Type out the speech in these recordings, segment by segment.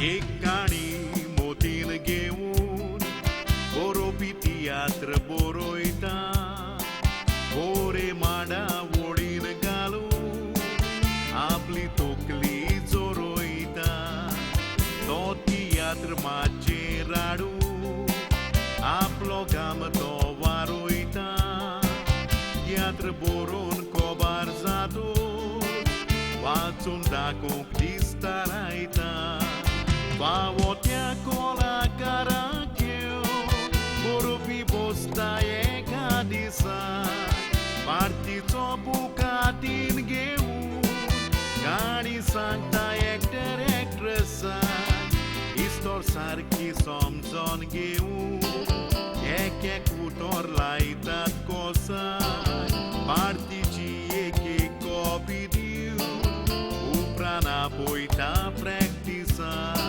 एक काणी मोतीन घेवन बरोवपी तियात्र बरयता बोरे माडा वोडीन घालून आपली तकली जोरयता तो तियात्र माचयेर हाडून आपलो काम तो वारोयता तियात्र बरोवन कोबार जातो वाचून दाखोवंक दिसता रायता फावो त्या कलाकारांक घेवन बरोवपी बसता एका दिसा पार्टीचो बूक हातीन घेवन काणी सांगता एक्टर एक्ट्रेसाक इस्तोर सारकी समजोन घेवन एक एक उतर लायतात कोसाक पार्टीची एक एक कॉपी दिवन उपरांत आपयता प्रॅक्टिसाक.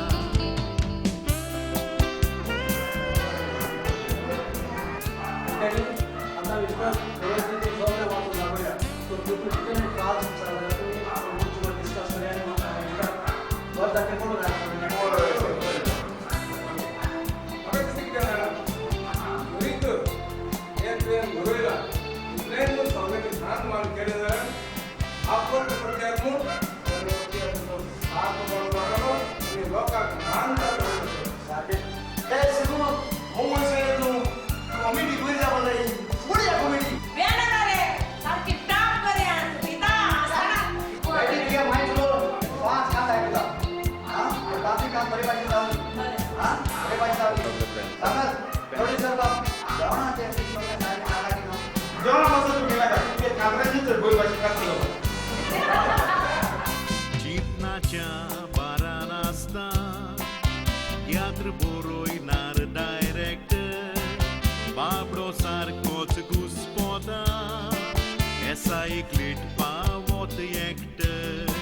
चिंतनाच्या बारान आसता तियात्र बरोयनार डायरेक्टर बाबडो सारकोच घुस्पोता एसाईक लीट पावत एक्टर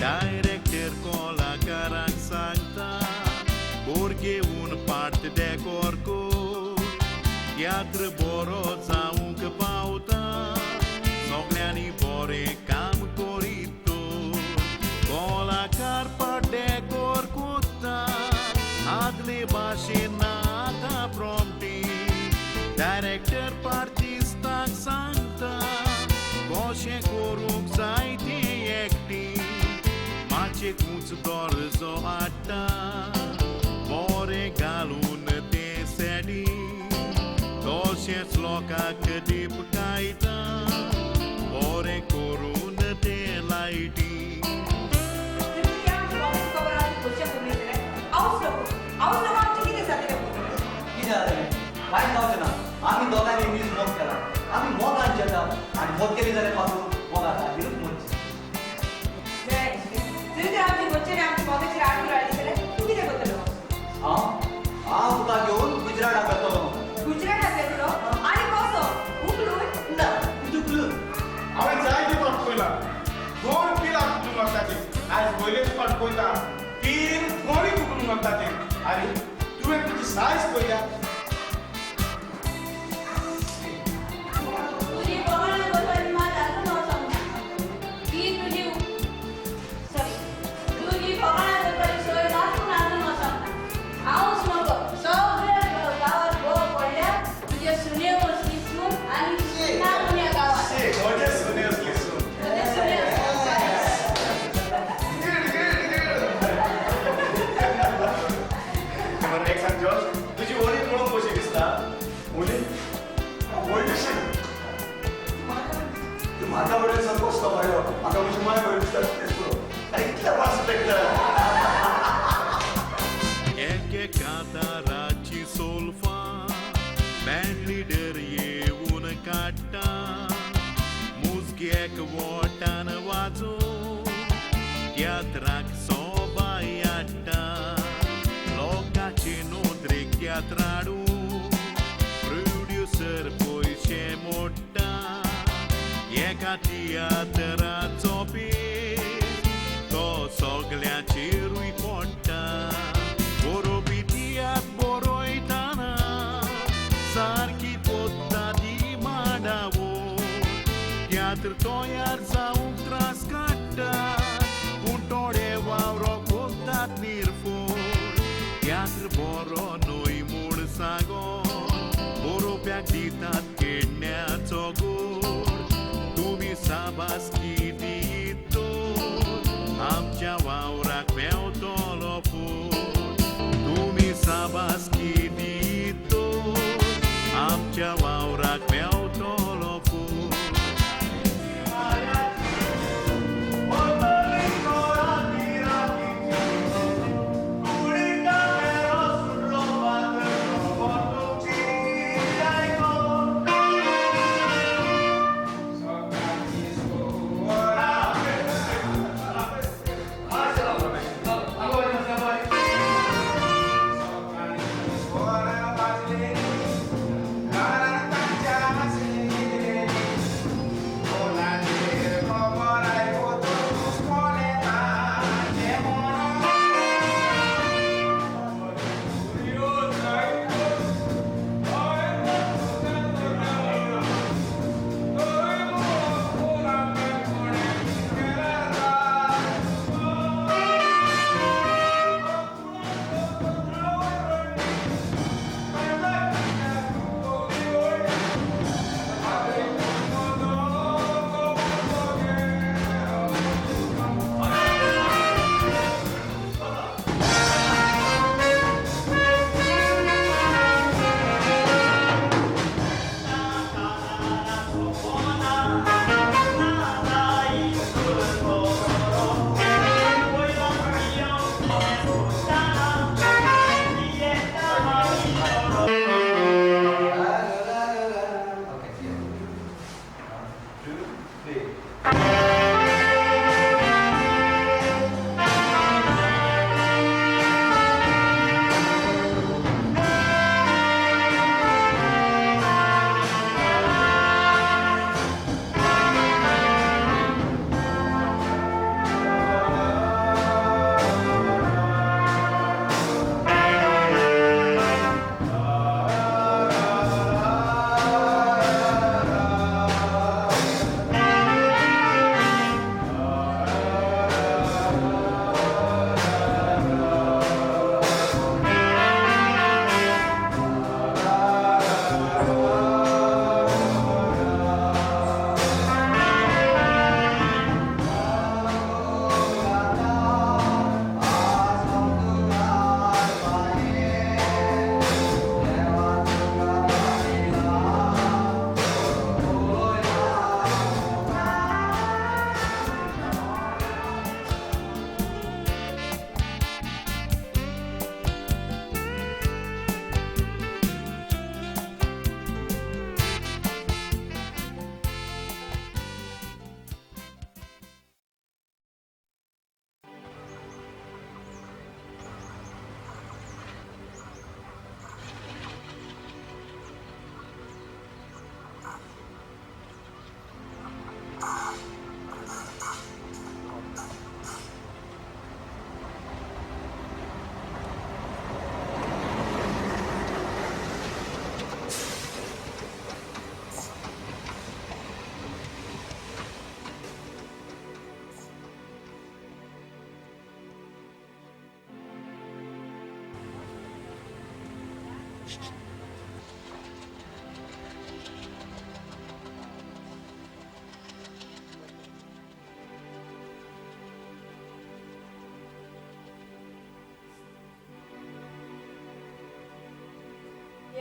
डायरेक्टर कलाकारांक सांगता बोर घेवन पार्ट डेकोर कर तियात्र बरो जावंक पावता सगल्यांनी बरें काम करीत तर कलाकार पार्ट डेकोर कोत्ता आदले भाशेन आतां प्रॉम्प्टी डायरेक्टर पार्टिस्तांक सांगता कशें करूंक जाय तें एक्टींग मातशें कूच दर्जो हाडटा बरें घालून तें सेटींग तशेंच लोकांक दिपकायता बरें करून तें लायटी. कांय जावचें ना, आमी दोगांनी नीज मोग केला, आमी मोगान जेता आनी मोग केली जाल्यार पासून मोगा खातीरूच मोगची. हांव हांव तुका घेवन गुजराताक वतलो. गुजराताक वेतलो आनी कसो उखलून? ना, दुखलून. हांवें जायते फावट पळयला दोन पिलां उखलून वताचे, आयज पयलेच फावट पळयता 3 कोणी उखलून वताचे. आरे तुवें तुजी सायज पळयल्या? म्हाका बरें संतोष पायो, म्हाका म्हजी माय बरी दिसता तेच पुरो. आनी कितले पास एक काताराची सोल्फा बँड लिडर येवन काडटा मुजगेक वोटान वाजोवन तियात्राक सोबाय हाडटा लोकांचे नदरेक तियात्र हाडून प्रोड्युसर पयशे मोडटा एका तियात्राचो पेज तो सगल्यांचेरूय पडटा बरोवपी तियात्र बरयतना सारकी कोत्ता ती मांडावळ तियात्र तयार जावंक त्रास काडटा पूण थोडे वावरो कोत्तात निर्फोळ.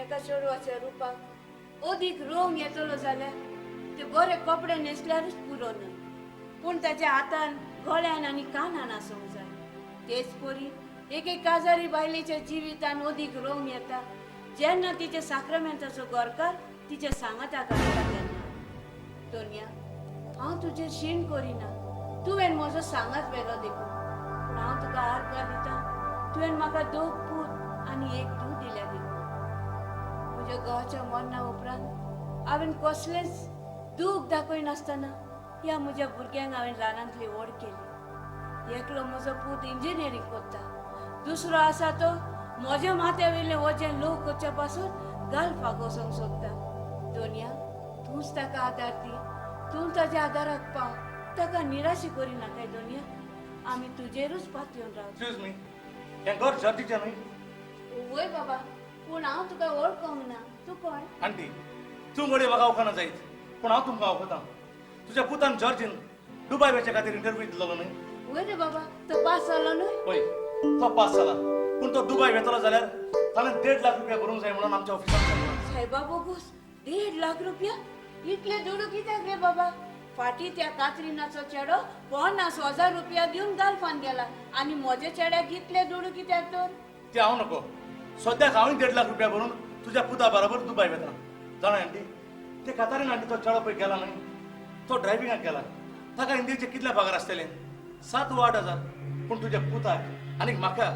एका चेडवाच्या रुपाक अदीक रंग येतलो जाल्यार ते बरे कपडे न्हेसल्यारूच पुरो न्हय, पूण ताच्या हातान गळ्यान आनी कानान आसूंक जाय. तेच परी एके काजारी बायलेच्या जिवितान अदीक रंग येता जेन्ना तिच्या साक्रामेंताचो गोरकार तिच्या सांगाताक आसता तेन्ना. दोनया, हांव तुजेर शीण करिना, तुवें म्हजो सांगात व्हेलो देखून, पूण हांव तुका आर्गां दिता, तुवें म्हाका दोग पूत आनी एक धूव दिल्या देखून. म्हज्या घोवाच्या मरणा उपरांत हांवें कसलेंच दूख दाखयनासतना ह्या म्हज्या भुरग्यांक हांवें ल्हानांतली व्हड केली. एकलो म्हजो पूत इंजिनियरींग करता, दुसरो आसा तो म्हज्या माथ्या वयलें वजें लोक करच्या पासून गाल्फाक वचोंक सोदता. दोनया, तूंच ताका आदार दी, तूं ताज्या आदाराक पाव, ताका निराशी करिनाकाय. दोनया, आमी तुजेरूच पातयेवन रावता. एक्सक्यूज मी, हें घर जॉर्जीचें न्हय? वय बाबा, पूण हांव तुका वळखूंक ना, तूं कोण? आंटी, तूं घडये म्हाका वळखना जायत, पूण हांव तुमकां वळखता. तुज्या पुतान जॉर्जीन दुबाय वचच्या खातीर इंटरव्यू दिल्लो न्हय? वय रे बाबा, तो पास जालो न्हय? वय, तो पास जाला, पूण तो दुबाय वेतलो जाल्यार ताणें 1.5 लाख रुपया भरूंक जाय म्हणून आमच्या ऑफिसान सांगलां. सायबा बोगूस, 1.5 लाख रुपया? इतले दुडू कित्याक रे बाबा? फाटीं त्या कात्रिनाचो चेडो 50,000 रुपया दिवन गाल्फान गेला आनी म्हज्या चेड्याक इतले दुडू कित्याक तर? ते हांव नको, सद्याक हांवूय 1.5 लाख रुपया भरून तुज्या पुता बरोबर दुबाय वेता. जाणा आंटी, ते कातारीन आंटी तो चेडो पळय गेला न्हय, तो ड्रायव्हिंगाक गेला, ताका इंडियेचे कितले पगार आसतले? 7 वा 8 हजार. पूण तुज्या पुताक आनी म्हाका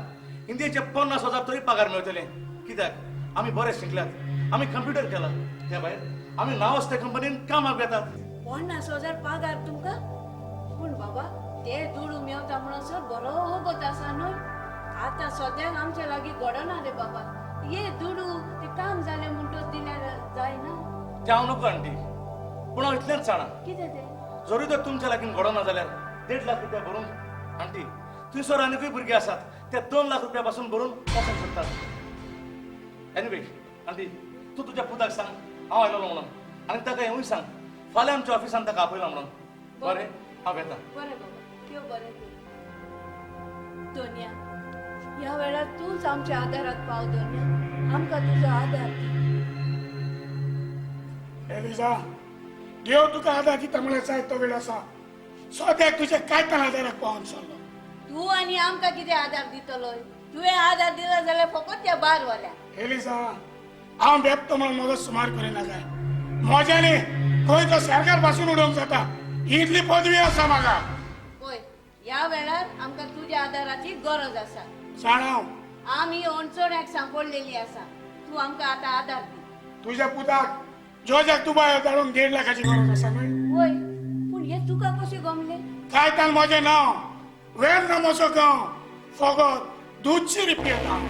इंडियेचे 50,000 तरी पगार मेळटले. कित्याक आमी बरे शिकल्यात, आमी कंप्युटर केला, त्या भायर आमी नांव त्या कंपनीन कामाक वेतात. 50,000 पगार तुमकां? पूण बाबा ते दुडू मेवता म्हणसर बरो वगत आसा न्हय. आतां सद्याक आमच्या लागीं घडना रे बाबा, हे दुडू ते काम जालें म्हणटच दिल्यार जायना. ते हांव नको आंटी, पूण हांव इतलेंच जाणा. कितें तें? जरूय तर तुमच्या लागीं घडना जाल्यार 1.5 लाख रुपया भरून आंटी, थंयसर आनीकूय भुरगीं आसात, ते 2 लाख रुपया पासून भरून वचूंक सोदतात. एनिवे आंटी, तूं तुज्या पुताक सांग हांव आयलोलो म्हणून, आनी ताका हेंवूय सांग फाल्यां आमच्या ऑफिसान ताका आपयला म्हणून. बरें, हांव येता. बरें बाबा, त्यो बरें तूं. दोनया, ह्या वेळार तूंच आमच्या आदाराक पाव. दोनया, आमकां तुजो आदार दी. एलिजा, देव तुका आदार दिता म्हळ्यार जाय तो वेळ आसा. सद्याक तुज्या कांय ताण आदाराक पावोन सरलो. तूं आनी आमकां कितें आदार दितलो? तुवें आदार दिलो जाल्यार फकत त्या बारवाल्या. एलिजा, हांव बेबतो म्हणून म्हजो सुमार करिनाकाय. म्हज्यानी खंय तो सरकार पासून उडोवंक जाता इतली पदवी आसा म्हाका. पळय, ह्या वेळार आमकां तुज्या आदाराची गरज आसा. जाणा, आमी अडचण्याक सांपडलेली आसा, तूं आमकां आतां आदार दी. तुज्या पुताक जोजाक दुबाय धाडूंक 1.5 लाखाची गरज आसा न्हय? वय, पूण हें तुका कशें गमलें? काय तान म्हजें नांव वेर्ना म्हजो गांव, फकत 200 रुपया दाम.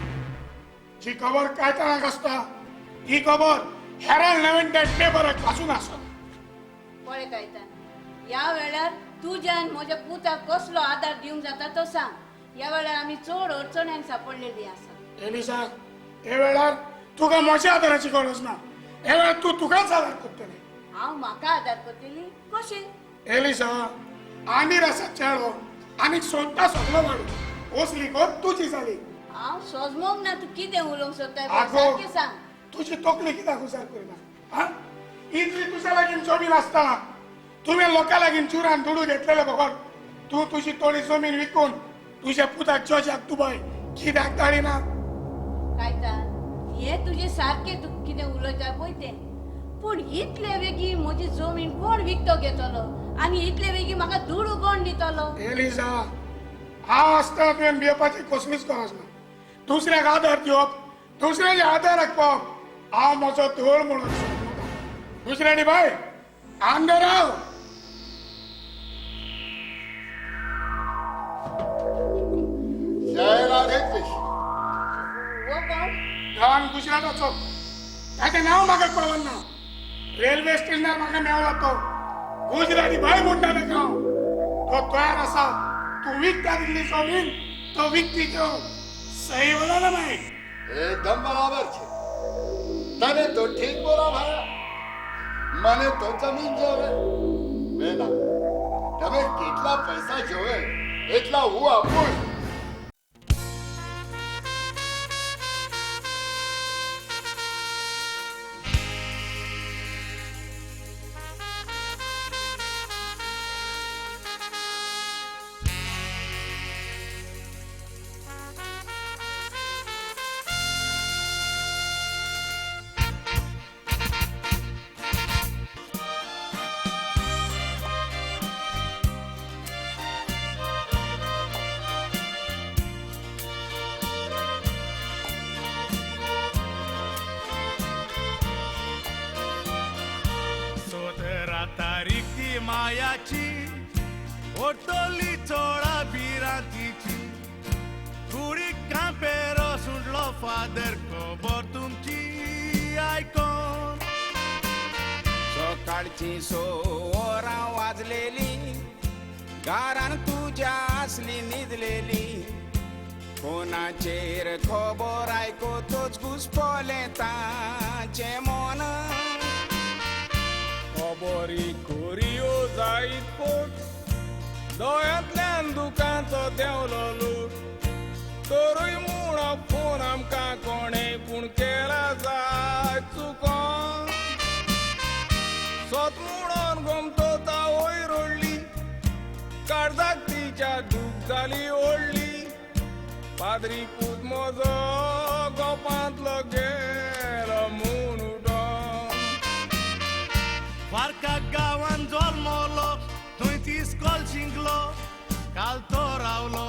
जी खबर कायतानाक आसता ती खबर हेराल्ड नव्हेंटन पेपराक वाचून आसता. पळय कायतान, ह्या वेळार तुज्यान म्हज्या पुताक कसलो आदार दिवंक जाता तो सांग. ह्या वेळार आमी चड अडचण्यांक सांपडलेली आसा. एलिसा, हे वेळार तुका म्हज्या आदाराची गरज ना. हे वेळार तूं तुकाच आदार करतली. हांव म्हाका आदार करतली? कशें? एलिसा, आमीर आसा चेडो आनी सोदता सगलो वाडू, असली गत तुजी जाली. हांव सोजमोंक ना तूं कितें उलोवंक सोदता सारकें सांग. तुजी तकली कित्याक उजार करिना? हा, इतली तुज्या लागीं जमीन आसतना तुवें लोकां लागीं चुरान दुडू घेतलेले बगर तूं तुजी थोडी जमीन विकून तुज्या पुताक जोजाक दुबाय कित्याक धाडिना? कायतान, हें तुजें सारकें तूं कितें उलयता पळय तें, पूण इतले वेगीं म्हजी जमीन कोण विकतो घेतलो आनी इतले वेगीं म्हाका दुडू कोण दितलो? एलिजा, हांव आसतना तुवें भियेवपाची कसलीच गरज ना. दुसऱ्याक आदार दिवप, दुसऱ्याच्या आदाराक पावप हांव म्हजो धोळ म्हणून समजता. दुसऱ्यानी बाय आमदार हांव. जय राधे कृष्ण. हो कोण? गांवान गुजराताचो, ताचें नांव म्हाका कळना. रेल्वे स्टेशनार म्हाका मेवला तो गुजराती बाय म्हणटा ताका हांव. तो तयार आसा, तूं विकता दिल्ली जमीन तो विकती घेवन सही बोला ना मागीर. एकदम बराबर छे, तने तो ठीक बोला भाया, मने तो जमीन जोवे. बेना તમે કેટલા પૈસા જોવે એટલા હું આપું. मायाची ओटोली चोडा भिरांतीची कुडीक कांपेरो सुटलो फादर खबर तुमची आयकोन. सकाळची 6 वरां वाजलेली घरान तुज्या आसली न्हिदलेली फोनाचेर खबर आयकतच घुसपलें ताचें मन. खबरी खोरयो जायत पोट दोळ्यांतल्यान दुकांचो देंवलो लूट तरूय म्हूण फोन आमकां कोणें पूण केला जाय चुकोन. सत म्हणून गोमतो तावय रडली काळजाक तिच्या दूख जाली ओडली पाद्री पूत म्हजो गोपांतलो गेलो म्हूण उठोन. वारका गांवान जल्मलो थंय इस्कॉल शिकलो काल तो रावलो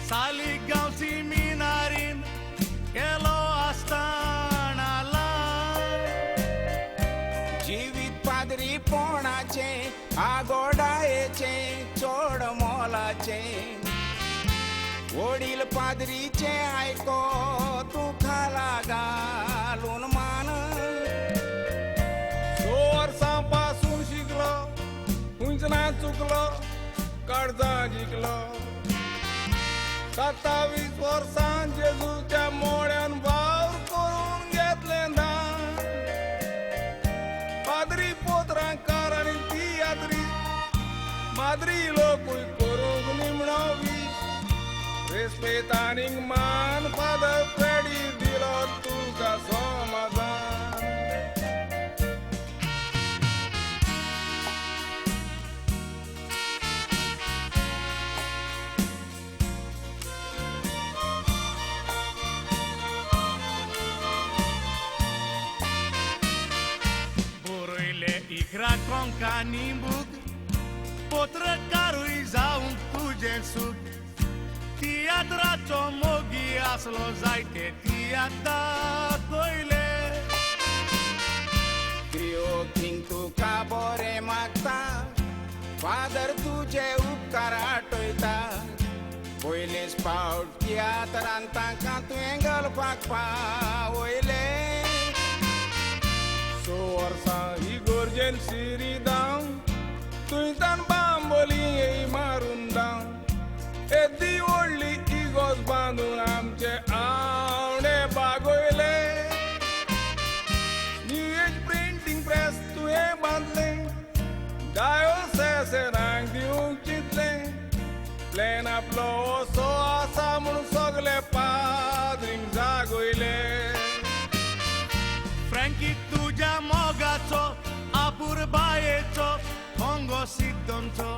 साली गांव सिमिनारीन केलो आसतना. जिवीत पाद्रीपणाचें आगोडायेचें चड मोलाचें वडील पाद्रीचें आयको तूं खाला घालून मान. 6 वर्सां पासून शिकलो खंयच ना चुकलो काळजां जिखलो 27 वर्सां जेजूच्या मोड्यान वावर करून घेतलें दान. पाद्री पोत्रांकार आनी तियात्री माद्री लोकूय करूंक निमणो वीस रेस्पेत आनीक मान फादर फ्रेडी दिलो तुका समाजान. बरयले 11 कोंकणी बूक पत्रकारूय जावंक तुजें सूख तियात्राचो मोगी आसलो जायते तियात्र दाखयले. क्रियो किंग तुका बरें मागता फादर तुजे उपकार आठयता पयलेच फावट तियात्रान तांकां तुवें गल्फाक पावयले. 6 वर्सां इगोर्जेन सिरी धांव थंयच्यान बांबोली येई मारून धांव येदी व्हडली इगोर्ज बांदून आमचे आवडे बागयले. न्यू एज प्रिंटींग प्रेस तुवें बांदलें डायोसेसनाक दिवंक चिंतलें प्लॅन आपलो असो आसा म्हूण सगले पाद्रींक जागयले. फ्रँकी तुज्या मोगाचो आपुरबायेचो कोंगो सिद्दोंचो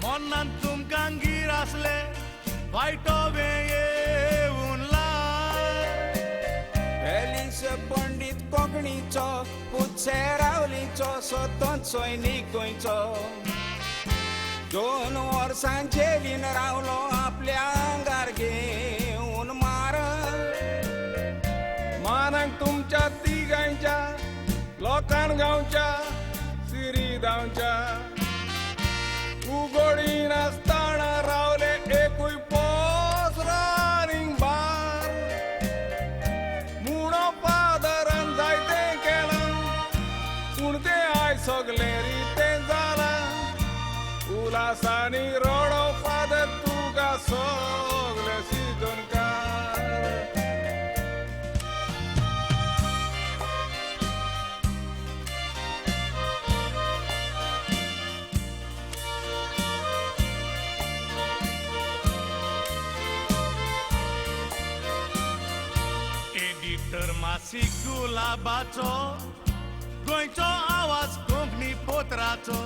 मनान तुमकां गीर आसले वायटो येवन फेलिस पंडीत कोंकणीचो पुतसेरावलीचो सतत सैनीक गोंयचो 2 वर्सां जेलीन रावलो आपल्या आंगार घेवन मार. मानाक तुमच्या तिगांच्या लोकान गांवच्या सिरी धांवच्या उगडी नासतना रावले एकूय पोस रानींग बार म्हूण फादरान जायतें केलां पूण तें आयज सगलें रितें जालां. उल्हासांनी रडो फादर तुका सगलें सिजनकार. एडिटर मासिक गुलाबाचो गोंयचो आवाज कोंकणी पत्राचो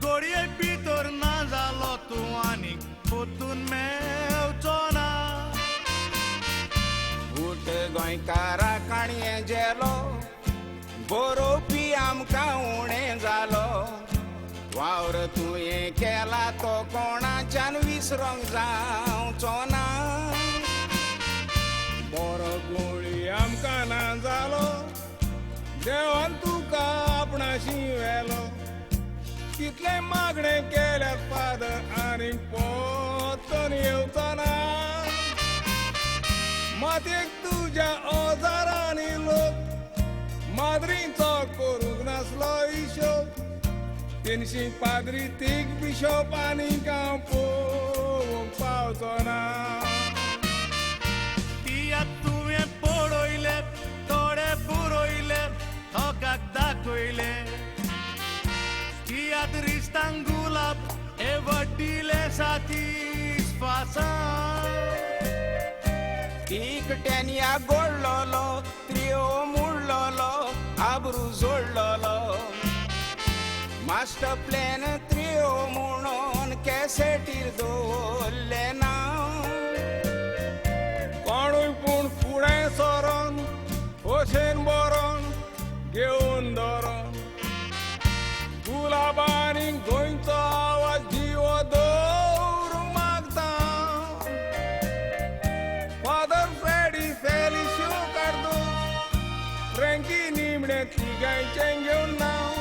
घडये भितर ना जालो तूं आनीक परतून मेवचो ना. उठ गोंयकारा काणये जेलो बरोवपी आमकां उणें जालो वावर तुवें केला तो कोणाच्यान विसरोंक जावचो ना. बरो गोळी आमकां ना जालो देवान तुका आपणाशी व्हेलो कितले मागणे केल्यात फादर आनीक पोतन येवचो ना मातयेक तुज्या अजारांनी लोक माद्रींचो करूंक नासलो हिशोब तेनशी पाद्री तीग बिशोप आनीक हांव पळोवंक पावचो ना. तिया तुवें पळयले थोडे पुरयले थोकाक दाखयले तियात रिस्तांग गुलाब हे वडिले सातीस फासा एकट्यान गोडलोलो त्रियो मुडलोलो आबरू जोडलोलो मास्टर प्लॅन त्रियो म्हणून कॅसेटीर दवरलें ना. कोणूय पूण फुडें सरोन खोशेन बरोन घेवन धरोन गुलाबांनी गोंयचो आवाज जिवो दवरूंक मागता. फादर फ्रेडी फेलिशियो कार्दोज फ्रँकी निमणे तिगांयचें घेवन नांव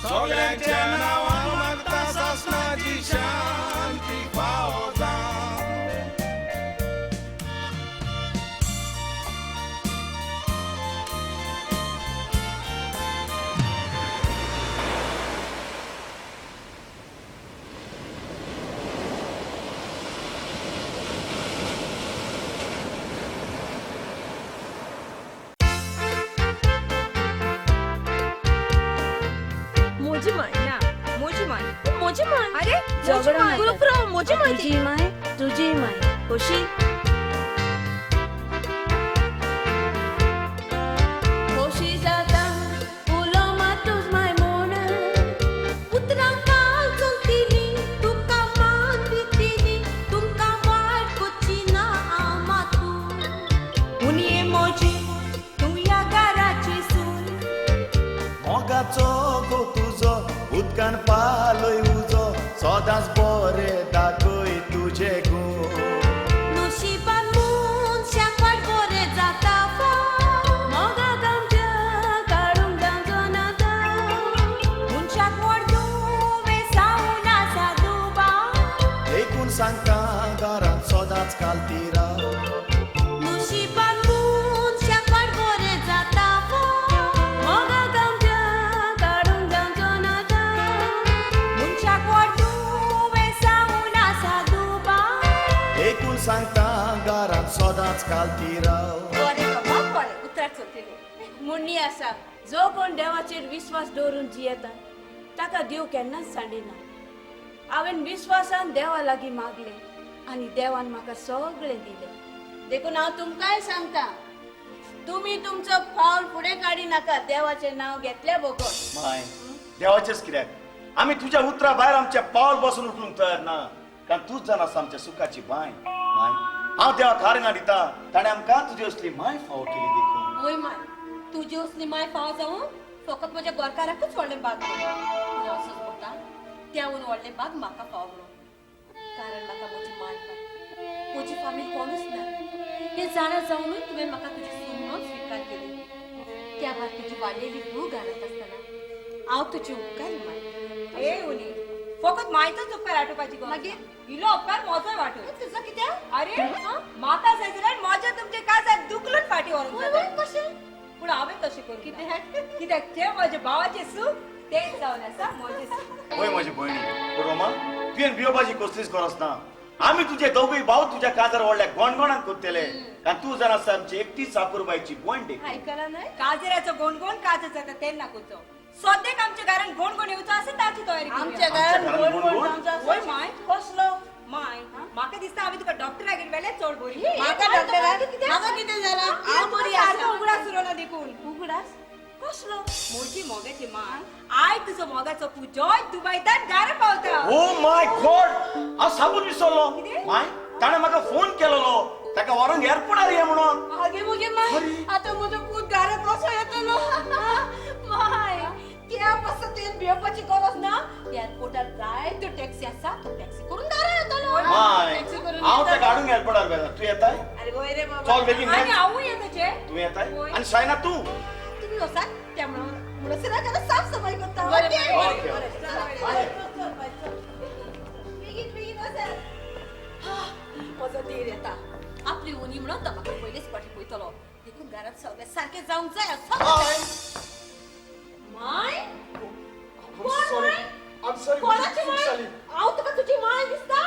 सगळ्यांच्या नांवान मागता सासणाची शांती फावो जावं. तुजी my तुजी my खोशी खोशी जाता उलो मातूज my म्हूण उतरां काल चलतिली तुका मान दितिली तुमकां वायट कोच्ची ना हांव मातू उनये मोजी तूं ह्या घराची सून मोगाचो गो तुजो उदकान पालय उजो सदांच बरें दाखय तुजे गूण नशिबान मनशाक वाट बरें जाता मोगाक आमच्या काडूंक जावचो ना मनशाक व्हड दुयेंस जावन आसा दुबाव देखून सांगता घरांत सदांच कालती राव नशिबान मनशाक वाट बरें जाता मोगाक आमच्या काडूंक जावचो ना मनशाक व्हड दुयेंस जावन आसा दुबाव देखून सांगता घरांत सदांच कालती राव. बरें बाबा बरें उतराक चलतली म्हणणी आसा जो कोण देवाचेर विस्वास दवरून जियेता ताका देव केन्नाच सांडिना. हांवें विस्वासान देवा लागीं मागलें आनी देवान म्हाका सगळें दिलें. देखून हांव तुमकांय सांगता तुमी तुमचो पावल फुडें काडी नाका देवाचें नांव घेतल्या बगर. माय देवाचेच कित्याक आमी तुज्या उतरा भायर आमचें पावल बसून उखलूंक तयार ना कारण तूच जाण आसा आमच्या सुखाची बांय. माय हांव देवाक हारंगा दिता ताणें आमकां तुजी असली माय फावो केली देखून. वय माय तुजी असली माय फावो जावं फकत म्हज्या गोरकाराकूच व्हडलें बाग पूण हांव सोदता त्याहून व्हडलें बाग म्हाका फावो म्हणून कारण म्हाका म्हजी माय फाव म्हजी फामील कोणूच ना हें जाणा जावनूय तुवें म्हाका तुजी सून म्हणून स्विकार केली. त्या भायर तुजी वाडलेली धूव घरांत आसतना हांव तुजी उपकारी माय. ए उनी फकत मायचोच उपकार आठोवपाची गरज मागीर इलो उपकार म्हजोय वांटो तुजो कित्याक? अरे म्हाका जाय जाल्यार म्हज्या तुमचे काजार दुखलून फाटी व्हरूंक जाता. कशें? पूण हांवें तशें करूं कित्याक? कित्याक तें म्हज्या भावाचें सूख तेच जावन आसा म्हजें सूख. वय म्हजी भयणी पूण रोमा तुवें भियोवपाची कसलीच गरज ना. आमी तुजे दोगूय भाव तुज्या काजार व्हडल्या गोणगोणान करतले कारण तूं जाण आसा आमची एकटीच आपुरबायची भयण देखून. आयकला न्हय? काजराचो गोणगोण काजर जाता तेन्ना करचो. सद्याक आमच्या घरान गोणगोण येवचो आसा ताची तयारी आमच्या घरान गोणगोण जावचो आसा? वय माय कसलो? माय म्हाका दिसता हांवें तुका डॉक्टरागेर व्हेल्यार चड बरी. म्हाका डॉक्टराक म्हाका कितें जालां? हांव बरी आसा. उगडास उरना देखून. उगडास कसलो? म्हजी मोगाची माय I तुजो मोगाचो पूजोय दुबयतान घरा पावता. ओ my God हांव साबूत विसरलो. माय ताणें म्हाका फोन केलेलो ताका व्हरोंक एअरपोर्टार ये म्हणून. आगे मुगे माय आतां म्हजो पूत घरा कसो येतलो? माय त्या पासून तुवें भियोवपाची गरज ना. एअरपोर्टार जायत्यो टॅक्सी आसा तूं टॅक्सी करून दारा येतलो. माय हांव ताका हाडूंक एअरपोर्टार वेता. तूं येताय? अरे वय रे बाबा. चल बेगीन. आनी हांवूय येता. तूं येताय आनी शायना तूं तुमी वचात त्या म्हणून घरात साफ सफाई करता. बेगीन बेगीन वचात. म्हजो देर येता आपली उनी म्हणून तो म्हाका पयलीच फाटी पळयतलो. देखून घरात सगळें सारकें जावंक जाय. माय कोणाची माय? हांव तुका तुजी माय दिसता?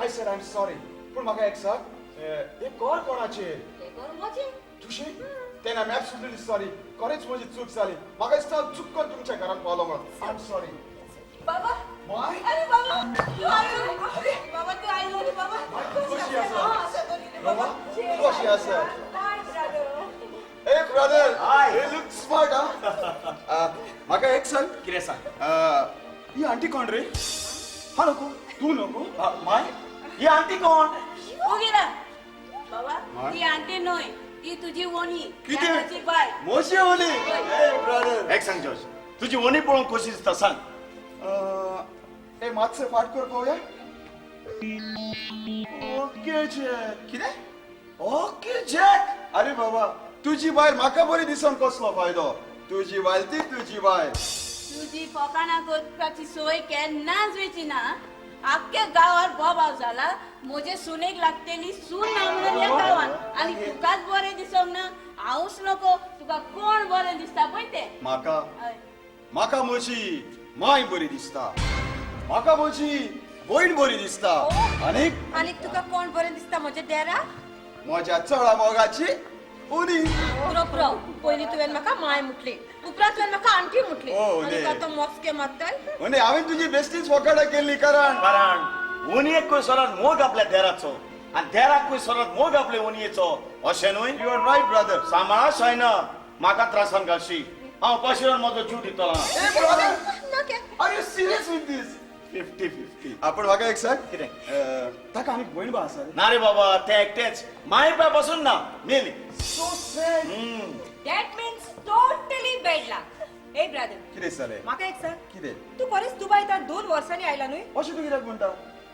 I said I'm sorry. पूण म्हाका एक सांग, हें घर कोणाचें? हें घर म्हजें. तुजें? तेन्ना I'm absolutely sorry. खरेंच म्हजी चूक जाली. म्हाका दिसता चुकून तुमच्या घरांत पावलो म्हणून. I'm sorry. बाबा. माय? अरे बाबा तूं आयलो. बाबा तूं आयलो रे बाबा. कशी आसा? बाबा तूं कशी आसा? Hey brother, you look smart, huh? म्हाका एक सांग. कितें सांग? ही आंटी कोण रे? हा नको, तूं नको. माय, ही आंटी कोण? उगेला बाबा, ती आंटी न्हय, ती तुजी वोनी. कितें? म्हजी वोनी? Hey brother. एक सांग जॉर्ज, तुजी वोनी पळोवंक कशी दिसता सांग. ए मातशें फाट कर पळोवया. Okay Jack. कितें? Okay Jack. अरे बाबा, तुजी बायल म्हाका बरी दिसून कसलो फायदो? तुजी बायल ती तुजी बायल. तुजी फोकाणां करपाची सोय केन्नाच वेची ना. आख्ख्या गांवार बोबाव जाला म्हजे सुनेक लागतेली सून ना म्हणून ह्या गांवान. आनी तुकाच बरें दिसोंक ना. हांवूच नको, तुका कोण बरें दिसता पळय तें. म्हाका म्हाका म्हजी माय बरी दिसता, म्हाका म्हजी भयण बरी दिसता. आनी आनी तुका कोण बरें दिसता म्हज्या देरा? म्हज्या चडा मोगाची उनी. पुरो पयलीं तुवें म्हाका माय म्हटली, उपरांत तुवें म्हाका आंटी म्हटली, आनी आतां मोस्के मारताय. उनी हांवें तुजी बेश्टीच फकाणां केल्ली. कारण कारण उनयेक खंय सरात मोग आपल्या देराचो आनी देराक खंय सरात मोग आपले उनयेचो, अशें न्हय? You are right brother. सांबाळा Shaina, म्हाका त्रासान घालशी. हांव उपाशी रावन म्हजो जीव दितलो. Are you serious with this? 50-50. आपण म्हाका एक सांग, कितें? ताका आनीक भयण भाव आसा? ना रे बाबा, ते एकटेच. माय बाय पासून ना मेली. So sad. That means totally bad luck. Hey brother, कितें जालें? म्हाका एक सांग, कितें? तूं खरेंच दुबय तान 2 वर्सांनी आयला न्हय? अशें तूं कित्याक म्हणटा?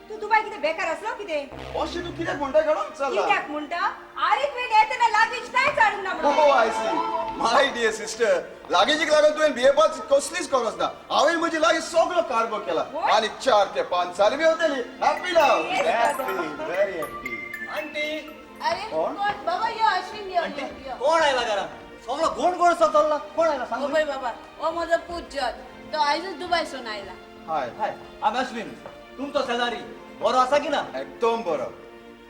तूं दुबय कितें बेकार आसलो कितें? अशें तूं कित्याक म्हणटा कळोन चल्ला? कित्याक म्हणटा? आरे तुवें येतना लागेज कांयच हाडूंक ना म्हणून. Oh I see. My dear sister, लागेजीक लागून तुवें भियेवपाच कसलीच गरज ना. हांवें म्हजी लागीं सगळो कार्गो केला आनी 4 ते 5 साली मेवतली. Happy now. Happy, very happy. Aunty. अरे कोण बाबा? यो अश्विन, यो यो. कोण आयला घरात? सगळो गोण गोण चल्ला. कोण आयला सांग? पळय बाबा, हो म्हजो पूत जॉर्ज, तो आयजूच दुबयसून आयला. हाय हाय, आमी अश्विन, तुमचो शेजारी. बरो आसा की ना? एकदम बरो.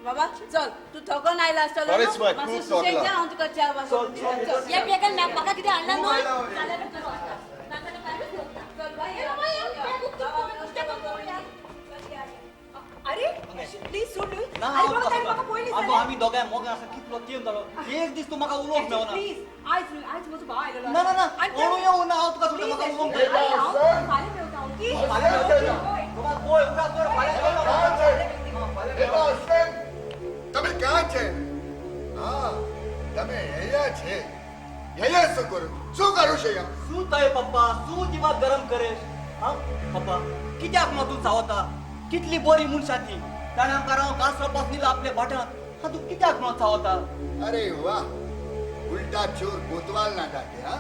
बाबा चल, तूं थकून आयला आसतलो. बरेच बाय, खूब थकला. हांव तुका च्या चल चल. हे बेगीन म्हाका कितें हाडला न्हय? अरे प्लीज सोड न्हय. अरे बाबा, ताणें म्हाका पयलीं आगो आमी दोगांय मोगान आसा कितलो तेंप जालो. एक दीस तूं म्हाका उलोवंक मेवना. प्लीज आयज न्हय, आयज म्हजो भाव आयलेलो. ना ना ना, कोणूय येवं ना, हांव तुका सोडटा. म्हाका उलोवंक जाय. हांव फाल्यां मेवता. ओके फाल्यां मेवता. पळय उपरांत कर, फाल्यां मेवता. તમે ક્યાં છે? હા, તમે અહીંયા છે. અહીંયા શું કરું? શું કરું છે? શું થાય પપ્પા? શું દિમાગ ગરમ કરે? હા પપ્પા, कित्याक म्हणून तूं चावता? कितली बरी मनशां ती. ताणें आमकां राव कासरा पासून दिला आपल्या भाटांत. हा तूं कित्याक म्हणून चावता? अरे वाह, उल्टा चोर कोतवाल ना डाके. हाँ,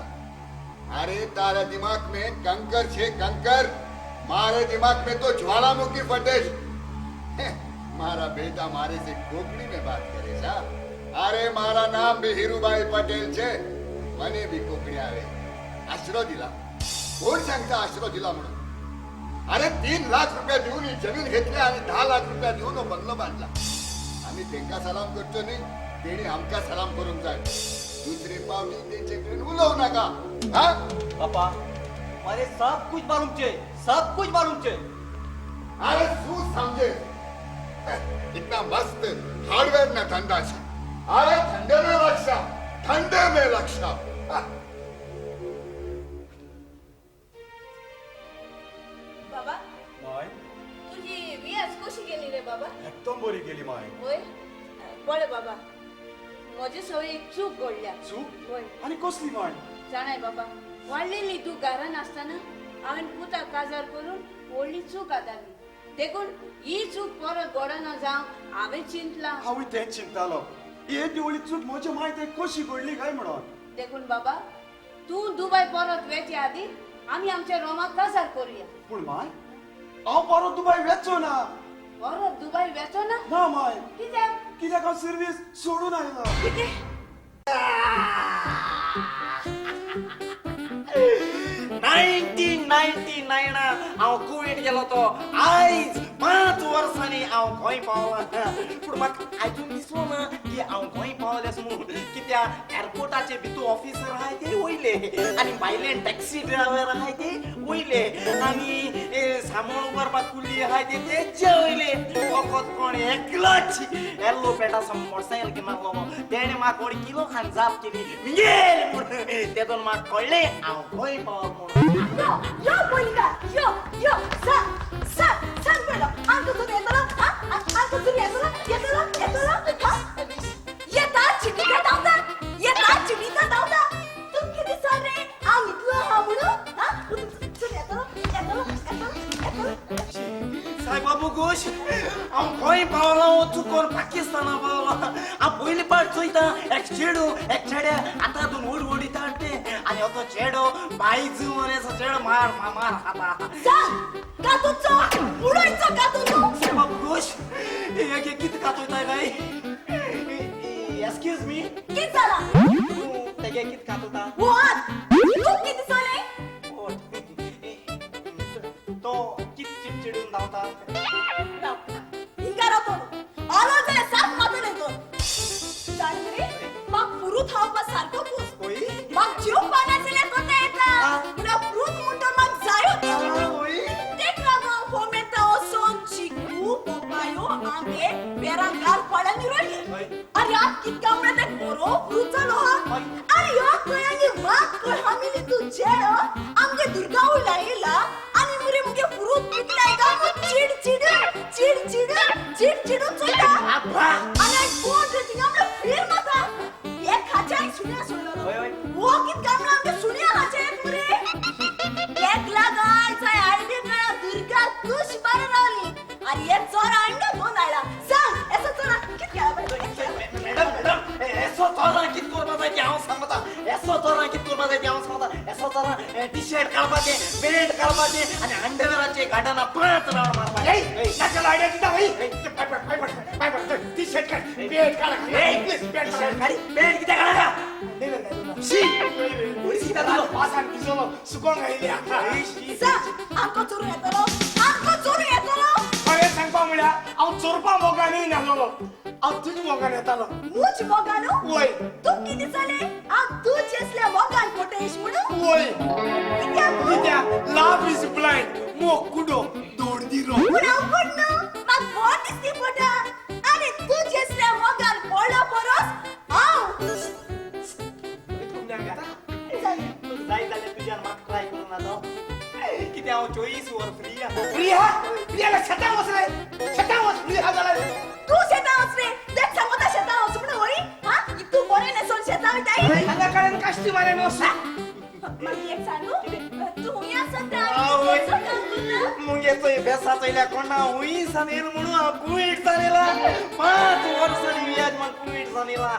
अरे तारा दिमाग में कंकर छे, कंकर. मारे दिमाग में तो ज्वालामुखी फटे. मारा बेटा मारे से कोकणी में बात करे सा. अरे मारा नाम भी हीरूभाई पटेल छे, मने भी कोकणी आवे. आश्रो दिला कोण सांगता? आश्रो दिला म्हणून. अरे 3 लाख रुपया देऊन ही जमीन घेतली आणि 10 लाख रुपया देऊन बंगलो बांधला. आम्ही त्यांका सलाम करतो नाही, तेणी आमका सलाम करूंक जाय. दुसरे पावटी तेंचे कडेन उलोवं नाका. हा पापा, मारे सब कुछ मालूम छे, सब कुछ मालूम छे. अरे શું સમજે? इतना मस्त हार्डवेयर ना धंधा छे. अरे ठंडे में रक्षा, ठंडे में रक्षा. बाबा, माय, तुजी वियाज कशी गेली रे बाबा? एकदम बरी गेली माय. वय पळय बाबा, म्हजे सवय एक चूक घडल्या. चूक? वय. आनी कसली माय? जाणाय बाबा, वाडलेली तूं घरान आसतना हांवें पुताक काजार करून व्हडली चूक आदारली. देखून ही चूक परत घडना जावं हांवें चिंतलां. हांवूय तेंच चिंतालो, ही येदी व्हडली चूक म्हजे माय तें कशी घडली काय म्हणून. देखून बाबा तूं दुबय परत वेचे आदी आमी आमच्या रोमाक काजार करूया. पूण माय हांव परत दुबय वेचो ना. परत दुबय वेचो ना? ना माय. कित्याक? कित्याक हांव सर्वीस सोडून आयला. कितें? 1999 हांव कुवेट गेलो तो. आयज 5 वर्सांनी हांव गोंय पावला. पूण म्हाका आयजून दिसलो ना की हांव गोंय पावलें म्हणून. कित्याक एअरपोर्टाचे भितू ऑफिसर आहाय ते वयले आनी भायल्यान टॅक्सी ड्रायव्हर आहाय ते वयले आनी सामान उबारपाक कुली आहाय ते तेजे वयले. फकत कोण एकलोच येल्लो पेटाचो मोटरसायकल घेवन मारलो तेणें म्हाका कोण किलो खान जाप केली मिगेल म्हणून. तेतून म्हाका कळ्ळें हांव गोंय पावलो म्हणून. यो यो पयलीं यो यो सांग सांग सांग पयलो आमकां चोरून येतलो. आमकां चोरून येतलो येतलो येतलो. येता चिटीका धांवता येता चिटीका धांवता. तूं कितें सांग रे हांव इतलो आहा म्हणून. चोरून येतलो येतलो येतलो येतलो. सायबा बोगोश हांव खंय पावलो चुकोन पाकिस्ताना पावलो. हांव पयले पाट चोयता एक चेडू एक चेड्या आतां दोन व्हड व्हड ते आनी असो चेडो बायजू असो चेडो मार मार खाता. कातूचो उडयचो कातूचो. सायबा बोगोश एक कितें कातोयता काय? एक्सक्यूज मी कितें जालां? तेगे कितें कातोता? वोट तूं कितें जालें? तो कितें चिडचिडून धांवता? हिंगा रावतो आलो जाल्यार सात मातलें तो. जाण मरे म्हाका पुरूत खावपा सारको तूं. म्हाका जेवपा नासल्यार कोता येता म्हणल्यार फ्रूट म्हणटा म्हाका जायूच. तेक लागून हांव होमेता वचोन चिकू पोपायो आंबे पेरां गार पडन रोयले. आरे आत कितका म्हणल्यार ते बरो फ्रूट जालो हा. आरे ह्यो खंय आनी म्हाका खंय हामिली तूं चेडो आमगे दुर्गावूला येयला आनी मुरे मुगे फ्रूट पिकलाय काय म्हूण चीड चीड चीड चीड चीड चिडून चोयता. आनी कोण रे थिंगा म्हणल्यार फिर माता एक खाच्या एक सुण्या सोडलो वो कितका म्हणल्यार आमगे सुण्या खाच्या एक मुरे एक लागाय जाय आयले कळा दुर्गा तूं शिपार रावली. आनी एक चोरा हाडलो दोन हाडला. सांग एसो चोरा कित केला? मॅडम मॅडम एसो चोरा कित करपा जाय ती हांव सांगता. एसो चोरा कित करपा जाय ती हांव सांगता. एसो चोरा टी शर्ट काडपाचें बेल्ट काडपाचें आनी अंडरवेराचे गार्डना 5 रावंड मारपाचे. नाका आयडिया दिता भाई. पाय पड टी शर्ट काड बेल्ट काड. टी शर्ट काड बेल्ट कित्याक काडा? शी उडीता तुलो पासान भिजलो सुकोंक आयिल्ल्या. सांग आमकां चोरून येतलो आमकां चोरून येतलो. खरें सांगपा म्हळ्यार हांव चोरपा मोगान नासलो हांव तुज्या मोगान येतालो. मुज मोगान? वय. तूं कितें जालें? हांव तूं असल्या मोगान फटयश म्हणून? वय. कित्याक? कित्याक लव is blind मोग कुडो दोडदिरो. पूण हांव कोण न्हू म्हाका बरें दिसती पडटा. आनी तूं असल्या मोगान पडलो परस हांव जाय जाल्यार तुज्यान म्हाका ट्राय करूं नाका. कित्याक हांव 24 वर फ्री आसा. फ्री आहा? फ्री जाल्यार शेतां वच रे शेतां वच. फ्री आहा जाल्यार तूं शेतां वच रे. तेच सांगता शेतां वच म्हणून वय. हा तूं बरें न्हेसोन शेतां वयताय. हांगा कडेन काश्टी मारून वच. मागीर एक सांगू तूं हुंय आसता? मुगे चोय बेसा चोयल्या कोणा हुंय सान येयला म्हणून हांव कुवेट सान येयला. 5 वर्सांनी व्याज म्हाका कुवेट सान येयला.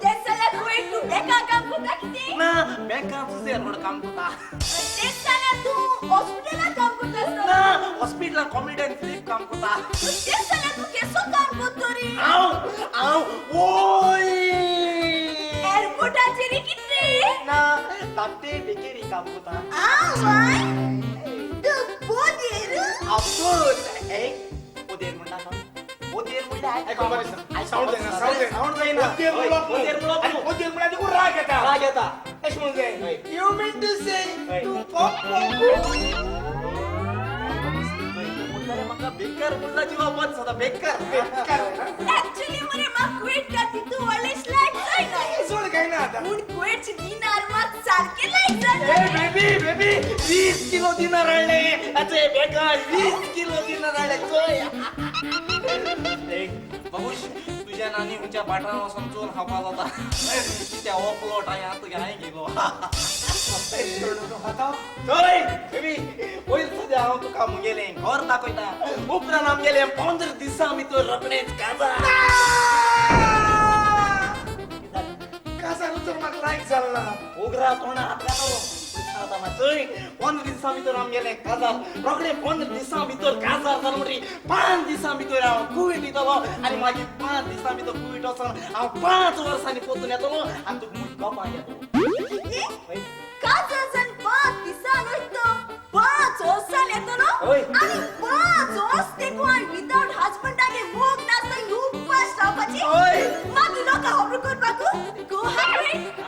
तेच जाल्यार कुवेट तूं बँका काम करता कितें? ना बँका तुजें रोड काम करता. तेच जाल्यार तूं हॉस्पिटलांत काम करता आसतलो. ना हॉस्पिटलांत कॉमेडियन फिलीप काम करता. तेच जाल्यार तूं केसो काम करतो रे? हांव हांव वोय एअरपोर्टाचेर कितें? ना धाकटे बेकेरी काम करता. आवय तूं बोदेर? ऑफकोर्स. ए बोदेर म्हणटा बोदेर म्हणल्यार सावंड जायना सावंड जायना. बोदेर म्हणप बोदेर म्हणल्यार तुका राग येता. राग येता अशें म्हणूंक जाय. You mean to से तूं पॉप म्हाका बेकार म्हणला जिवा बंद जाता बेकार. एक्चुअली मरे म्हाका कुवेट का तितू व्हडलें लायक जायना. सोड काय ना आतां. पूण कुवेटचे दिनार मात सारके लायक जाता. ए बेबी बेबी 20 किलो दिनार हाडले. आतां बेकार 20 किलो दिनार हाडले चोय. बाबूश तुज्या नानी खंयच्या बाटान वचोन चोर खावपा जाता. कित्याक हो प्लॉट हांवें आतां हांवें घेयलो. चोय बेबी पयलीं सद्या हांव तुका मुगेलें घर दाखयता. उपरांत आमगेलें 15 दिसां भितर रोखडेंच काजार. काजार तर म्हाका लायक जालें ना. उगरा तोंडा हात घातलो. चोय 15 दिसां भितर आमगेलें काजार रोखडें 15 दिसां भितर काजार जालो म्हणटकीर 5 दिसां भितर हांव कुवेट वयतलो आनी मागीर 5 दिसां भितर कुवेट वचोन हांव 5 वर्सांनी परतून येतलो आनी तुका म्हजी बापाय येतलो. काजार जावन 5 दिसां वयतलो 5 वर्सां येतलो आनी 5 वर्स देखून हांवें विदावट हजबंडागे मोग नासतना उपास रावपाची. मागीर लोकां खबर करपाक गोहा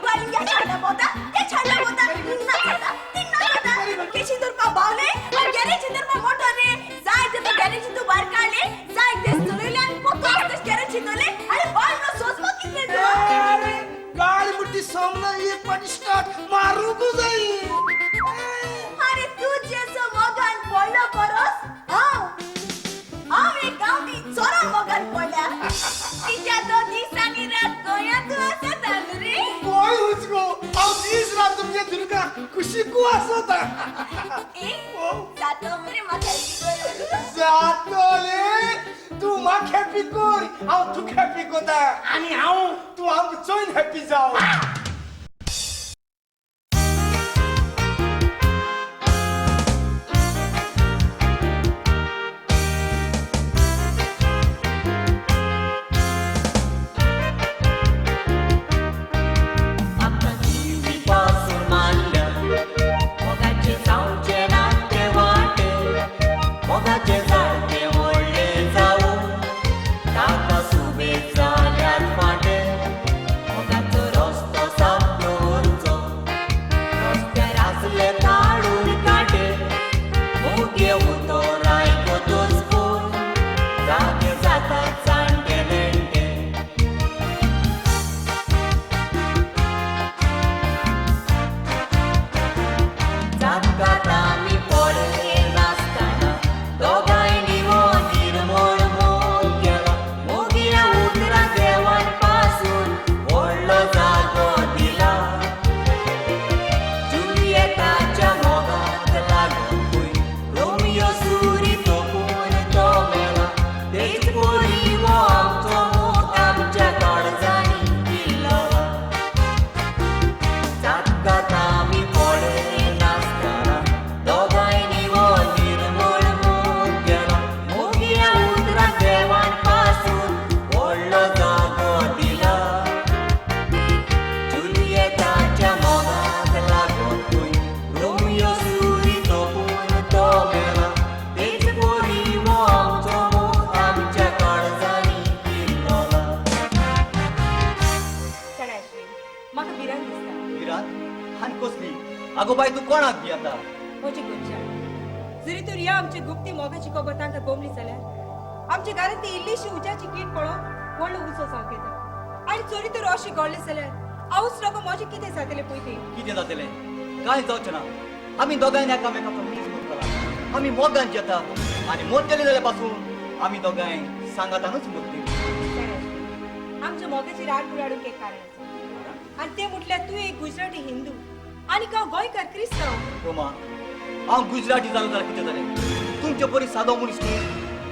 बालिंग्या छाडला पोता ते छाडला पोता ना छाडला ती ना छाडला केशी धरपा बावले आनी गॅरेजी धरपा मोटर रे जाय ते गॅरेजी तूं भायर काडले जाय ते चलयले आनी पोतो तशें गॅरेजी धरले आनी बाळनो सोंसपाक कितले गाडी मुट्टी सोमना एक पाटी स्टार्ट मारूंक जाय. अरे तूं जेचो मोगान पडलो परस हांव हांव एक गांवठी चोरा मोगान पडल्या. कित्या तो दीस आनी रात गोंयांतू आसता न्हू रे. गोंय हुसको हांव दीस रात तुमच्या दुर्गा खुशीकू आसता. जातो मरे म्हाका जातोले. तूं म्हाका हॅपी कर हांव तुका हॅपी करता आनी हांव तूं आमकां चोयन हॅपी जाव. आगो बाय तूं कोणाक भियेता? म्हजी घरच्यान जरी तर ह्या आमची गुप्ती मोगाची खबर तांकां गोमली जाल्यार आमच्या घरांत ती इल्लीशी उज्याची कीट पळोवन व्हडलो उजो जावंक येता आनी चोरी तर अशी घडलें जाल्यार हांवूच लोक म्हजें कितें जातलें पळय तें. कितें जातलें? कांय जावचें ना. आमी दोगांयनी एकामेकाचो मीस करतला. आमी मोगान जेता आनी मोडटले जाल्यार पासून आमी दोगांय सांगातानूच मोडटली. आमच्या मोगाची राड उडाडूंक एक कारण आसा आनी तें म्हटल्यार तूं एक गुजराती हिंदू आनी हांव गोंयकार क्रिस्तांव. रोमा हांव गुजराती जालो जाल्यार कितें जालें? तुमचे परी सादो मनीस न्हू.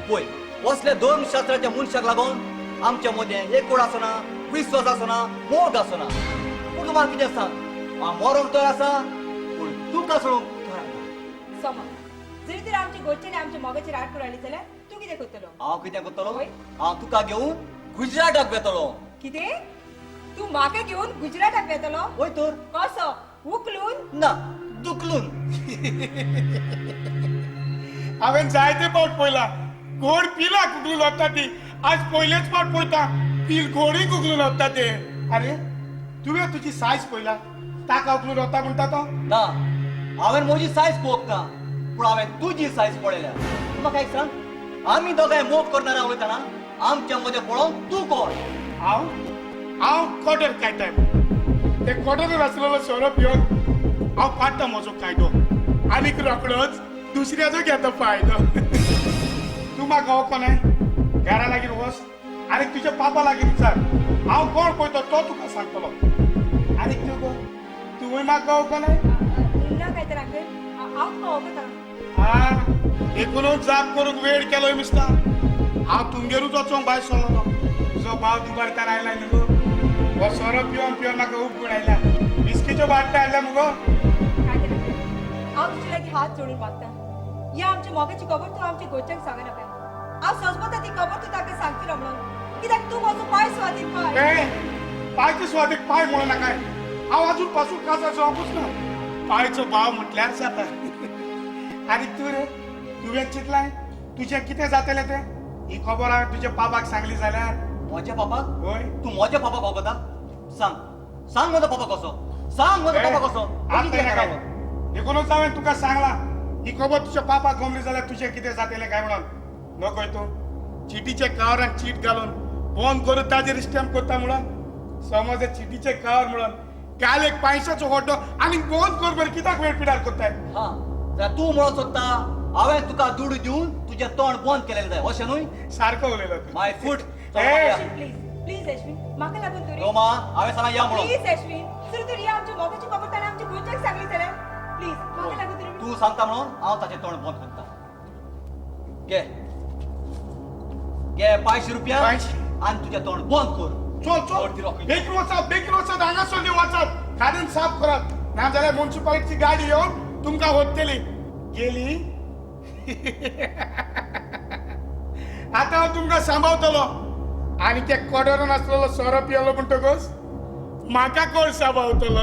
पळय असल्या धर्मशास्त्राच्या मनशाक लागून आमच्या मदें एकवट आसना, विस्वास आसना, मोग आसना. पूण तूं म्हाका कितें सांग, हांव मरोंक तयार आसा पूण तुका सोडूंक तयार ना. सोमा जरी तर आमच्या घरच्यांनी आमच्या मोगाची राड उडाडली जाल्यार तूं कितें करतलो? हांव कितें करतलो? हांव तुका घेवन गुजराताक वेतलो. कितें? तूं म्हाका घेवन गुजराताक वेतलो? वय तर. कसो? उखलून? ना, दुखलून. हांवें जायते फावट पळयला घोड पिला कुकलून वता ती. आज पयलेच फावट पळयता पील घोडी कुकलून वता ते. अरे तुवें तुजी सायज पळयला ताका उखलून वता म्हणटा तो? ना, हांवें म्हजी सायज पळोवंक ना पूण हांवें तुजी सायज पळयल्या. म्हाका एक सांग, आमी दोगांय मोग करतना वयतना आमच्या मदें पळोवन तूं कोण? हांव हांव क्वॉर्टर काडटा. ते क्वॉर्टरान आसलेलो सोरो पिवन हांव काडटा म्हजो कायदो आनीक रोकडोच दुसऱ्याचो घेता फायदो. तूं म्हाका वळखनाय? घरा लागीं वच आनी तुज्या पापा लागीं विचार हांव कोण पळयतो तो तुका सांगतलो. आनीक तूं गो तुवूय म्हाका वळखनाय? ना काय तर अंकल हांव तुका वळखता. हा देखूनच जाप करूंक वेळ केलो मिस्ता. हांव तुमगेरूच वचोंक भायर सरलो. तुजो भाव दुबारकार आयला न्हू गो. हो सोरो पिवन पिवन म्हाका उपगुण आयला. विस्कीच्यो बाटल्यो हाडल्या मुगो. हांव तुजे लागीं हात जोडून मागता, ह्या आमच्या मोगाची खबर तूं आमच्या घरच्यांक सांगनाका. हांव सजमता ती खबर तूं ताका सांगतलो म्हणून, कित्याक तूं म्हजो पांय स्वादीक पांय. पांयचे स्वादीक पांय म्हणूं नाकाय. हांव अजून पासून काजार जावपूच ना. पांयचो भाव म्हटल्यार जाता. आनी तूं रे, तुवें चिंतलां तुजें कितें जातलें तें? ही खबर हांवें तुज्या पापाक सांगली जाल्यार. म्हज्या पापाक? हय. तूं म्हज्या पापाक वखता? सांग, सांग म्हजो पापा कसो, सांग म्हजो पापा कसो. देखूनच हांवें तुका सांगलां, ही खबर तुज्या पापाक गमली जाल्यार तुजें कितें जातलें काय म्हणून. नकय तूं चिटीचे कावरान चीट घालून बंद करून ताजेर स्टॅम्प करता म्हणून. समज चिटीचे कावर म्हणून काल एक पांयशाचो हड्डो आनी बंद कर बरें, कित्याक वेळ पिडार करताय? हां, जाल्यार तूं म्हणून सोदता हांवें तुका दुडू दिवन तुजें तोंड बंद केलें जाय, अशें न्हय? सारको उलयलो. My foot. Please please Ashwin, म्हाका लागून तरी. रोमा, हांवें सांगलां या म्हणून. प्लीज अश्विन, सर तरी या आमच्या मोगाची खबर ताणें आमच्या घरच्यांक सांगली जाल्यार. प्लीज म्हाका लागून तरी. तूं सांगता म्हणून हांव ताचें तोंड बंद करता. घे घे 500 रुपया आनी तुजें तोंड बंद कर. चल चल, बेगीन वचात, बेगीन वचात, हांगासर वचात, काडून साफ करात, ना जाल्यार म्युनिसिपालिटीची गाडी येवन तुमकां व्हरतली. गेली. आतां हांव तुमकां सांबाळतलो. आनी ते कोडोरान आसलेलो सोरो पियलो म्हणटकच म्हाका कोण सांबाळतलो?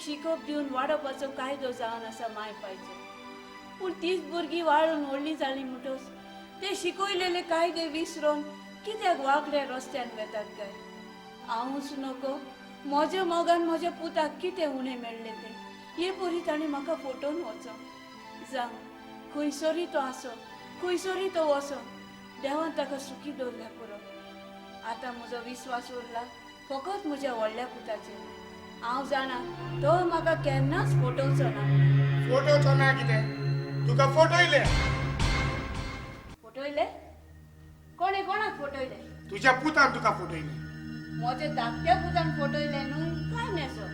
शिकोप दिवन वाडोवपाचो कायदो जावन आसा माय पायचो. पूण तीच भुरगीं वाळून व्हडलीं जालीं म्हणटच ते शिकयलेले कायदे विसरून कित्याक वागड्या रस्त्यान वेतात काय? हांवूच नको, म्हज्या मोगान म्हज्या पुताक कितें उणें मेळ्ळें तें हे परी ताणें म्हाका फटोवन वचो. जावं, खंयसरूय तो आसो, खंयसरूय तो वचो, देवान ताका सुखी दवरल्या पुरो. आतां म्हजो विस्वास उरला फकत म्हज्या व्हडल्या पुताचेर. हांव जाणा तो म्हाका केन्नाच फटोवचो ना. फटोवचो ना कितें? तुका फटयलें. फटयलें? कोणें कोणाक फटयलें? तुज्या पुतान तुका फटयलें. म्हज्या धाकट्या पुतान फटयलें न्हय? कांय न्हेसो.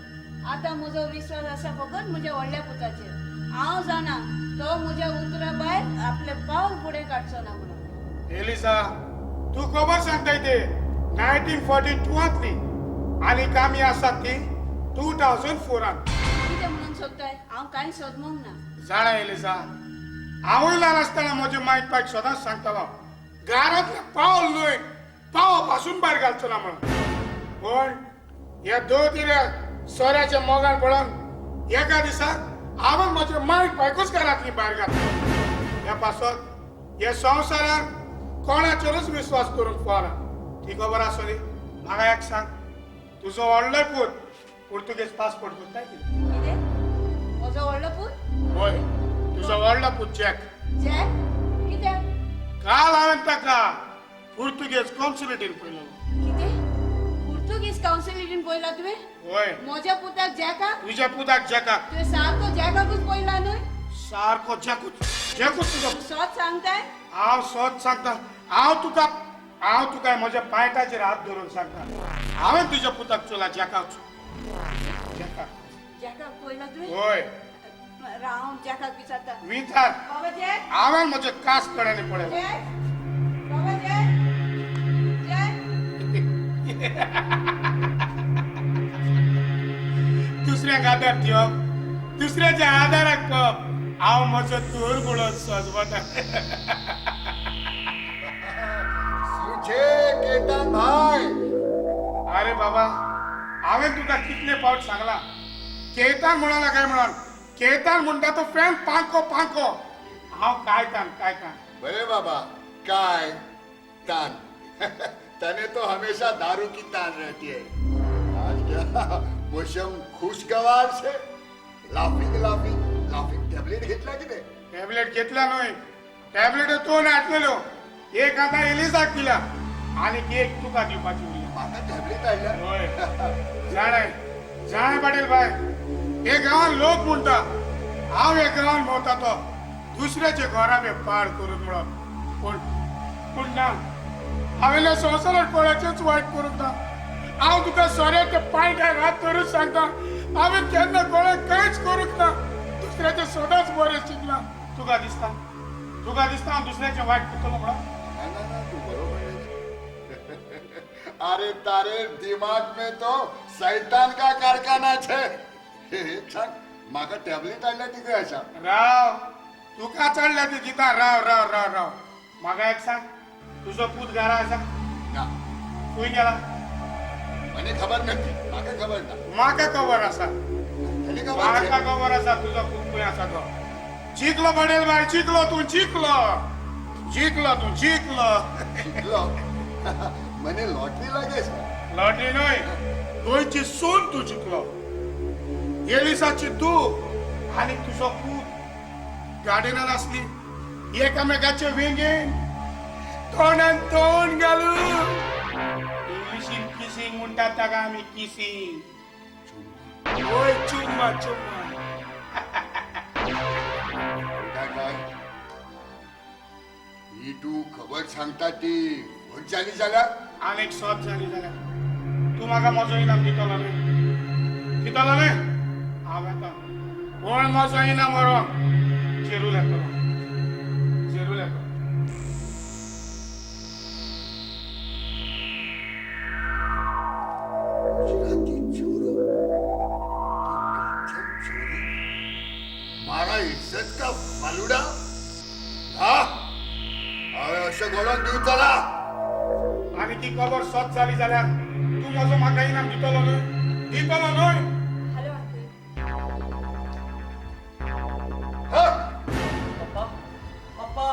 आतां म्हजो विस्वास आसा फकत म्हज्या व्हडल्या पुताचेर. हांव जाणा तो म्हज्या उतरा भायर आपलें पावल फुडें काडचो ना म्हणून. एलिसा, तूं खबर सांगताय ते 1942 आनी आमी आसात ती 2004. कितें म्हणून सोदताय? हांव कांय सोदमूंक ना. जाणा एलिसा, हांवूय ल्हान आसतना म्हज्या मायक पायक सदांच सांगतालो, घरांतलें पावल न्हय पाव पासून भायर घालचो ना म्हणून. पूण ह्या दोतिऱ्या सोऱ्याच्या मोगान पळोवन एका दिसाक हांवें म्हज्या मायक पायकूच घरांतली भायर घातली. ह्या पासत ह्या संवसारान कोणाचेरूच विस्वास करूंक फावना. ती खबर आसली. म्हाका एक सांग, तुजो व्हडलो पूत पुर्तुगेज पासपोर्ट करताय कितें? म्हजो व्हडलो पूत? हय, तुजो व्हडलो पूत जॅक. जॅक कित्याक? काल हांवें ताका पुर्तुगेज कॉन्सुलेटीन पळयलो. कितें? पुर्तुगेज इंग्लीश कावन्सिलिंग पळयला तुवें? वय. म्हज्या पुताक जॅकाक? तुज्या पुताक जॅकाक. तुवें सारको जॅकाकूच पळयला न्हय? सारको जॅकूच, जॅकूच तुजो. सत सांगताय? हांव सत सांगता. हांव तुका म्हज्या पांयटाचेर हात धरून सांगता, हांवें तुज्या पुताक चोयला जॅकाक. जॅकाक जॅकाक पळयला तुवें? वय. राव, जॅकाक विचारता. विचार. बाबा जॅक, हांवें म्हज्या कास कडेन पळयला. जॅक, बाबा जॅक, जॅक. दुसऱ्याक आदार दिवप, दुसऱ्याच्या आदाराक पळोवप, हांव म्हजो धूर म्हणून सजवता. केतन भाई. अरे बाबा, हांवें तुका कितले फावट सांगला, केतन म्हणला काय म्हणून. केतन म्हणटा तो फॅन पांको पांको. हांव काय तान काय तान. बरे बाबा, काय तान. तने तो हमेशा दारू की तान रहती है. आज क्या मौसम खुशगवार से. Laughing laughing laughing. टॅबलेट घेतला की नाही? टॅबलेट घेतला न्हय, टॅबलेट दोन हाडलेल्यो. एक आतां एलिजाक दिला आनी एक तुका दिवपाची उरली. म्हाका टॅबलेट हाडल्या? हय. जाणाय जाणाय पाटील भाई, हे गांवान लोक म्हणटा हांव हे गांवान भोंवता तो दुसऱ्याचे घरा पाड करूंक म्हणून. पूण पूण ना, हांवें संवसारात कोणाचेच वायट करूंक ना. हांव तुका सोऱ्याच्या पांयट्यार हात धरून सांगता, हांवें केन्ना कोणाक कांयच करूंक ना. दुसऱ्याचें सदांच बरें चिंतलां. तुका दिसता, तुका दिसता हांव दुसऱ्याचें वायट करतलो म्हणून? ना ना ना, तू बरोबर. अरे तारे दिमाग में तो शैतान का कारखाना छे. सांग, म्हाका टॅबलेट हाडल्या ती खंय आसा? राव, तुका चडल्या ती दिता. राव राव राव राव, म्हाका एक सांग, तुजो पूत घरा आसा? ना. खंय गेला? मने खबर नक्की. म्हाका खबर ना. म्हाका खबर आसा. म्हाका खबर आसा तुजो पूत खंय आसा तो. जिखलो पडेल बाय, जिखलो तूं, जिखलो, जिखलो तूं, जिखलो. जिखलो? मने लॉटरी लागे. लॉटरी न्हय, गोंयची सून तूं जिखलो. एलिसाची तूं आनी तुजो पूत गार्डनान आसली एकामेकाचे वेंगेन तोंडान तोंड घालून. इंग्लिशीन किसिंग म्हणटात ताका आमी, किसिंग. वय, चुम्मा चुम्मा. ही तूं खबर सांगता ती व्हड जाली जाल्यार? आनीक सत जाली जाल्यार तूं म्हाका म्हजो इनाम दितलो न्हय? दितलो न्हय? हांव येता. कोण म्हजो इनाम व्हरोंक? जेरूल येतलो, जेरूल येतलो. गुजराती चोरो, चोरी, मारा इज्जत का फालुडा. हा, हांवें अशें घडोवन दिवचला. आनी ती खबर सत जाली जाल्यार तूं म्हजो म्हाका इनाम दितलो न्हय? दितलो न्हय? Hello uncle. पप्पा, पप्पा.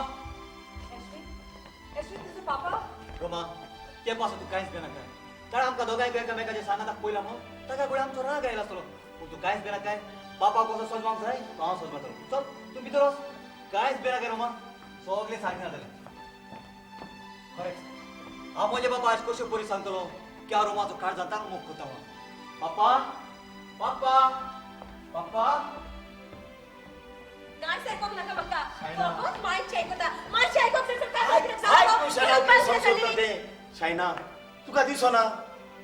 एश्विन, तुजो पापा? रोमा, ते पासून तूं कांयच बेनाकाय. कारण आमकां दोगांय एकामेकाच्या सांगाताक पयला म्हणून ताका गोळे आमचो राग आयला आसतलो. पूण तूं कांयच बेनाकाय. बापा कसो सजवांक जाय तो हांव सजवातलो. चल तूं भितर वच. कांयच बेनाकाय रोमा, सगळें सारकें जातलें. खरेंच हांव म्हज्या बाबा आज कश्यो परी सांगतलो की हांव रोमाचो काळ जाता मोग करता म्हणून. पापा, पापा, पापा. काय सारको नाका म्हाका. फकत मायचें आयकता, मायचें आयकप. शायना, तुका दिसना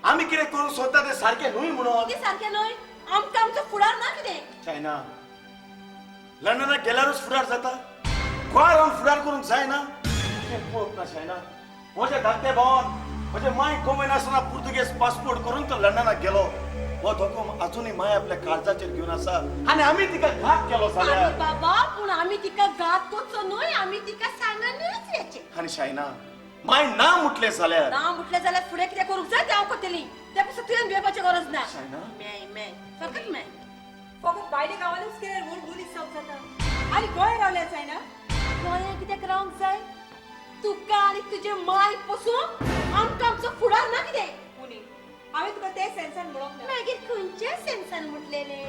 आमी कितें करूंक सोदता तें सारकें न्हय म्हणून? कितें सारकें न्हय? आमकां आमचो फुडार ना कितें? शायना, लंडनाक गेल्यारूच फुडार जाता? गोंया रावन फुडार करूंक जायना? तें पळोवंक ना शायना. म्हज्या धाकट्या भावान म्हज्या मांय कमयनासतना पुर्तुगेज पासपोर्ट करून तो लंडनाक गेलो. हो धोको अजूनय माय आपल्या काळजाचेर घेवन आसा आनी आमी तिका घात केलो जाल्यार. बाबा, पूण आमी तिका घात करचो न्हय, आमी तिका सांगनूच येचें. आनी शायना, माय ना म्हटलें जाल्यार? ना म्हटलें जाल्यार फुडें कितें करूंक जाय तें हांव करतली. त्या पासून तुवें भियेवपाची गरज ना. शायना, मेय मेय फकत मेय. फकत भायल्या गांवांनूच केल्यार व्हड मनीस जावंक जाता. आनी गोंय रावल्यार जायना? गोंयांत कित्याक रावंक जाय? तुका आनी तुजे माय पसून आमकां आमचो फुडार ना कितें? पुनी, हांवें तुका ते सेन्सान म्हणूंक ना. मागीर खंयच्या सेन्सान म्हटलेलें?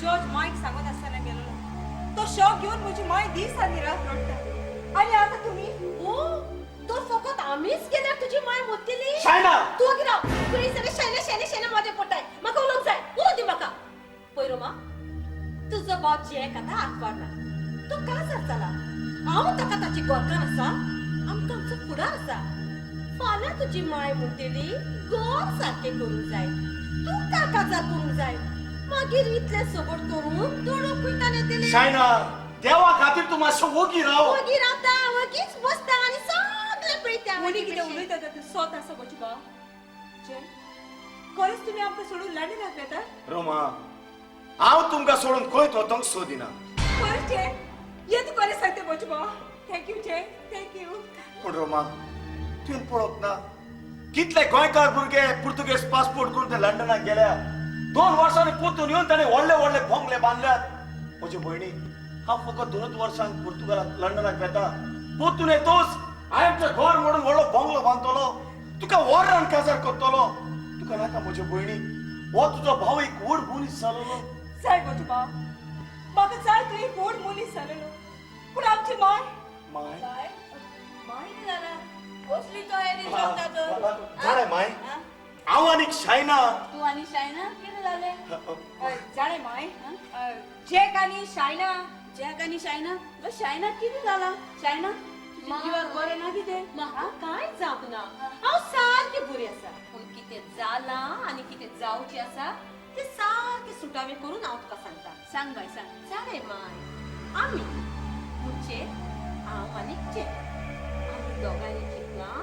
जॉर्ज मायक सांगत आसतना गेलो तो शॉक घेवन म्हजी माय दीस आनी रात रडटा. आनी आतां तुमी? ओ, तो फकत आमीच गेल्यार तुजी माय मोडटली? शायना, तूं कितें राव, तुवें सगळें शायना शायना शायना आमची गोरकार आसा, आमकां आमचो फुडार आसा. फाल्यां तुजी माय म्हणटली गोर सारकें करूंक जाय, तुमकां काजार करूंक जाय, मागीर इतलें सगट करून दुडू खंयच्यान येतले? शायना, देवा खातीर तूं मातसो वोगी राव. वोगी रावता, वगीच बसता आनी सगळें पळयता. मोनी कितें उलयता तें सोत आसा बोचबा. खरेंच तुमी आमकां सोडून लंडनाक वेता? रोमा, हांव तुमकां सोडून खंय वतोंक सोदिना. खरें चे, हें तूं खरें सांगता बोचबा. Thank you चे, thank you. पूण रोमा, तुवें पळोवंक ना कितले गोंयकार भुरगे पुर्तुगेज पासपोर्ट करून ते लंडनाक गेल्या. 2 वर्सांनी परतून येवन ताणें व्हडले व्हडले बंगले बांदल्यात. म्हजे भयणी, हांव फकत 2 वर्सांक पुर्तुगालाक लंडनाक वेता, परतून येतोच हांवें तुजें घर मोडून व्हडलो बंगलो बांदतलो, तुका व्हरान काजार करतलो. तुका नाका म्हजे भयणी, हो तुजो भाव एक व्हड मनीस जालोलो. जाय बोचबा, म्हाका जाय तूं एक व्हड मनीस जालेलो, पूण आमची माय माय माय जाला कसली तयारी करता तर? जाणें माय, हांव आनी शायना. तूं आनी शायना कितें जालें? जाणें माय, जॅक आनी शायना. जॅक आनी शायना? शायना कितें जालां? शायना जिवाक बरें ना कितें? म्हाका कांय जावंक ना, हांव सारकें बरी आसा. पूण कितें जालां आनी कितें जावचें आसा तें सारकें सुटावें करून हांव तुका सांगता. सांग बाय, सांग. जाणें माय, आमी म्हणजे हांव आनी जॅक, आमी दोगांयनी चिंतलां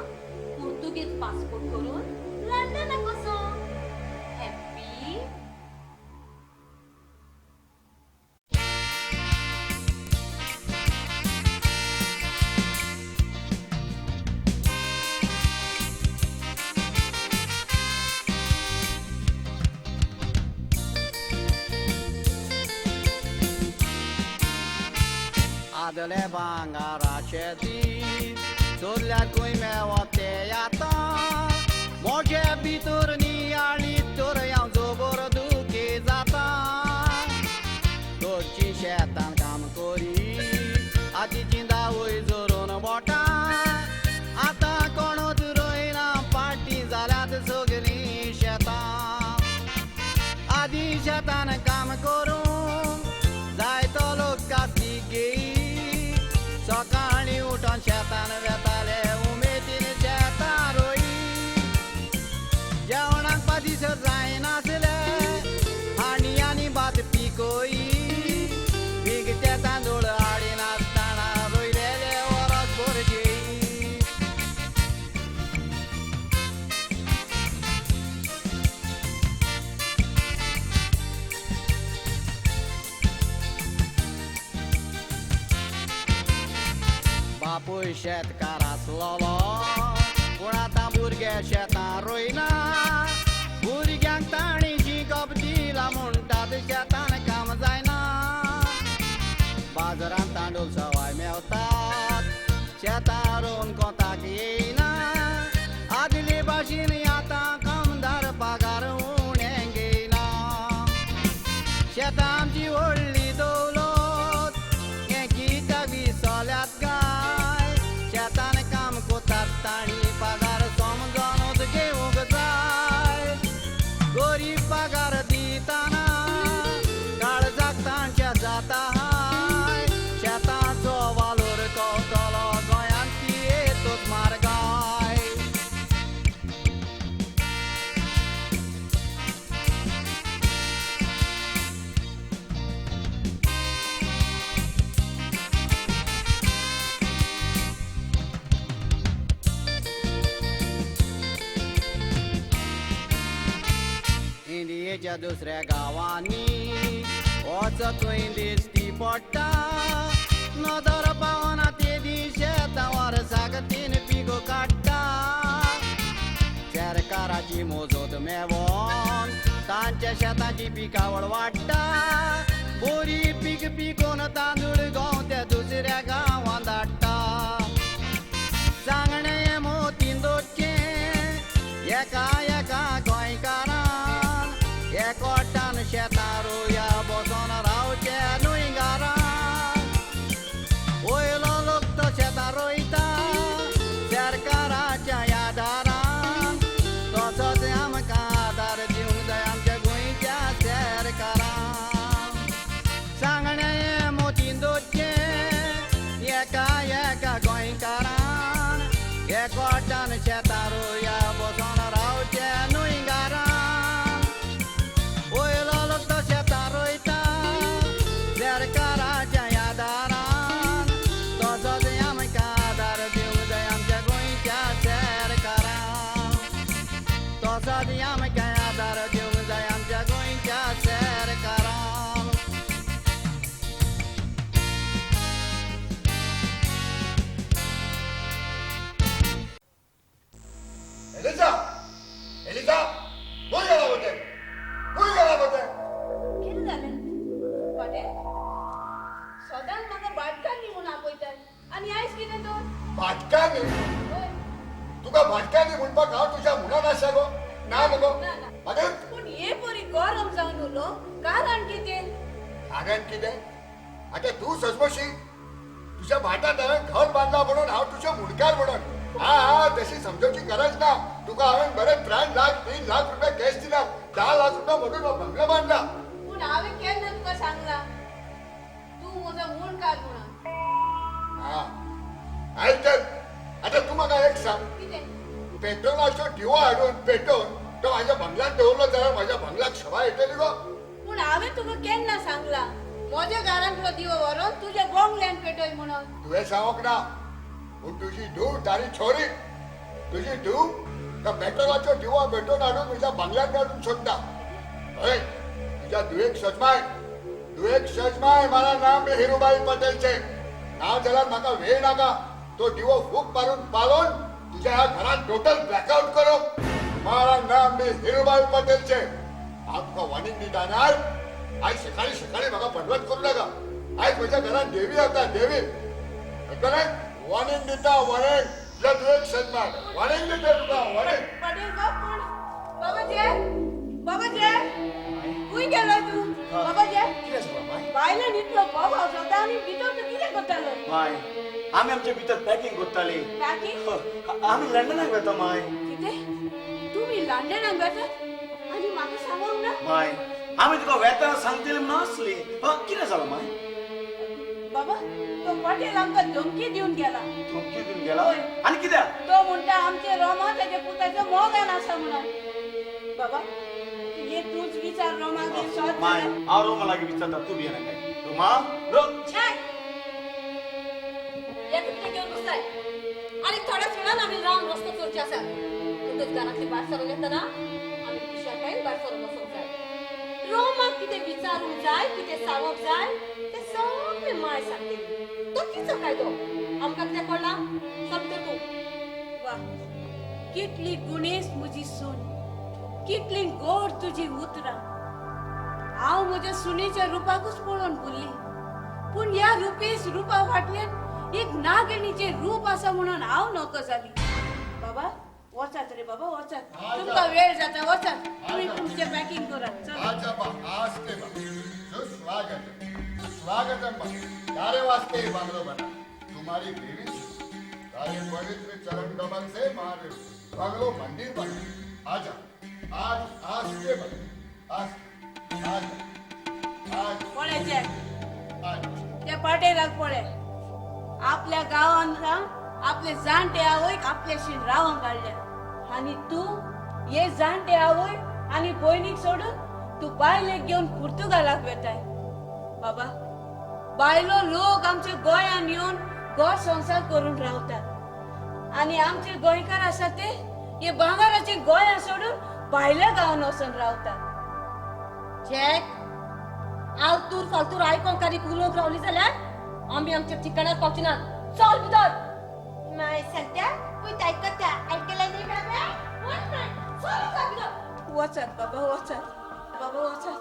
पुर्तुगेज पासपोर्ट करून लंडनाक वचोंक. हॅप्पी? आदले भांगराचे दीस चोरल्यार खंय मेवते आतां, म्हजे भितर नियाळी तर हांव जबर दुखी जाता. घरची शेतान काम करी आतीची दावय जोरून बोटां, आतां कोणूच रोयना पाटी जाल्यात सगळीं शेतां. आदी शेतान काम करूंक जायतो लोक कास्ती घेई, सकाळीं उठोन शेतान वेताले उमेदीन शेतां रोई. जेवणाक पादीसर जायनासले हांडी आनी भात पिकोई, विकते तांदूळ हाडिनासतना रोयलेले वरस भरजेई. बापूय शेतकार आसलोलो, पूण आतां भुरगे शेतां रोयना. भुरग्यांक तांणी शिकप दिलां म्हणटात शेतान काम जायना. बाजारांत तांदूळ सवाय मेवतात, शेतां रोवन कोताक येयना. आदले भाशेन आतां कामदार पगार उणें घेयना. शेतां आमची व्हडली दौलत, हें कित्याक विसरल्यात काय? शेतान काम कोतात तांणी पगार समजोनूच घेवंक जाय. गरीब पगार दितना काळजाक तांच्या जाता हाय, शेताचो वालोर कवतलो गोंयांत ती येतूच मार्गाय. इंडियेच्या दुसऱ्या गांवांनी वचत थंय दिश्टी पडटा, नदर पावना ते दीस शेतां वर्साक 3 पिको काडटा. सरकाराची मोजत मेवोन तांच्या शेताची पिकावळ वाडटा, बरी पीक पिकोवन तांदूळ गोंव ते दुसऱ्या गांवांत धाडटा. सांगणें मोतीन दवरचें एका एका गोंयकारान, एकवटान शेतां रोया बसोन रावचें न्हय घरान. वयलो लोक तो शेतां रोयता सरकाराच्या आदारान, तसोच आमकां आदार दिवंक जाय आमच्या गोंयच्या सरकारान. सांगणें मोतीन दवरचें एका एका गोंयकारान, वचात आमकां आदार दिवंक जाय आमच्या गोंयच्या सरकारान. एलिझा, एलिझा, खंय गेला गो तें? खंय गेला गो तें? कितें जालें पाटे? सदांच म्हाका भाटकारनी म्हूण आपयतात आनी आयज कितें तर? भाटकारनी? तुका भाटकारनी म्हणपाक हांव तुज्या मुणान आसा गो? ना मगो? मागीर? पूण हे परी गरम जावन उलो कारण कितें? कारण कितें? आतां तूं सजमशी तुज्या भाटांत हांवें घर बांदला म्हणून हांव तुज्या मुणकार म्हणून. हा हा, तशी समजवची गरज ना. तुका हांवें बरें 3 लाख 3 लाख रुपया कॅश दिला, 10 लाख रुपया म्हणून बंगलो बांदला. पूण हांवें केन्ना तुका सांगला तूं म्हजो मुणकार म्हणून? हा आयक तर, आतां तूं म्हाका एक सांग, पेट्रोलाचो दिवो हाडून पेटोवन तो म्हाज्या बंगल्यात दवरलो जाल्यार म्हाज्या बंगल्याक शोभा येतली गो? पूण हांवें तुका केन्ना सांगला म्हज्या घरांतलो दिवो व्हरोन तुज्या बंगल्यान पेटय म्हणून? तुवें सांगूंक ना, पूण तुजी धूव तारी छोरी, तुजी धूव तो पेट्रोलाचो दिवो पेटोवन हाडून म्हज्या बंगल्यात हाडून सोडटा. हय, तुज्या धुवेक सजमाय, धुवेक सजमाय. मारा नाम बी हिरूबाई पटेल छे. ना जाल्यार म्हाका वेळ नाका, तो दिवो फूक मारून पालोवन तुज्या ह्या घरात टोटल ब्लॅकआउट करो. मारा नाम बी हिरूबाई पटेल छे. हांव तुका वॉर्निंग दिता ना, आयज सकाळी सकाळी म्हाका पडवत करूं नाका. आयज म्हज्या घरात देवी येता, देवी. कळ्ळें? वॉर्निंग दिता, वॉर्निंग. तुज्या धुवेक सजमाय, वॉर्निंग दिता तुका, वॉर्निंग. पटेल गो, पूण बाबा जे, बाबा जे, खंय गेलो तूं? बाबा जे, बायलान इतलो बोवाळ जाता आनी भितर तूं कितें करतालो? माय, आमी आमचे भितर पॅकिंग करताली. पॅकिंग? आमी लंडनाक वता माय. कितें? तुमी लंडनाक वतात आनी म्हाका सांगूंक ना? माय, आमी तुका वेताना सांगतली म्हूण आसली. कितें जालां माय? बाबा, तो पटेल आमकां धमकी दिवन गेला. धमकी दिवन गेला? आनी कित्याक? तो म्हणटा आमचे रोमा ताच्या पुताच्या मोगान आसा म्हणून. बाबा, हे तूंच विचार रोमाक. माय, हांव रोमा लागीं विचारता, तूं भियेना काय. रोमा, रोम. कितें घेवन बसताय? आनी थोड्याच वेळान आमी रावन रस्तो चोरचे आसा. म्हणटच घरांतली भायर सरून येतना आमी खुशालकायेन भायर सरून वचूंक जाय. रोमाक कितें विचारूंक जाय, कितें सांगूंक जाय तें सगळें माय सांगतली. तो तिचो कायदो, आमकां कितें कळ्ळां? समजता तूं. वा, कितली गुणेस म्हजी सून, कितली गोड तुजी उतरां. हांव म्हज्या सुनेच्या रुपाकूच पळोवन भुल्ली, पूण ह्या रुपेस रुपा फाटल्यान एक नागिणीचें रूप आसा म्हणून हांव नकळो जाली. बाबा वचात रे बाबा, वचात, तुमकां वेळ जाता, वचात तुमी तुमचें पॅकिंग करात. सुस्वागतम, सुस्वागतम. तारे वास्ते बांगलो बना तुम्हारी देवी, तारे पवित्र चरण कमल से मारे बांगलो मंदिर बना. आजा, आज आज के बना, आज आज आज. पळय ते पाटेलाक पळय, आपल्या गांवान आपले जाणटे आवयक आपल्याशी रावंक काडल्या आनी तूं हे जाणटे आवय आनी भयणीक सोडून तूं बायलेक घेवन पुर्तुगालाक वेताय. बाबा, बायलो लोक आमच्या गोंयान येवन घर संवसार करून रावतात आनी आमचे गोंयकार आसा ते हे भांगराचे गोंया सोडून भायल्या गांवान वचून रावतात. जॅक, आलतूर फालतूर आयकोंक आनी उलोवंक रावली जाल्यार आमी आमच्या ठिकाणार पावचे ना. चल भितर. माय सांगता, पूत आयकता, आयकलें न्ही बाबा? चल भितर. वचात बाबा, वचात बाबा, वचात.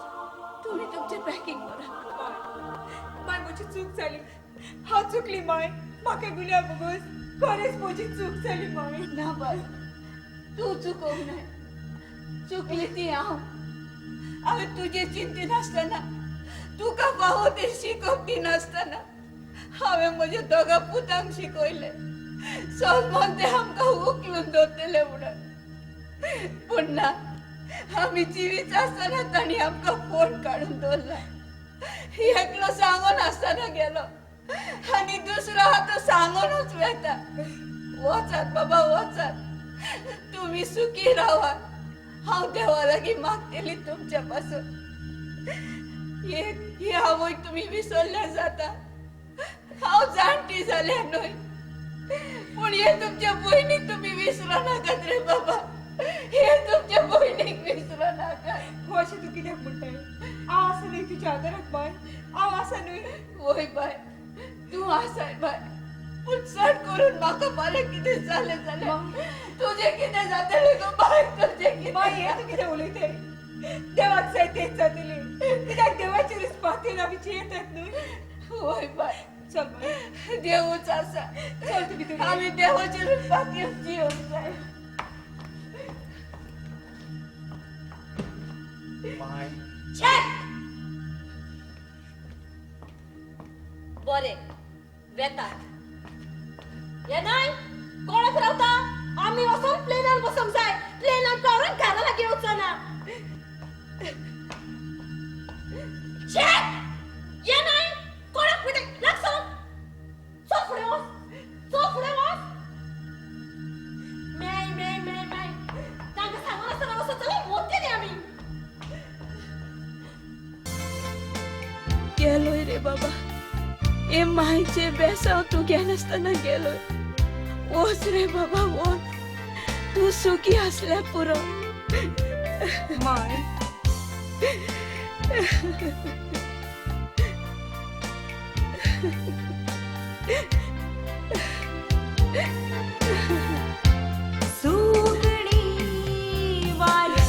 तुमी तुमचें पॅकिंग करात. माय, म्हजी चूक जाली, हांव चुकली माय, म्हाका गुल्या बोगस, खरेंच म्हजी चूक जाली माय. ना बाय, तूं चुकोवंक नाय, चुकली ती हांव. हांवें तुजें चिंती नासतना, तुका फावो तें शिकोवंक दिनासतना हांवें म्हज्या दोगां पुतांक शिकयलें. सजमोन ते आमकां उखलून दवरतले म्हणून, पूण ना, आमी जिवीत आसतना तांणी आमकां फोन काडून दवरला. एकलो सांगून आसतना गेलो आनी दुसरो आतां सांगूनच वेता. वचात बाबा, वचात, तुमी सुखी रावात. हांव देवा लागीं मागतली तुमच्या पासून. ही आवय तुमी विसरल्या जाता. हांव जाणटी जाल्या न्हय, पूण हे तुमच्या भयणीक तुमी विसरो नाकात रे बाबा, हे तुमच्या भयणीक विसरो नाका. अशें तूं कित्याक म्हणटाय? हांव आसा न्हय तुज्या आदाराक बाय, हांव आसा न्हय. वय बाय, तूं आसाय बाय, पूण चड करून म्हाका फाल्यां कितें जालें जाल्यार तुजें कितें जातलें गो बाय? तुजें कितें? बाय, हें तूं कितें उलयताय? देवाक जाय तेच जातलें. कित्याक देवाचेरूच पातयेन आमी जियेतात न्हय. वय बाय, चल बाय, देवूच आसा. चल तूं भितर. आमी देवाचेरूच पातयेन जियोंक जाय. माय बरें वेता हे न्हय कोणाक रावता? आमी वचोन प्लेनान बसूंक जाय. प्लेनान करून घरा लागीं वचना. हे न्हय कोणाक वयता? लागसो चल फुडें वच, चल फुडें वच. मेय मेय मेय मेय तांकां सांगून आसतना वचत जाल्यार वतली आमी. गेलोय रे बाबा, हे मायचे बेसांव तूं घेनासतना गेलोय. वच रे बाबा वच, तूं सुखी आसल्यार पुरो. माय सुगणी वाऱ्या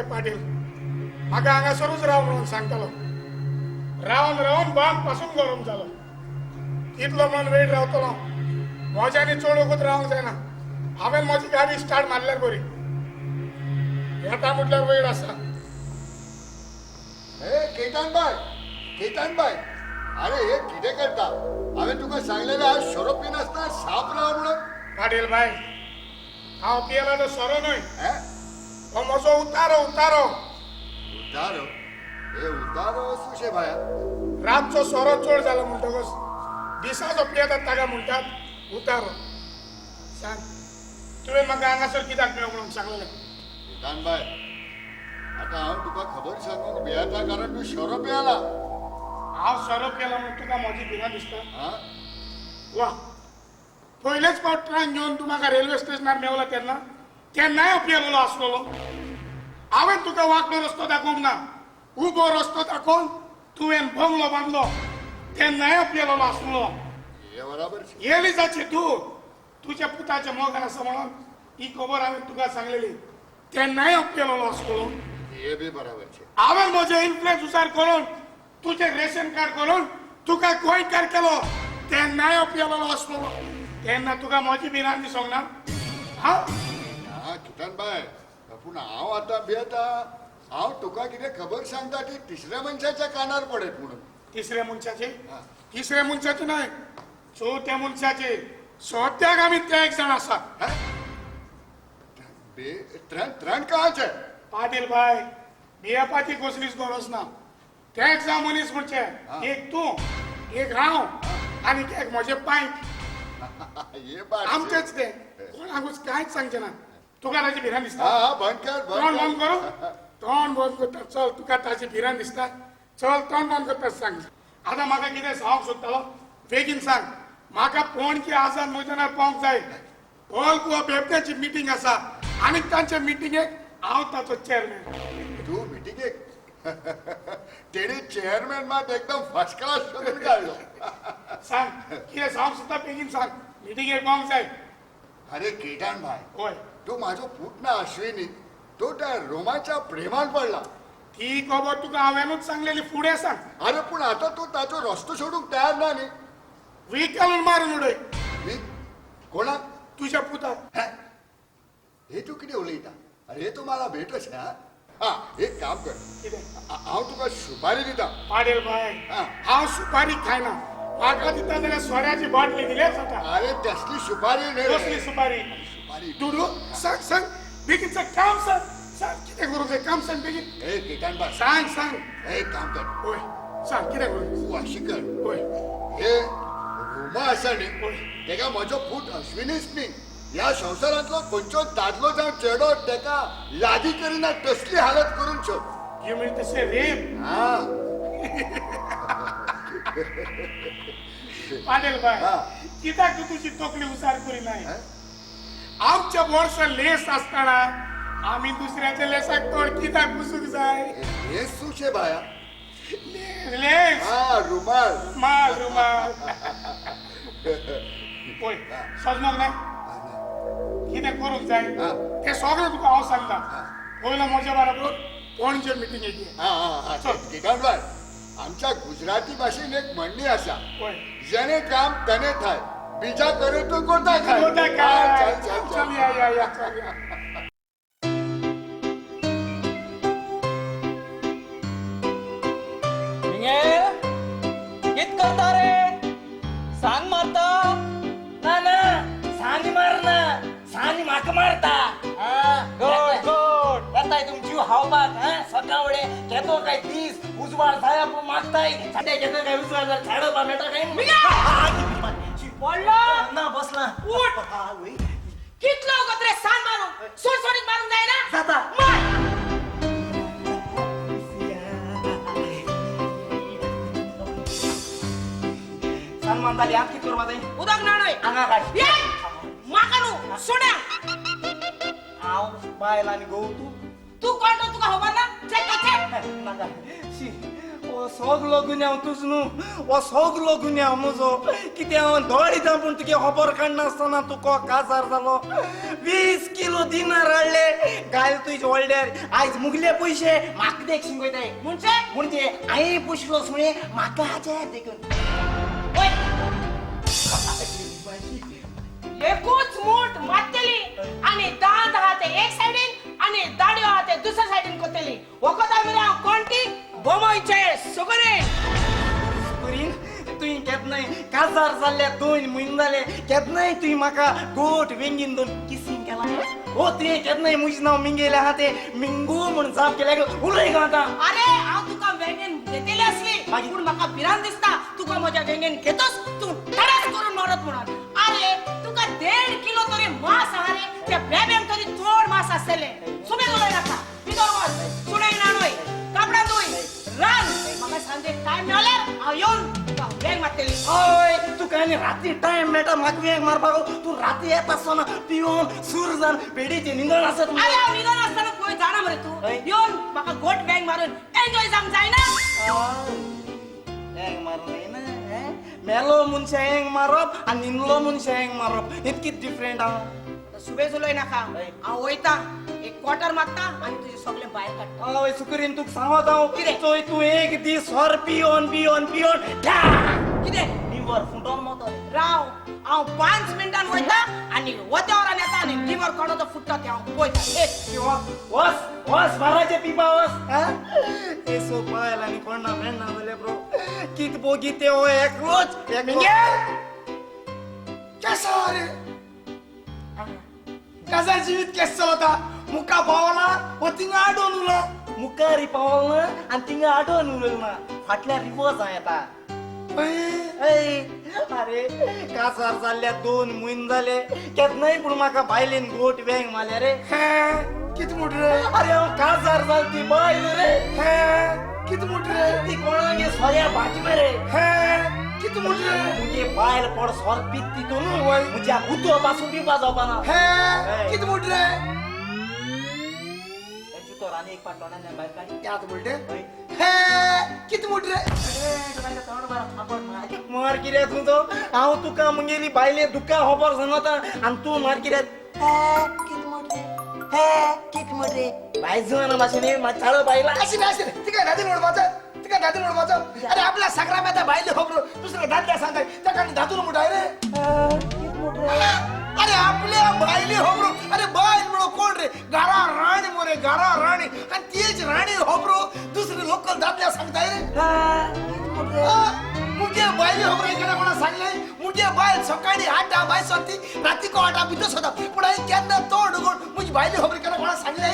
पाटील म्हाका हांगासरूच राव म्हणून सांगतालो. रावन रावन बांद पासून गरम जालो. इतलो मन वेळ रावतलो म्हज्यानी चड वगत रावंक जायना. हांवें म्हजी गाडी स्टार्ट मारल्यार बरी. येता म्हटल्यार वेळ आसा. हे केतन बाय, केतन बाय, अरे हे कितें करता? हांवें तुका सांगलेलें आज सोरो पिनासतना साप राव म्हणून. पाटील बाय, हांव पियेला तो सोरो न्हय, हो म्हजो उतारो. उतारो उतारो? हे उतारो सुशे भाया. रातचो सोरो चड जालो म्हणटकच दिसाचो पियेतात ताका म्हणटात उतारो. सांग, तुवें म्हाका हांगासर कित्याक मेळो म्हणून सांगलें? केतन बाय, आतां हांव तुका खबर सांगूंक भियेता कारण तूं सोरो पियेला. हांव सोरो पियेला म्हणून तुका म्हजी भिरांत दिसता? वा, पयलेच फावट ट्रंक घेवन तूं म्हाका रेल्वे स्टेशनार मेवला तेन्ना केन्नाय हांव पियेलेलो आसलेलो. हांवें तुका वांकडो रस्तो दाखोवंक ना, उबो रस्तो दाखोवन तुवें बंगलो बांदलो तेन्नाय हांव पियेलेलो आसलेलो. एलिजाची तूं तुज्या पुताच्या मोगान आसा म्हणून ही खबर हांवें तुका सांगलेली तेन्नाय हांव पियेलेलो आसलेलो. हांवें म्हजें इन्फ्लुएन्स उसार करून तुजें रेशन कार्ड करून तुका गोंयकार केलो तेन्नाय हांव पियेलेलो आसलेलो. तेन्ना तुका म्हजी भिरांत दिसोंक ना? हा किटन बाय, पूण हांव आतां भियेता. हांव तुका कितें खबर सांगता ती तिसऱ्या मनशाच्या कानार पडत म्हणून. तिसऱ्या मनशाची? तिसऱ्या मनशाची न्हय, चवथ्या मनशाची. सद्याक आमी ते एक जाण आसा. त्रण त्रण काचे पाटील बाय, भियेवपाची कसलीच गरज ना. ते एक जाण मनीस म्हणजे एक तूं, एक हांव आनी एक म्हजे पांय. आमचेच ते, कोणाकूच कांयच सांगचें ना. तुका ताची भिरांत दिसता? बंद कर, तोंड बंद करूं? तोंड बंद करता. चल, तुका ताची भिरांत दिसता, चल तोंड बंद करता. सांग आतां म्हाका कितें सांगूंक सोदतालो, बेगीन सांग. म्हाका पणजे आझाद मैदानार पावंक जाय. ऑल गोवा बेबद्याची मिटींग आसा आनी तांच्या मिटिंगेक हांव ताचो चेअरमॅन. तूं मिटिंगेक? तेणी चेअरमॅन मात एकदम फर्स्ट क्लास सोदून काडलो. सांग कितें सांगूंक सोदता, बेगीन सांग. मिटिंगेक पावंक जाय. अरे केटान भाय, हय, तूं म्हाजो पूत ना अश्विनी, तो त्या रोमाच्या प्रेमान पडला. ती खबर तुका हांवेनूच सांगलेली, फुडें सांग. अरे पूण आतां तूं ताचो रस्तो सोडूंक तयार ना न्ही. वीक घालून मारून उडय. वीक कोणाक? तुज्या पुताक. हे तूं कितें उलयता? अरे तूं मला भेटच. हा, एक काम कर, हांव तुका सुपारी दिता. पाडेल बाय, हांव सुपारी खायना. म्हाका दिता जाल्यार सोऱ्याची बाटली दिल्यार जाता. अरे तसली सुपारी न्हय. कसली सुपारी? सुपारी दुडू. सांग सांग बेगीन सांग. काम सांग, सांग कितें करूंक जाय, काम सांग बेगीन. ए केटान बाय, सांग सांग. एक काम कर. होय सांग कितें करूंक. तूं अशी कर. होय, हे रुमा आसा न्ही, तेका म्हजो पूत अश्विनीच न्ही, ह्या संवसारांतलो खंयचो दादलो जावं चेडो तेका लागीं करिना तसली हालत करून सोड. You mean to say rape? हा. पाटील बाय, कित्याक तूं तुजी तकली उसार करिनाय? आमच्या वर्सा लेस आसतना आमी दुसऱ्याच्या लेसाक तोंड कित्याक पुसूंक जाय? लेस सुशे बाया, लेस. हा, रुमाल. रुमाल रुमाल. पळय सजमोग न्हय कितें करूंक जाय तें सगळें तुका हांव सांगता. पयलो म्हज्या बरोबर पणजे मिटिंगेक. केटान बाय, आमच्या गुजराती भाशेन एक म्हणणी आसा, जेणे काम तेणे थाय, बीजा करे तो गोता खाय. गोता खाय. चल चल या या या. कित करता रे? सांग मारता? ना ना, सांग मारना, सांग म्हाका मारता. गोड गोड येताय तुमची हावपाक. सकाळ केदो काय दीस उजवाड जाया पूण मागताय. केदो काय उजवाड जाल्यार झाडोवपा मेळटा काय? पडलो ना, बसला. उठ. कितलो वगत रे सांग मारूंक? सोडसोडीत मारूंक जायना? जाता. मार. सांग मारताली हात कित करपा जाय? उदक न्हाणय. आंगा काड. म्हाका न्हू, सुण्या. हांव बायल आनी घोव तूं. तूं कोण तो तुका खबर ना? Check check. नाका. शी, हो सगलो गुन्यांव तुज न्हू, हो सगलो गुन्यांव म्हजो. कितें हांव दोळिता पूण तुगे खबर काडनासतना तुका काजार जालो. 20 किलो दिनार हाडले घाल तुजे व्हडल्यार. आयज मुगले पयशे म्हाका देख शिंगयताय. म्हणजे म्हणजे हांवें पुसलो सुणें म्हाका हाचे देखून. एकूच मूठ मारतली आनी दांत आहा ते एक सायडीन आनी दाडयो आहा ते दुसऱ्या सायडीन कोतली. वखदां मरे हांव कोण ती बोमोयचे सुगरीन. सुगरीन तुवें केन्नाय काजार जाल्ल्या 2 म्हयने जाले, केन्नाय तुवें म्हाका गोट वेंगीन 2 किसींग केला? ओ तुवें केन्नाय म्हजें नांव मिंगेलें आहा तें मिंगू म्हूण जाप केल्या? उलय गो आतां. अरे हांव तुका वेंगेन घेतली आसली पूण म्हाका भिरांत दिसता तुका म्हज्या वेंगेन घेतच तूं तडस करून मरत म्हणून. अरे तुका 1.5 किलो तरी मांस आहा रे, त्या बेब्यांक तरी चड मांस आसतलें. सुबेज उलय नाका, भितर वच, सुणेक न्हाणय, कापडां धुय, रांद. म्हाका सांजे टायम मेळल्यार हांव येवन तुका वेंग मारतली. हय, तुका आनी राती टायम मेळटा म्हाका वेंग मारपाक? तूं राती येता आसतना पिवन सूर जावन पेडीचें न्हिदन आसत. अरे हांव न्हिदन आसतना खंय जाणा मरे तूं? येवन म्हाका गोट वेंग मारून एन्जॉय जावंक जायना? वेंग मारून येना? मेलो मनशां हेंग मारप आनी न्हिदलो मनशां हेंग मारप इतकीच डिफरंट आहा. सुबेज उलय नाका, हांव वयता एक क्वॉर्टर मागता आनी तुजें सगळें भायर काडटा. हय सुकरीन, तुका सांगत हांव कितें? चोय तूं एक दीस सोर पियोन पियोन पियोन कितें लिवर फुटोन मरतलें. राव, हांव 5 मिनटान वयता आनी वत्या वरान येता आनी लिवर कोणाचो फुट्टा ते हांव पळयता. वस वस माराचे पिपा वस. हे सो बायल आनी कोणा मेळना जाल्यार ब्रो कित बोगी ते हो एकलोच. कैसा रे कसा जीवित केस चलता? मुका पावला वो थिंगा आडोन उरला. मुखारी पावला आनी थिंगा आडोन उरला. फाटल्या रिवर्स येता. अरे कासार जाल्ल्या 2 म्हयने जाले केन्नाय पूण म्हाका बायलेन गोट वेंग मारल्या रे. कित म्हूट रे? अरे हांव कासार जाल ती बायल रे. कित म्हूट रे? ती कोणागे सोऱ्या भाजी मरे. कित म्हूट रे? मुगे बायल पड सोर पीत तितून म्हज्या उदो पासून पिवपा जावपाना. कित म्हूट रे? तो रानी एक पाट तोंडांतल्यान भायर काडी. त्यात म्हणटे कित म्हूट रे? मार कित्याक तूं तो? हांव तुका मुगेली बायले दुख्खा खबर सांगता आनी तूं मार कित्याक कित म्हूट रे? कित म्हूट रे? बायजू ना भाशेन चाळो बायला. अशें न्ही अशें न्ही तिका दादीन म्हणपाचो तिका दादीन म्हणपाचो. अरे आपल्या साकरामेता बायले खबर दुसऱ्या दादल्या सांगताय ताका आनी दादून म्हणटाय रे. अरे आपल्या बायले खबर. अरे बायल म्हणून कोण रे? घरा राणी मोरे घरा राणी आनी तीच राणी खबर दुसरे लोकल दादल्या सांगताय रे. मुगे बायले खबर केन्ना कोणा सांगले? मुगे बायल सकाळी 8 बाय सोती राती को 8 भितर सोता पूण हांवें केन्ना तोंड उगड म्हजी बायले खबर केन्ना कोणा सांगले?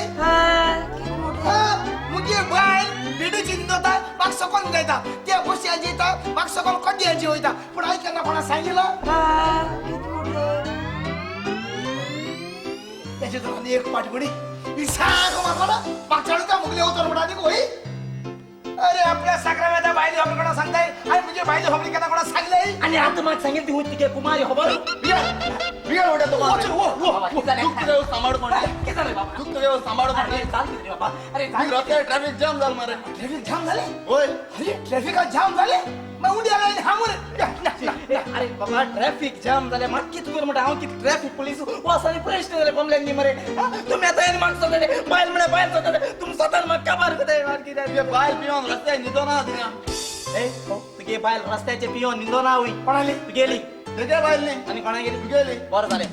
मुगे बायल बेडूची न्हिदता म्हाका सकयल न्हिदयता त्या बशयाची येता म्हाका सकयल कड्ड्याची वयता पूण हांवें केन्ना कोणा सांगिल्लो? तेजे तर आनी एक पाटगुडी सारको मारपाना म्हाका चाळता मुगले उतर म्हणटा आनी वय. अरे आपल्या साकरामेता बायले खबर कोणा सांगताय आनी मुगे बायले खबर केन्ना कोणा सांगले? आनी आतां म्हाका सांगेल ती तुगे कुमारी खबर. बिगर म्हणटा तो सांबाळ कोण? कितें जालें बाबा? दुख्ख सांबाळ कोण? चाल कितें बाबा? अरे रस्त्यार ट्रॅफिक जाम जाल मरे. ट्रॅफिक जाम जालें? वय. अरे ट्रॅफिकाक जाम जालें? मागीर उंडी आयली हांव रे. अरे बाबा ट्रॅफिक जाम जालें म्हाका कितें कर म्हणटा? हांव कितें ट्रॅफिक पुलीस वच आनी प्रश्न जाले कोमल्यांनी मरे. तुमी आतां येवन म्हाका सोदले बायल म्हळ्यार बायल सोदले तुमी स्वतान म्हाका काबार करताय. बायल पिवन रस्त्यार न्हिदोना थिंगा. ए तुगे बायल रस्त्याचे पिवन न्हिदोना वय. कोणाली? तुगेली. तुगे बायल न्ही. आनी कोणागेली? तुगेली. बरें जालें.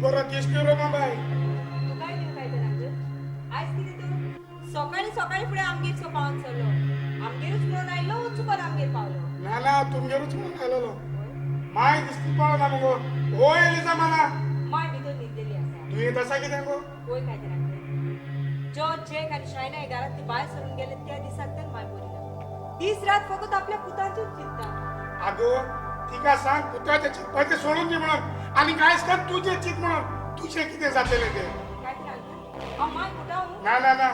बरो दिसतो रे बाय. तुकाय दिवं काय तर अंकल? आयज कितें तूं सकाळी सकाळी फुडें आमगेर सो पावन चल्लो. आमगेरूच म्हणून आयलो चुकोन आमगेर पावलो. ना ना तुमगेरूच म्हणून आयलेलो. माय दिसती पावना मुगो. होय एलिजा माना. माय भितर न्हिदलेली आसा. दुयेंत आसा कितें गो? होय काय तर अंकल, जॉर्ज जॅक आनी शायना हे घरांतली भायर सरून गेले त्या दिसाक तर माय बरी ना. दीस रात फकत आपल्या पुतांचीच चिंता. आगो तिका सांग पुताचें चिंतपाचें सोडून दी म्हणून आनी कांयच कर तुजें चिंत म्हणून तुजें कितें जातलें तें. काय तर अंकल हांव माय पुता. ना ना ना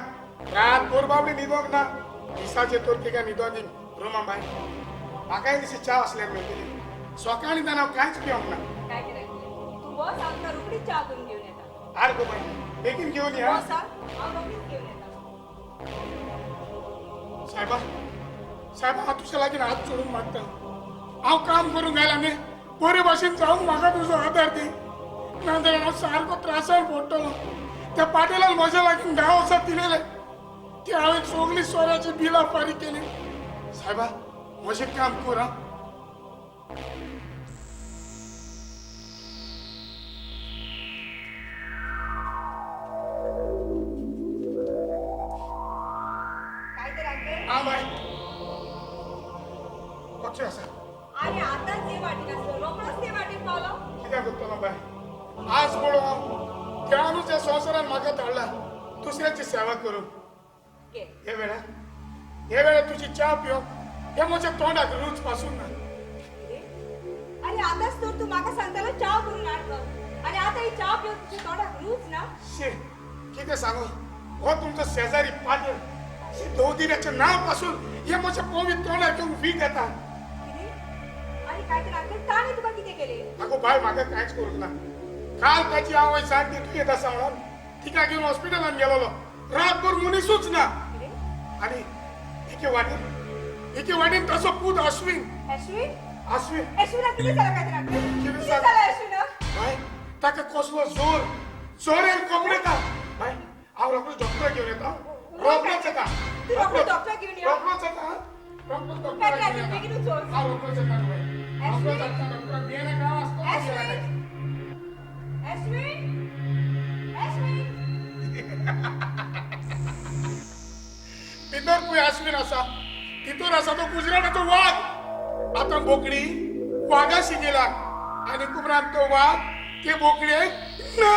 रातभर बाबडी न्हिदोंक ना. दिसाचें तर तिका न्हिदों दी. रोमा बाय म्हाकाय दिशी च्या आसल्यार मेळटली. सकाळीं ताणें हांव कांयच पिवंक ना. काय तर अंकल तूं बस हांव रोखडीच च्या करून घेवन येता. आरे गो बाय बेगीन घेवन या. बस हांव रोखडीच घेवन येता. साहेबा साहेबा हांव तुज्या लागीं हात सोडून मागता. हांव काम करूंक आयला न्ही बरे भाशेन जावंक म्हाका तुजो आदार दी. नाजाल्यार हांव सारको त्रासान पडटलो. त्या पाटेलान म्हज्या लागीं 10 वर्सां दिलेले ती हांवें सगळीं सोऱ्याची बिलां फारीक केली. साहेबा म्हजें काम कर. हां बाय कशें आसा? अरे आतांच ते वाटेन आसलो रोखडोच ते वाटेन पावलो. कित्याक करतलो बाय? आज पळोवं देवानूच ह्या संवसारान म्हाका धाडला दुसऱ्याची सेवा करूंक. हे वेळार तुजी च्या पिवप हे म्हज्या तोंडाक रूच पासून ना. अरे आतांच तर तूं म्हाका सांगतालो च्या करून हाड म्हण आनी आतां ही च्या पिवन तुज्या तोंडाक रूच ना. शी कितें सांगू हो तुमचो शेजारी पाटील दवदिऱ्याचें नांव पासून हे म्हज्या पोवी तोंडाक घेवन वीख येता. काय तर अंकल ताणें तुका कितें केलें? आगो बाय म्हाका कांयच करूंक ना. काल ताची आवय सारकी दुयेंत आसा म्हणून तिका घेवन हॉस्पिटलान गेलोलो. रातभर मनीसूच ना. आनी एके वाटेन तसो पूत अश्विन. अश्विन? आश्विन अश्विना कितें जालां काय तुका? कितें जालां अश्विना? बाय ताका कसलो जोर जोर येवन कोंबड येता. बाय हांव रोकडोच डॉक्टराक घेवन येता. रोकडोच येता. तूं रोकडो डॉक्टराक घेवन यो. रोकडोच येता. रोकडोच डॉक्टराक घेवन येता. हांव रोकडोच येता बाय. रोकडोच येता डॉक्टराक घेवन येता. अश्विन अश्विन अश्विन भितर खंय अश्विन आसा तितूर आसा तो गुजराताचो वाग. आतां बोकडी वागा शिकेला आनी उपरांत तो वाग ते बोकडेक ना.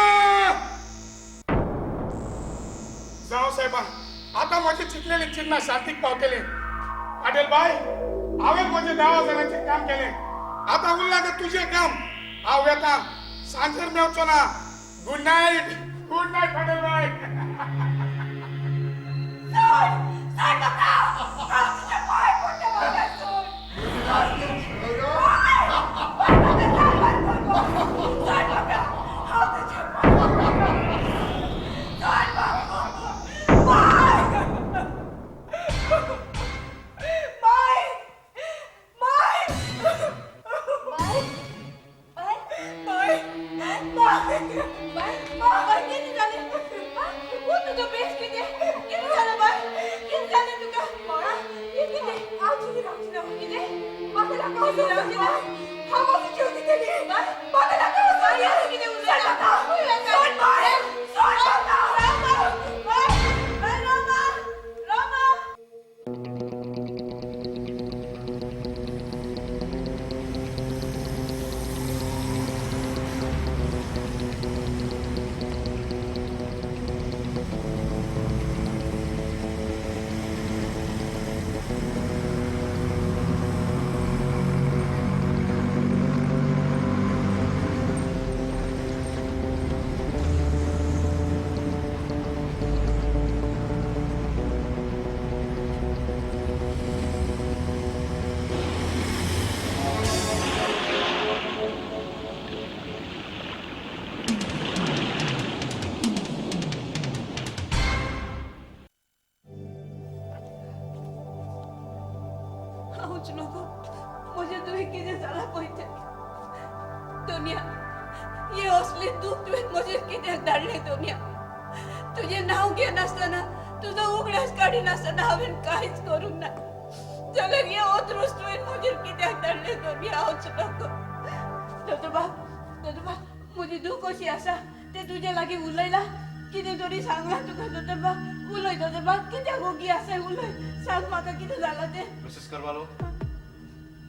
जावं साहेबा आतां म्हजें चिंतलेलें चिन्ना शांतीक पावतलें. पाटेल बाय हांवें म्हजें 10,000 काम केलें. आतां उरलां तें तुजें काम. हांव वेता सांजेर मेवचो ना. Good night. Good night Patel bye. सोड सोड म्हाका. हांव तुज्या पांय पडटा. म्हाका सोड.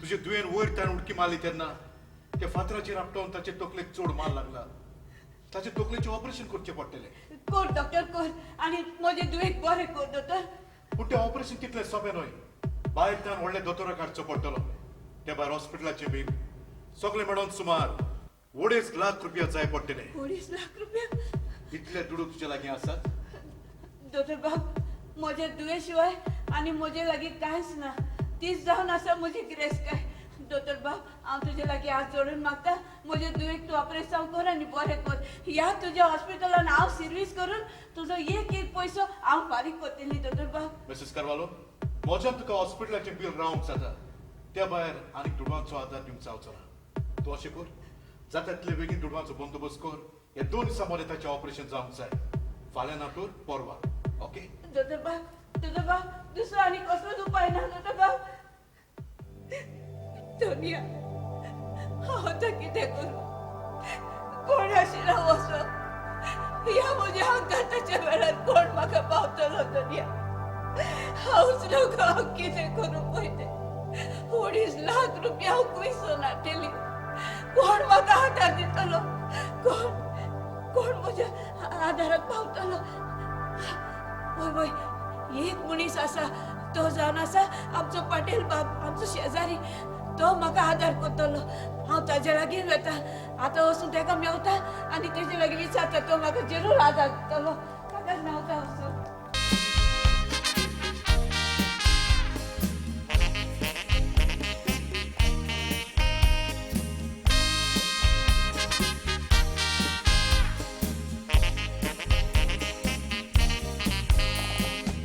तुजे दुयेन वयर ताणें उडकी मारली तेन्ना त्या फातराचेर आपटोवन ताचे तकलेक चड मार लागला. ताचे तकलेचें ऑपरेशन करचें पडटलें. कर डॉक्टर कर आनी म्हजे दुयेक बरें कर डॉक्टर. पूण तें ऑपरेशन तितलें सोंपें न्हय. भायर तान व्हडल्या दोतोराक काडचो पडटलो. त्या भायर हॉस्पिटलाचें बील सगळें मेळोन सुमार 2.5 लाख रुपया जाय पडटले. 2.5 लाख रुपया? इतले दुडू तुजे लागीं आसात? दोतोर बाब म्हजे दुये शिवाय आनी म्हजे लागीं कांयच ना. तीच जावन आसा म्हजी गिरेस्तकाय. दोतोर बाब हांव तुजे लागीं हात जोडून मागता म्हजे दुयेक तूं ऑपरेशन कर आनी बरें कर. ह्या तुज्या हॉस्पिटलान हांव सिर्वीस करून तुजो एक एक पयसो हांव फारीक करतली दोतोर बाब. मिसेस कार्वालो म्हज्यान तुका हॉस्पिटलाचें बील रावंक जाता. त्या भायर आनीक दुडवांचो आदार दिवंक जावचो ना. तूं अशें कर जाता तितले बेगीन दुडवांचो बंदोबस्त कर. ह्या 2 दिसां मदीं ताचें ऑपरेशन जावंक जाय. फाल्यां ना तर परवां. ओके दोतोर बाब? दोतोर बाब दुसरो आनी कसलोच उपाय ना दोतोर बाब? दुनिया हांव आतां कितें करूं? कोण आशिल्लो वचो ह्या म्हज्या अंकाताच्या वेळार कोण म्हाका पावतलो दुनिया? हांवच नको हांव कितें करूं पळय तें. 2.5 लाख रुपया हांव पयसो नाटेली. कोण म्हाका आदार दितलो? कोण कोण म्हज्या आदाराक पावतलो? वय वय एक मनीस आसा तो जावन आसा आमचो पाटील बाब आमचो शेजारी. तो म्हाका आदार करतलो. हांव ताजे लागीं वता आतां वचून ताका मेवता आनी तेजे लागीं विचारता. तो म्हाका जरूर आदार दितलो. ताका मेवता वचून.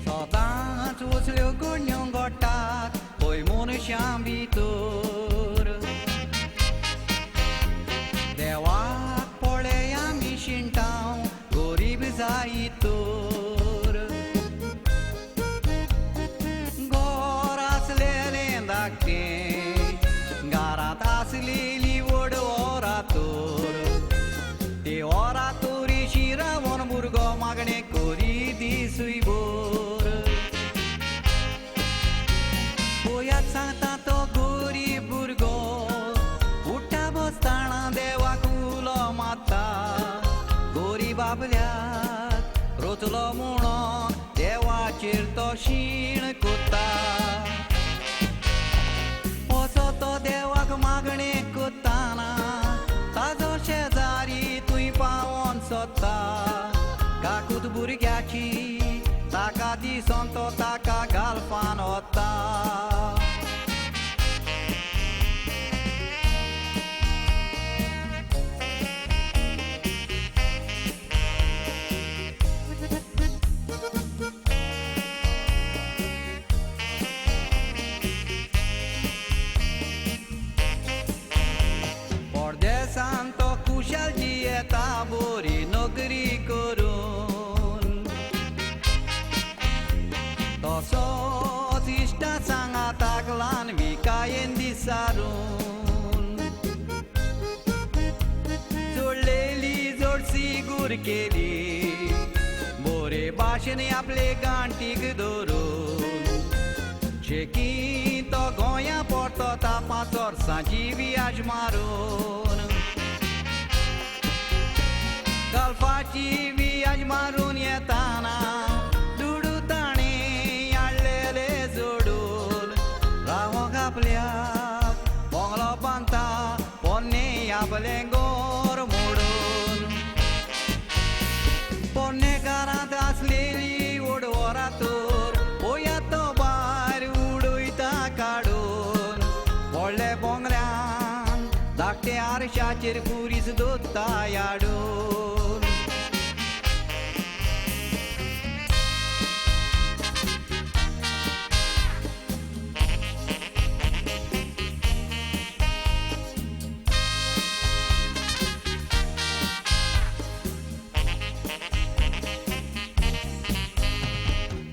सदांच वसल्यो गुण्यो गोटात पय मनशां भितर आपल्याक रोतलो म्हणून देवाचेर तो शीण कोता. असो तो देवाक मागणे कोताना ताजो शेजारी तुय पावोन सोदता. काकूत भुरग्याची ताका दिसोन तो ताका गालफान वता. परदेसान तो खुशाल जियेता बरी नोकरी करून, तसोच इश्टा सांगाताक ल्हान विकायेन दिसारून. जोडलेली जोडसी गुर केली बरे भाशेन आपले गांठीक धरून. शेकी तो गोंया परतता 5 वर्सांची वियाज मारून. गल्फाची वियाज मारून येताना दुडू ताणें हाडलेले जोडून. रावोंक आपल्याक बोंगलो बांदता पोन्ने आपलें गोर मोडून. पोन्ने घरांत आसलेली वडवरां तर पळयात तो भायर उडयता काडून. व्हडले बोंगल्यान धाकटे आरशाचेर पुरीस दोत्ता याडून.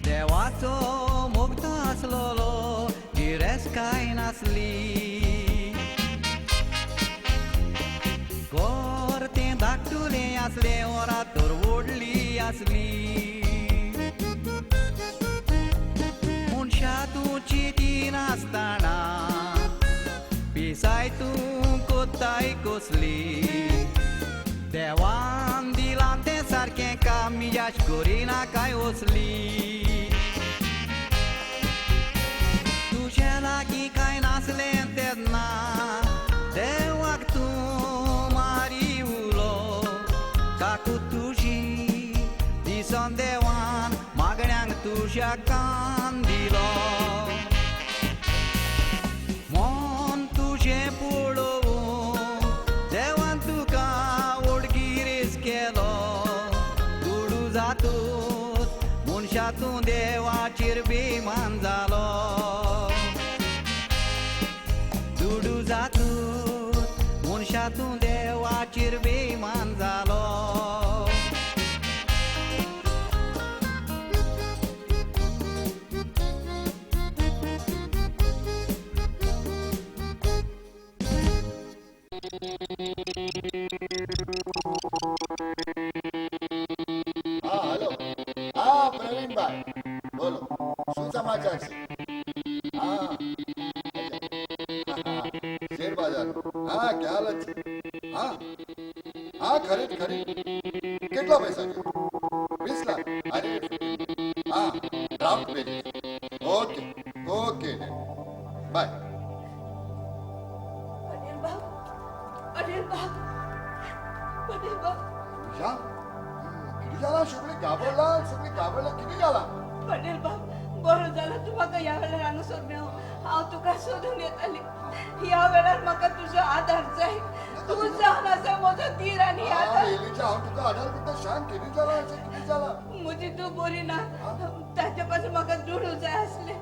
देवाचो मुग्ध आसलेलो गिरेस्तकाय नासली. घर तें धाकटुलें आसलें वरां तर व्हडली आसली. मनशा तूं चिंतिनासतना पिसाय तूं कोत्ताय कसली. देवान दिलां तें सारकें काम मिजाज करिना काय वसली. तुजे लागीं कांय नासलें तेन्ना देवाक तूं मारी उलो. काकूत तुजी दिसोन देवान मागण्यांक तुज्या कान दिलो. मन तुजें पळोवन देवान तुका ओडगिरेस केलो. दुडू जातूच मनशा तूं देवाचेर बेमान जालो. दुडू जातूच मनशा तूं देवाचेर बेमान जालो. હા હલો, હા પ્રવીણભાઈ બોલો, શું સમાચાર છે? હા શેર બજાર, હા ખ્યાલ જ છે. હા હા ખરીદ ખરીદ. કેટલા પૈસા છે? 20 લાખ. અરે હા ડ્રાફ્ટ ભેજ. Okay okay bye. Patel બાપ, પટેલ બાપ, પટેલ બાપ. ઈશા, किती जाला? सगळी घाबरला, सगळी घाबरला. किती जाला? पटेल बाब, बरो जाला तूं म्हाका ह्या वेळार हांगासर मेळ्ळो. हांव तुका सोदून येताली. ह्या वेळार म्हाका तुजो आदार जाय. तूं जावन आसा म्हजो धीर आनी आदार. हांव तुका आदार करता. शांत, किती जाला? किती जाला? म्हजी तूं बरी ना, ताचे पासून म्हाका दुडू जाय आसले.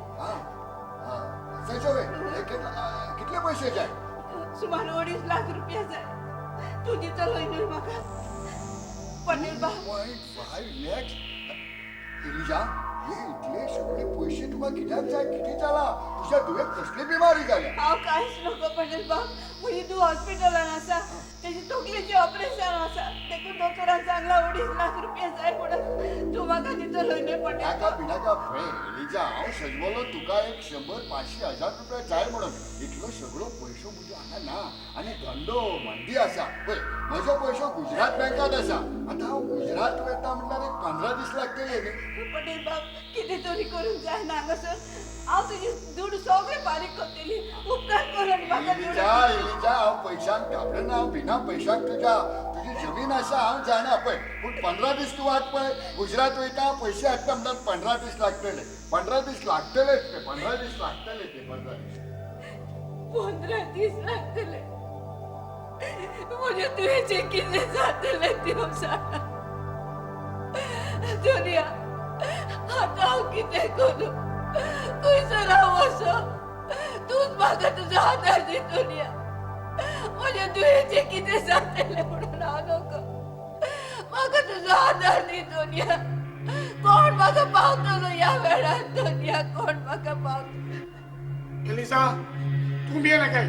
कितले पैसे जाय? सुमार 2.5 लाख रुपया जाय. तूं दितलो न्हय म्हाका पटेल बाब? 1.5 लाख? इलिजा, हे इतले सगळे पैसे तुका कित्याक जाय? कितें जाला? तुज्या धुवेक कसली बिमारी जाल्या? हांव कांयच नको पटेल बाब. म्हजी धूव हॉस्पिटलान आसा, तेजी तकलेचें ऑपरेशन आसा, देखून दोतोरान सांगलां 2.5 लाख रुपया जाय म्हणून. तूं म्हाका दितलो न्हय पटेल बाब? पिनाका पळय एलिजा, हांव सजवलो तुका 100, 500, 1000 रुपया जाय म्हणून. इतलो सगळो पयसो म्हज्या हांगा ना आनी धंदो मंदी आसा. पळय म्हजो पयसो गुजरात बँकांत आसा. आतां हांव गुजरात वता म्हणल्यार एक 15 दीस लागतले न्ही. पटेल बाब कितें तरी करूंक जायना हांगासर. हांव तुजी दुडू सगळे फारीक करतली. उपकार करून म्हाका एलिजा, हांव पयशांक घाबरना. हांव बिना पयशांक तुज्या तुजी जमीन आसा हांव जाणा पळय. पूण 15 दीस तूं वाट पळय. गुजरात वयता पयशे हाडटा म्हणल्यार 15 दीस लागतले. 15 दीस लागतलेच ते. 15 दीस लागतले ते. 15 दीस 15 दीस लागतले. म्हजे तुवें कितें जातलें देव जाणा. दुनिया आतां हांव कितें करूं? खंयसर हांव वचो? तूंच म्हाका तुजो आदार दी दुनिया. म्हजे दुयेंचें कितें जातलें म्हणून हांव नको. म्हाका तुजो आदार दी दुनिया. कोण म्हाका पावतलो ह्या वेळार? दुनिया कोण म्हाका पावतलो? एलिजा तूं भिये नाकाय.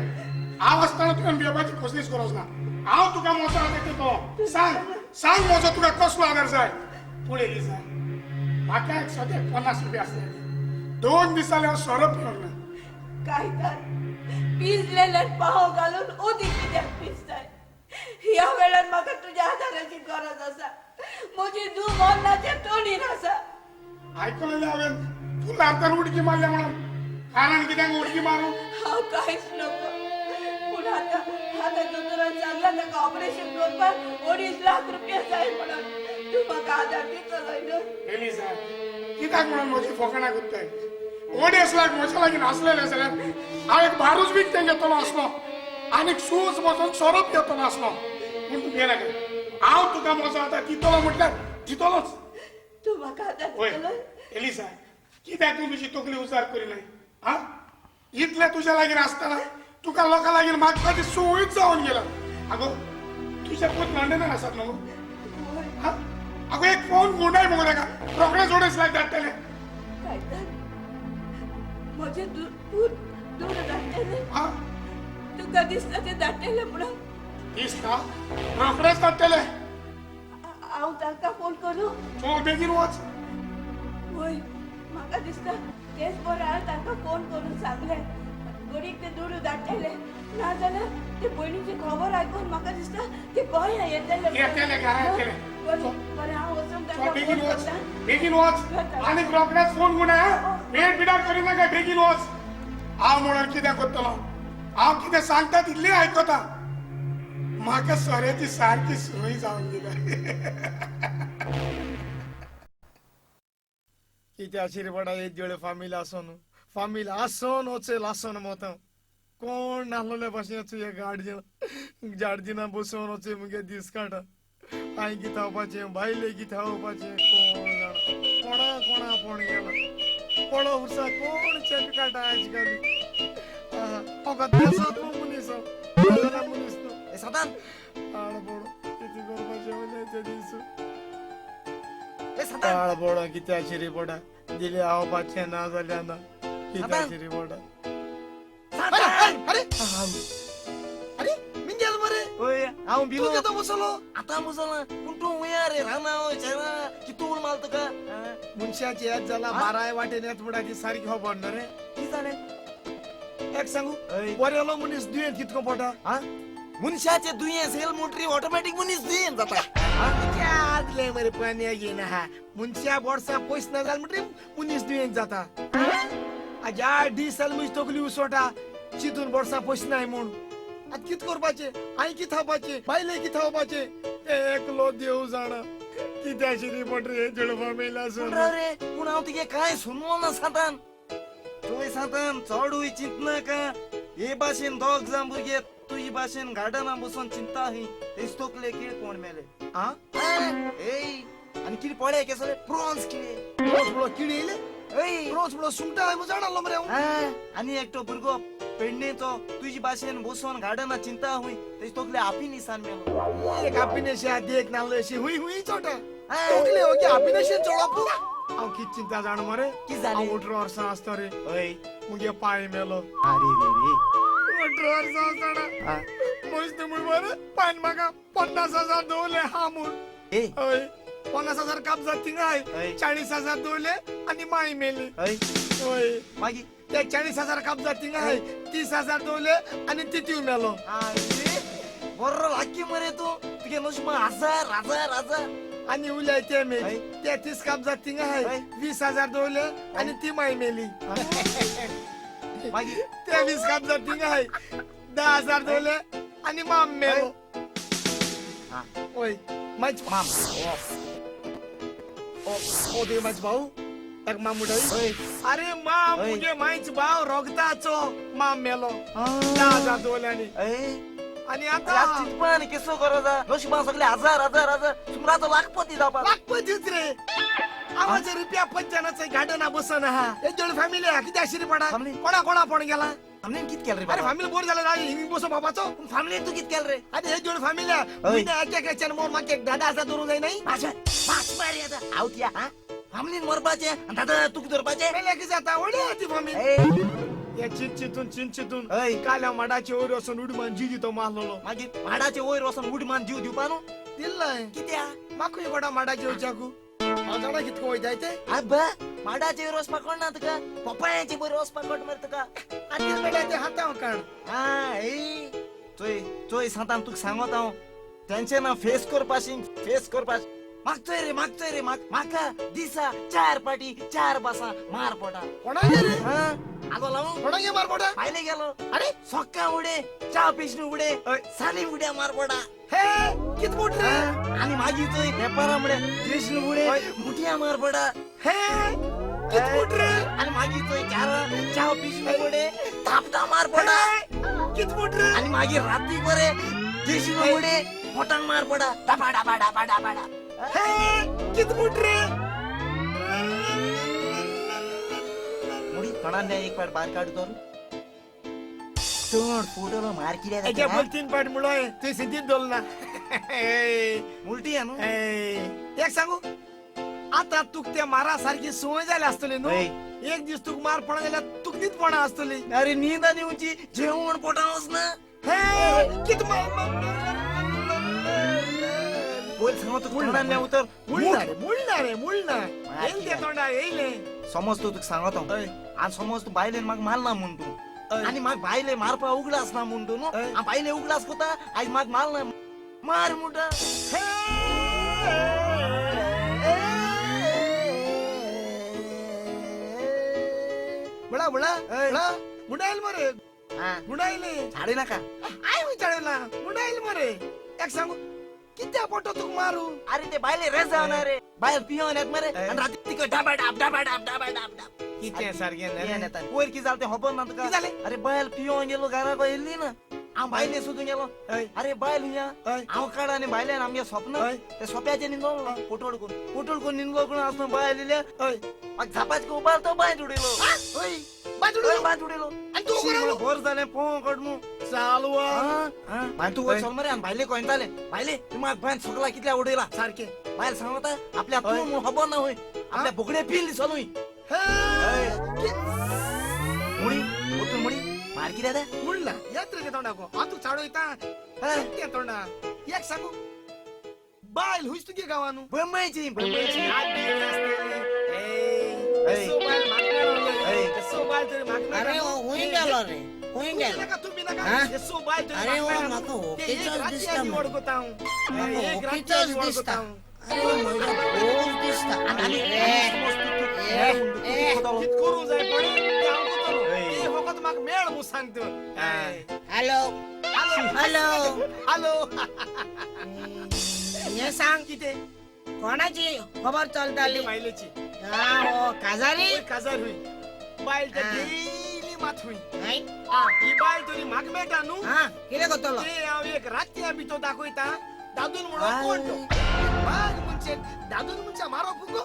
हांव आसतना तुवें भियेवपाची कसलीच गरज ना. हांव तुका म्हजो आदार दितलो. सांग सांग म्हजो तुका कसलो आदार जाय. पूण एलिजा म्हाका एक सद्याक 50 रुपया आसले. 2 दिसांनी हांव सोरो पिवंक ना. काय तर पिजलेल्यान पाव घालून उदीक कित्याक पिजताय? ह्या वेळार म्हाका तुज्या आदाराची गरज आसा. म्हजी धूव मरणाच्या तोंडीर आसा. आयकलें हांवें तूं ल्हानतान उडकी मारल्या म्हणून. कारण कित्याक उडकी मारूं? हांव कांयच नको. पूण आतां आतां दोतोरान सांगलां ताका ऑपरेशन करपाक 2.5 लाख रुपया जाय म्हणून. तूं म्हाका आदार दितलो न्हय? एलिजा कित्याक म्हणून म्हजी फोकाणां करताय? 2.5 लाख म्हज्या लागीं नासलेले जाल्यार हांव एक बारूच विकतें घेतलो आसलो आनीक सूज वचून सोरोप घेतलो आसलो. पूण तूं भिये नाका. हांव तुका म्हजो आदार दितलो म्हटल्यार दितलोच. तूं म्हाका आदार दितलो? एलिजा कित्याक तूं तुजी तकली उजार करिनाय? आं इतलें तुज्या लागीं आसतना तुका लोकां लागीं मागपाची संवयूच जावन गेला. आगो तुजे पूत लंडनान आसात न्हू? आगो एक फोन गुंडाय मगो ताका. रोखडेच 2.5 लाख धाडटले. म्हजे पूत दुडू धाडटले? तुका दिसता ते धाडटले म्हणून? दिसता रोखडेच धाडटले. हांव तांकां फोन करूं? चल बेगीन वच. वय म्हाका दिसता तेच बरें. हांवें तांकां फोन करून सांगलें घडीक ते दुडू धाडटले. नाजाल्यार ते भयणीची खबर आयकून म्हाका दिसता ते गोंया येतले. येतले घरा येतले. बरें हांव वचून तांकां बेगीन वच. बेगीन वच आनीक रोखडेच फोन गुणाय. वेळ बिडार करिनाका. बेगीन वच. हांव म्हणून कितें करतलो? हांव कितें सांगता तितलें आयकता. म्हाका सोऱ्याची सारकी संवय जावन गेल्या. कित्या शिरपडा एक देळ फामील आसून फामील आसून वचेल आसून मोत कोण नासलेले भाशेन तुजे गार्डियन गार्डिना बसोवन वचून मुगे दीस काडटा. हांवें गितां वपाचें बायले गितां वपाचें कोण जाणा कोणा कोणा फोण गेला कोणो उरसा कोण चेक काडटा आयज काल. फकत बेसत मनीस मनीस न्हू सदान आळबोडो कितें करपाचें उरलें ते दीस. आळबोडो कित्या शिरीपोडा दिले हांवपाचें ना जाल्यार ना कित्या शिरीपोडा. अरे अरे मिंगेल मरे. ओय हांव बिलो. तूं केदो बसलो? आतां बसला. पूण तूं वया रे राना शेरा कितून माल तुका? मनशाची याद जाला बाराय वाटेन येत म्हणटा ती सारकी खबर ना रे. कितें जालें? एक सांगू बरेलो मनीस दुयेंत कितको पोटा? मनशाचे दुयेंस येयल म्हणटरी ऑटोमॅटीक मनीस दुयेंत जाता. आदले मरे पान्या घेयना हा. मनशा बोडसा पयस ना जाल म्हणटरी मनीस दुयेंत जाता. आज 8 दीस जाले म्हजी तकली उसोटा चितून बोडसा पयस नाय म्हूण. आतां कितें करपाचें? हांवें कितें खावपाचें? बायले कितें खावपाचें? एकलो देव जाणा कित्या शिरी पट रे झुडपा मेला रे. पूण हांव तुगे कांय सुनलो ना सांतान. तुवें सांतान चडूय चिंतनाका. हे भाशेन दोग जाण भुरगे तुजी भाशेन गार्डना बसून चिंता ही तेच तकले कीड कोण मेले. आं आनी कितें पळय केसले प्रोन्स किडे. प्रोन्स म्हणलो किडे येयले? प्रोन्स म्हणलो सुंगटां जाणा मरे हांव. आनी एकटो भुरगो पेडणेचो तुजी भाशेन बसून गार्डना चिंता हुंय तेज तकले आपिनिसान मेलो. एक आपिनेशे देख नासलो अशी हुंय हुंय चोटा तकले ओके आपिनेशेन चोडप. हांव कितें चिंता जाण मरे? कितें जालें? हांव 18 वर्सां आसतो रे. हय मुगे पांय मेलो. आरे रे रे 18 वर्सां आसतना मस्त म्हूण बरें पांयन म्हाका 50,000 दवरले हा म्हूण. हय 50,000 कापजात थिंगाय 40,000 दवरले आनी माय मेली. हय हय मागीर ते 40,000 कापजात थिंगाय 30,000 दवरले आनी तितूय मेलो. बरो लाकी मरे तूं. तुगे नशिबा हजार हजार हजार. आणि उलय ते मेली 33 कापजा तिंगा आहे 20,000 दवले आणि ती माई मेली. मागीर ते 20 कापजा तिंगा आहे 10,000 दवले आणि माम मेलो. ओय माज माम ओ ओ दे माज भाऊ ताक माम उठाई. अरे माम मुझे माईच भाव रोगताचो माम मेलो 10,000 दवल्यानी. आणि आता चितपान केसो करता नशिबा सगळे हजार हजार हजार सुमराचो लाखपती जावपा. लाखपतीच रे. आवाज रुपया पंचानाचं गार्डन बसन हा एक फॅमिली हा किती आशिरी पडा कोणा कोणा पण गेला. फॅमिलीन कित केलं रे? अरे फॅमिली बोर झालं ना हिंग बसो बाबाचो. फॅमिलीन तू कित केलं रे? अरे हे जोड फॅमिली मी एक एक मोर मागे एक 10,000 धरून जाई नाही. पाच मारी आता आवत्या हा फॅमिलीन मरपाचे आणि दादा तुक धरपाचे मेल्या की जाता व्हडली ती फॅमिली. या चिंचितून चिंचितून काल्या माडाचे वयर वचून उडमान जीव दितो मारलेलो. मागीर माडाचे वयर वचून उडमान जीव दिवपा न्हू दिल्लाय कित्या माकूय कोणा माडाचे वयच्याकू हांव जाणा कितको वयताय ते. आब्बा माडाचे वयर वचपाक कोण ना तुका पपायांचे वयर वचपाक कोण मरे तुका. आनी मेल्या ते हाताव काड. हा ए चोय चोय सांतान तुका सांगत हांव टेन्शना फेस करपाशी फेस करपाशी मागतोय रे मागतोय रे म्हाका दिसा 4 पाटी 4 बसां मार पोटा. कोणागे रे? आगो लावून कोणागे मार पोटा? भायले गेलो. अरे सोक्का उडे च्या पिशणी उडे साली उड्या मार पोटा. हे कित मोठ रे? आणि मागीर थंय वेपारा म्हळ्यार देशणी उडे मुठ्या मार पोटा. हे कित मोठ रे? आणि मागीर थंय च्या पिशणी उडे थापटा मार पोटा. कित मोठ रे? आणि मागीर राती बरे देशणी उडे पोटांक मार पोटा डाबा डाबा डाबा डाबा डाबा. हे कित मोठ रे? मुडी तोंडान एक पाट बाहेर काढू तर तोंड फुटलो मार कित्याक एके बोल 3 पाट मुळोय तुवें सिद्धीत दवरलो ना. उलटी न्हू. एक सांगू आता तुका त्या मारा सारखी संवय जाल्या आसतली न्हू. एक दीस तुका मार पडना जाल्यार तुका न्हीद पडना आसतली. अरे न्हीद आनी उंची जेवण पोटान वचना. हे कित बोल सांगो तुका तोंडान उतर मुळना रे मुळना रे मुळना येयले ते तोंडा येयले. समज तूं तुका सांगत हांव आनी समज तूं बायलेन म्हाका मारना म्हूण तूं आनी म्हाका बायले मारपा उगडास ना म्हूण तूं न्हू हांव बायले उगडास कोता आयज म्हाका मारना मार म्हणटा. मुळा मुळा मुळा मुंडायल मरे मुंडायले झाडे नाका I विचारला मुंडायल मरे. एक सांगू कित्या पोटो तुका मारू? अरे ते बायले रेस जावना रे बायल पियोन येत मरे आनी राती तिका डाबा डाब डाबा डाब डाबा डाब डाब कितें सारकें वयर कितें जालें तें खबर ना तुका. अरे बायल पियोन गेलो घरा येयली ना हांव बायले सोदूंक गेलो. अरे बायल हुया हांव काड आनी बायल्यान आमगे स्वप्न ते सोप्याचेर न्हिदलो पोटोळ करून पोटोळ करून न्हिदलो कोण आसतना बायल येयल्या म्हाका झापाचो उबार तो बांयत उडयलो. हय बांयत उडयलो आनी बरें जालें पोंव काड मू चालू बाय तूं वयर चल मरे आनी भायले कोयताले भायले तूं म्हाका बांयत सगळा कितल्या उडयला सारकें. बायल सांगता आपल्या तूं म्हूण खबर ना हय आपल्या बोगडे पील दिसलो न्हय. मुडी वतून मुडी मार कित्याक मुडला येत रे तोंडाको हांव तुका चाडयता तें तोंडा. एक सांगू बायल हुंयच तुगे गांवानू बंबयची बंबयची अरे हुंय गेलो रे हुंय गेलो अरे हो म्हाका होकीचोच दिसता म्हाका होकीचोच दिसता. अरे म्हजो भोव दिसता. कित करूंक जाय पळय तें हांव करतलो. तें फकत म्हाका मेळ म्हूण सांग तूं. हॅलो हॅलो हॅलो हें सांग कितें कोणाची खबर चलताली? बायलेची. हा काजारी काजार हुंय बायल तर डेली मात हुंय. ही बायल तरी म्हाका मेळटा न्हू. कितें करतलो? तें हांव एक रातया भितर दाखयता दादून म्हणून कोण तो बायल मनशेन दादून मनशा मारप गो.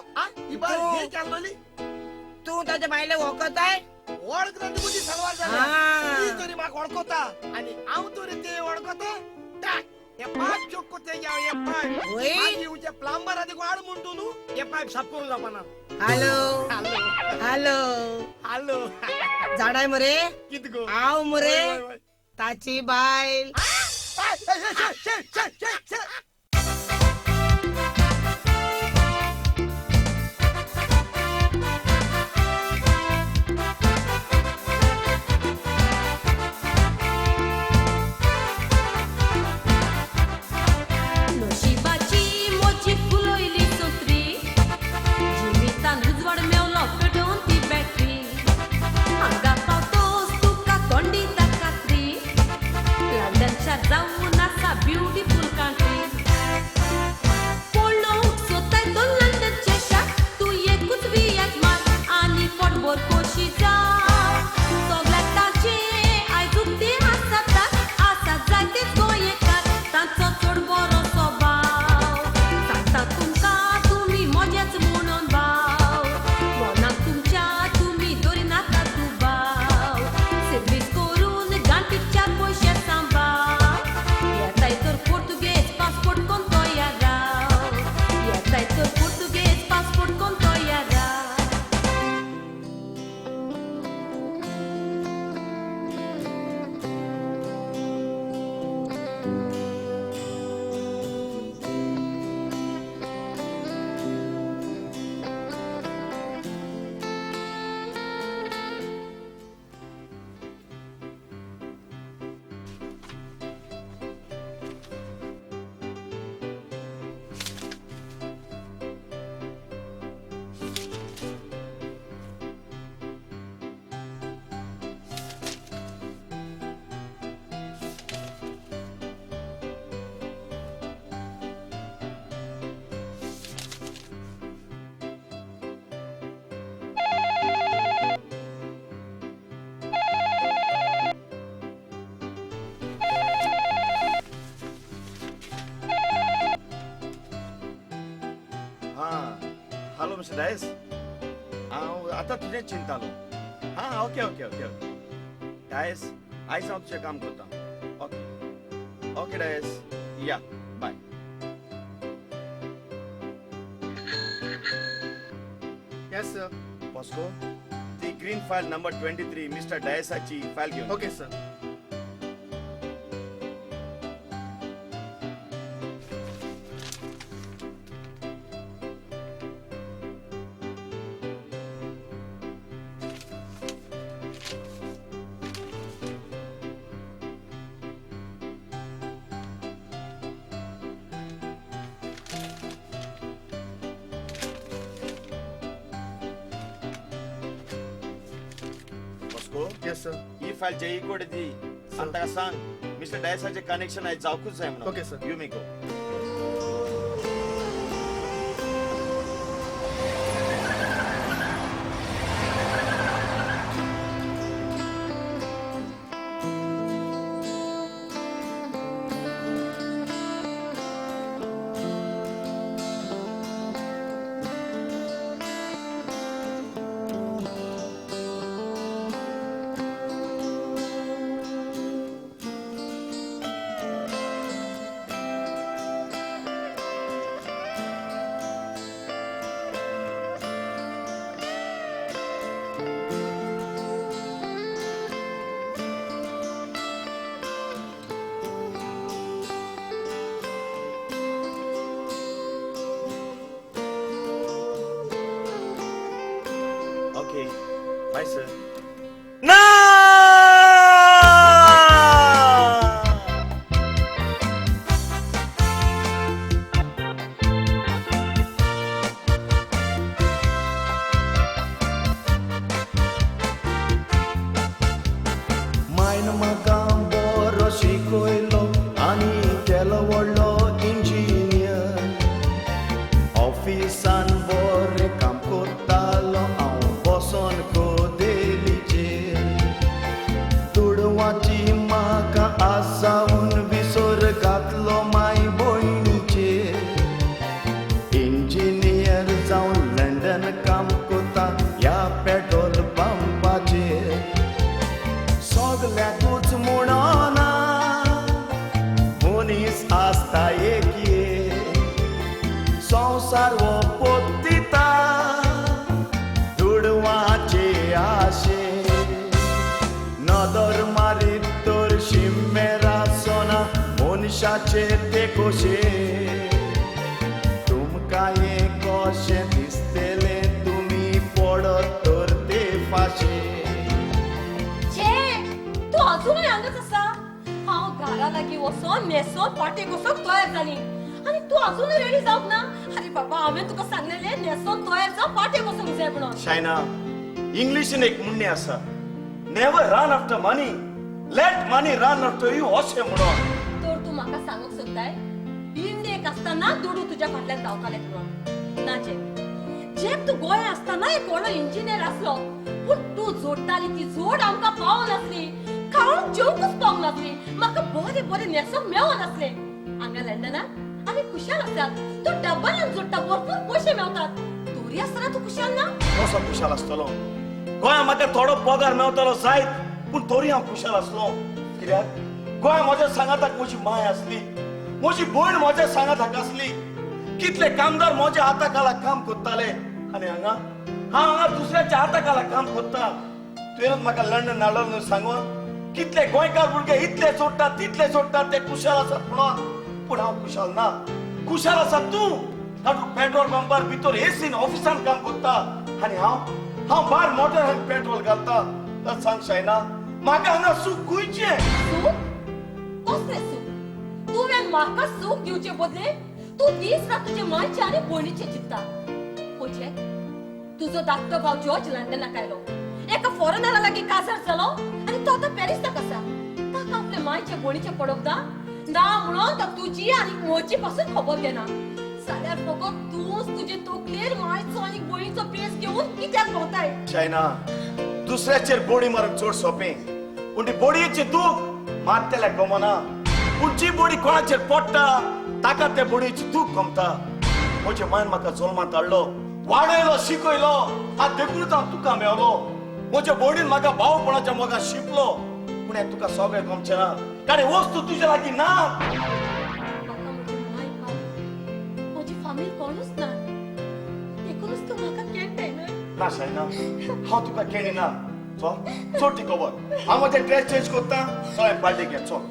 ही बायल हे केल्लोली तूं ताच्या बायलेक वळखताय? वळखता तुजी सलवार जाल्या. ती तरी म्हाका वळखता आनी हांव तरी ते वळखता. हे पायप चोक कोते हांव हे पायप मागीर उंचे प्लंबर आदी हाड म्हूण तूं न्हू हे पायप साफ करूंक जावपाना. हॅलो हॅलो हॅलो जाणाय मरे कित गो? हांव मरे ताची बायल. हां, हॅलो मिस्टर डायस, हांव आतां तुजें चिंतालो. हां, okay okay okay okay Dias, आयज हांव तुजें काम करता. ओके ओके डायस, या बाय. Yes sir. Bosco, ती ग्रीन फायल नंबर 23 मिस्टर डायसाची फायल घेवन. Okay sir. Yes sir. ही फायल जयी कडे दी आनी ताका सांग मिस्टर डायसाचें कनेक्शन आयज जावकूच जाय म्हणून. Okay sir. You may go. Okay, bye sir. ना मायन म्हाका बरो शिकयलो आनी केलो व्हडलो इंजिनियर. ऑफिसान बरें काम करतालो हांव बसोन कोदेलीचेर. दुडवाची म्हाका आस जावन विसर घातलो माय भयणीचेर. इंजिनियर जावन लंडन काम करता ह्या पेट्रोल पंपाचेर. सगल्याकूच म्हणना मनीस आसता एक संवसार हो पोत्तिता दुडवाचे आशे. नदर मारीत तर शिमेर आसना मनशाचे ते कशे. तुमकां हें कशें दिसतलें तुमी पडत तर ते फाशे. तूं अजूनय हांगाच आसा? हांव घरा लागीं वचोन न्हेसोन पाटेक वचोंक तयार जाली आनी तूं अजूनय रेडी जावंक ना. अरे बाबा, हांवें तुका सांगलेलें न्हेसोन तयार जाव, पाटेक वचोंक जाय म्हणून. शायना, इंग्लिशीन एक म्हणणें आसा, never run after money, let money run after you, अशें म्हणून. तर तूं म्हाका सांगूंक सोदताय इंडियेक आसतना दुडू तुज्या फाटल्यान धांवताले म्हणून? ना जेब, जेब तूं गोंया आसतना एक व्हडलो इंजिनियर आसलो, पूण तूं जोडटाली ती जोड आमकां पावनासली, खावंक जेवंकूच पावंक नासली, म्हाका बरें बरें न्हेसोंक मेळनासलें. हांगा लंडनाक आमी खुशाल आसात, तूं डब्बाल्यान जोडटा, भरपूर पयशे मेवतात, तरी आसतना तूं खुशाल ना? कसो खुशाल आसतलो? गोंया म्हाका थोडो पगार मेवतालो जायत, पूण तरी हांव खुशाल आसलो. कित्याक गोंया म्हज्या सांगाताक म्हजी माय आसली, म्हजी भयण म्हज्या सांगाताक आसली, कितले कामदार म्हज्या हाता खाला काम करताले. आनी हांगा हांव हांगा दुसऱ्याच्या हाता खाला काम करता. तुवेंच म्हाका लंडन हाडलो न्हू सांगून कितले गोंयकार भुरगे इतले सोडटात तितले सोडटात, ते खुशाल आसात म्हणून. पूण हांव खुशाल ना. खुशाल आसा तूं, तातूंत पेट्रोल पंपार भितर एसीन ऑफिसान काम करता आनी हांव हांव भायर मोटरान पेट्रोल घालता. तर सांग शायना, म्हाका हांगा सूख खंयचें? सूख? कसलें सूख? तुवें म्हाका सूख दिवचे बदले तूं दीस रात तुजे मायचे आनी भयणीचे चिंतता. पळय, तुजो धाकटो भाव जॉर्ज लंडनाक आयलो, एका फॉरेनरा लागीं काजार जालो आनी तो आतां पॅरिसाक आसा. ताका आपले मायचे भयणीचे पडोवंक ना ना म्हणून तो तुजी आनी म्हजी पासून खबर घेना. जाल्यार फकत तूंच तुजे तकलेर मायचो आनी भयणीचो पेस घेवन कित्याक भोंवताय? शायना, दुसऱ्याचेर बोडी मारप चड सोंपें, पूण ती बोडयेचें दूख मारतल्याक गमना. पूण जी बोडी कोणाचेर पडटा ताका त्या बोडयेची दूख गमता. म्हजे मायन म्हाका जल्मांत हाडलो, वाडयलो, शिकयलो. आतां देखूनच हांव तुका मेवलो. म्हजे भयणीन म्हाका भावपणाच्या मोगान शिंपलो. पूण हें तुका सगळें गमचें ना, कारण वस्तू तुजे लागीं ना. म्हाका म्हजी माय बाप, म्हजी फामील कोणूच ना, देखूनच तूं म्हाका केळटाय न्हय? ना शायना, हांव तुका केणी ना. चल चोटी खबर, हांव म्हजें ड्रेस चेंज करता. चल पार्टी घे, चल.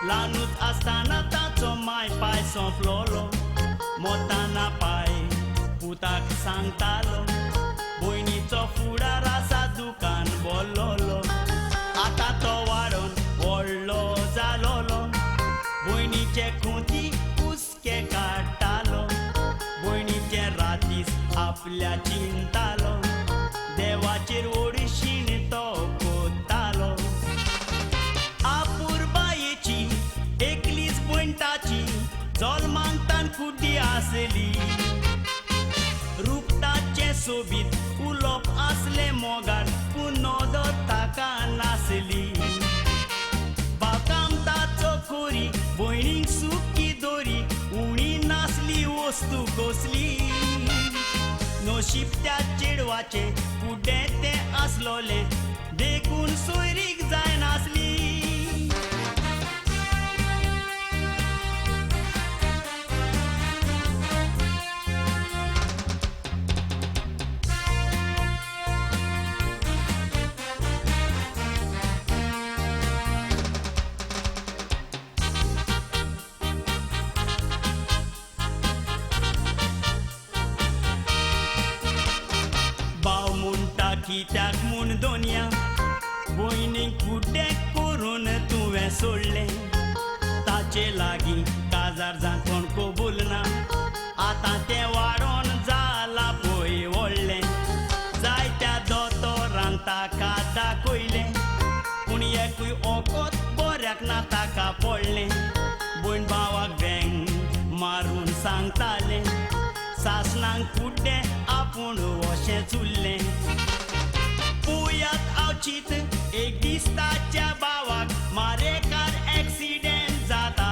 ल्हानूच आसतना ताचो माय पाय सोंपलोलो. मोताना पाय पुताक सांगतालो, भयणीचो फुडार आसा दुकान बोल्लोलो. आतां तो वाडोन व्हडलो जालोलो, भयणीचे खुंती कुसके काडटालो. भयणीचे रातीस आपल्या चिंतालो, देवाचेर ओडशीन तो कोत्तालो. एकलीच भयण ताची जल्मांक तान कुड्डी आसली. रूप ताचें सोबीत, उलोवप आसलें मोगाळ, पूण नदर ताका नासली. बाकाम ताचो खोरी, भयणीक सुकी दोरी, उणी नासली वस्तू कसली. नशीब त्या चेडवाचें कुड्डें तें आसलोलें, देखून सोयरीक जायनासली. कित्याक म्हूण दोनया भयणीक कुड्डें करून तुवें सोडलें. ताचे लागीं काजार जावन कोण कबूल ना, आतां तें वाडोन जालां पळय व्हडलें. जायत्या दोतोरान ताका दाखयलें, पूण एकूय वखद बऱ्याक ना ताका पडलें. भयण भावाक वेंग मारून सांगतालें, सासणांक कुड्डें आपूण अशें चुल्लें. पुयात आवचीत एक दीस ताच्या भावाक मारेकार एक्सिडेंट जाता.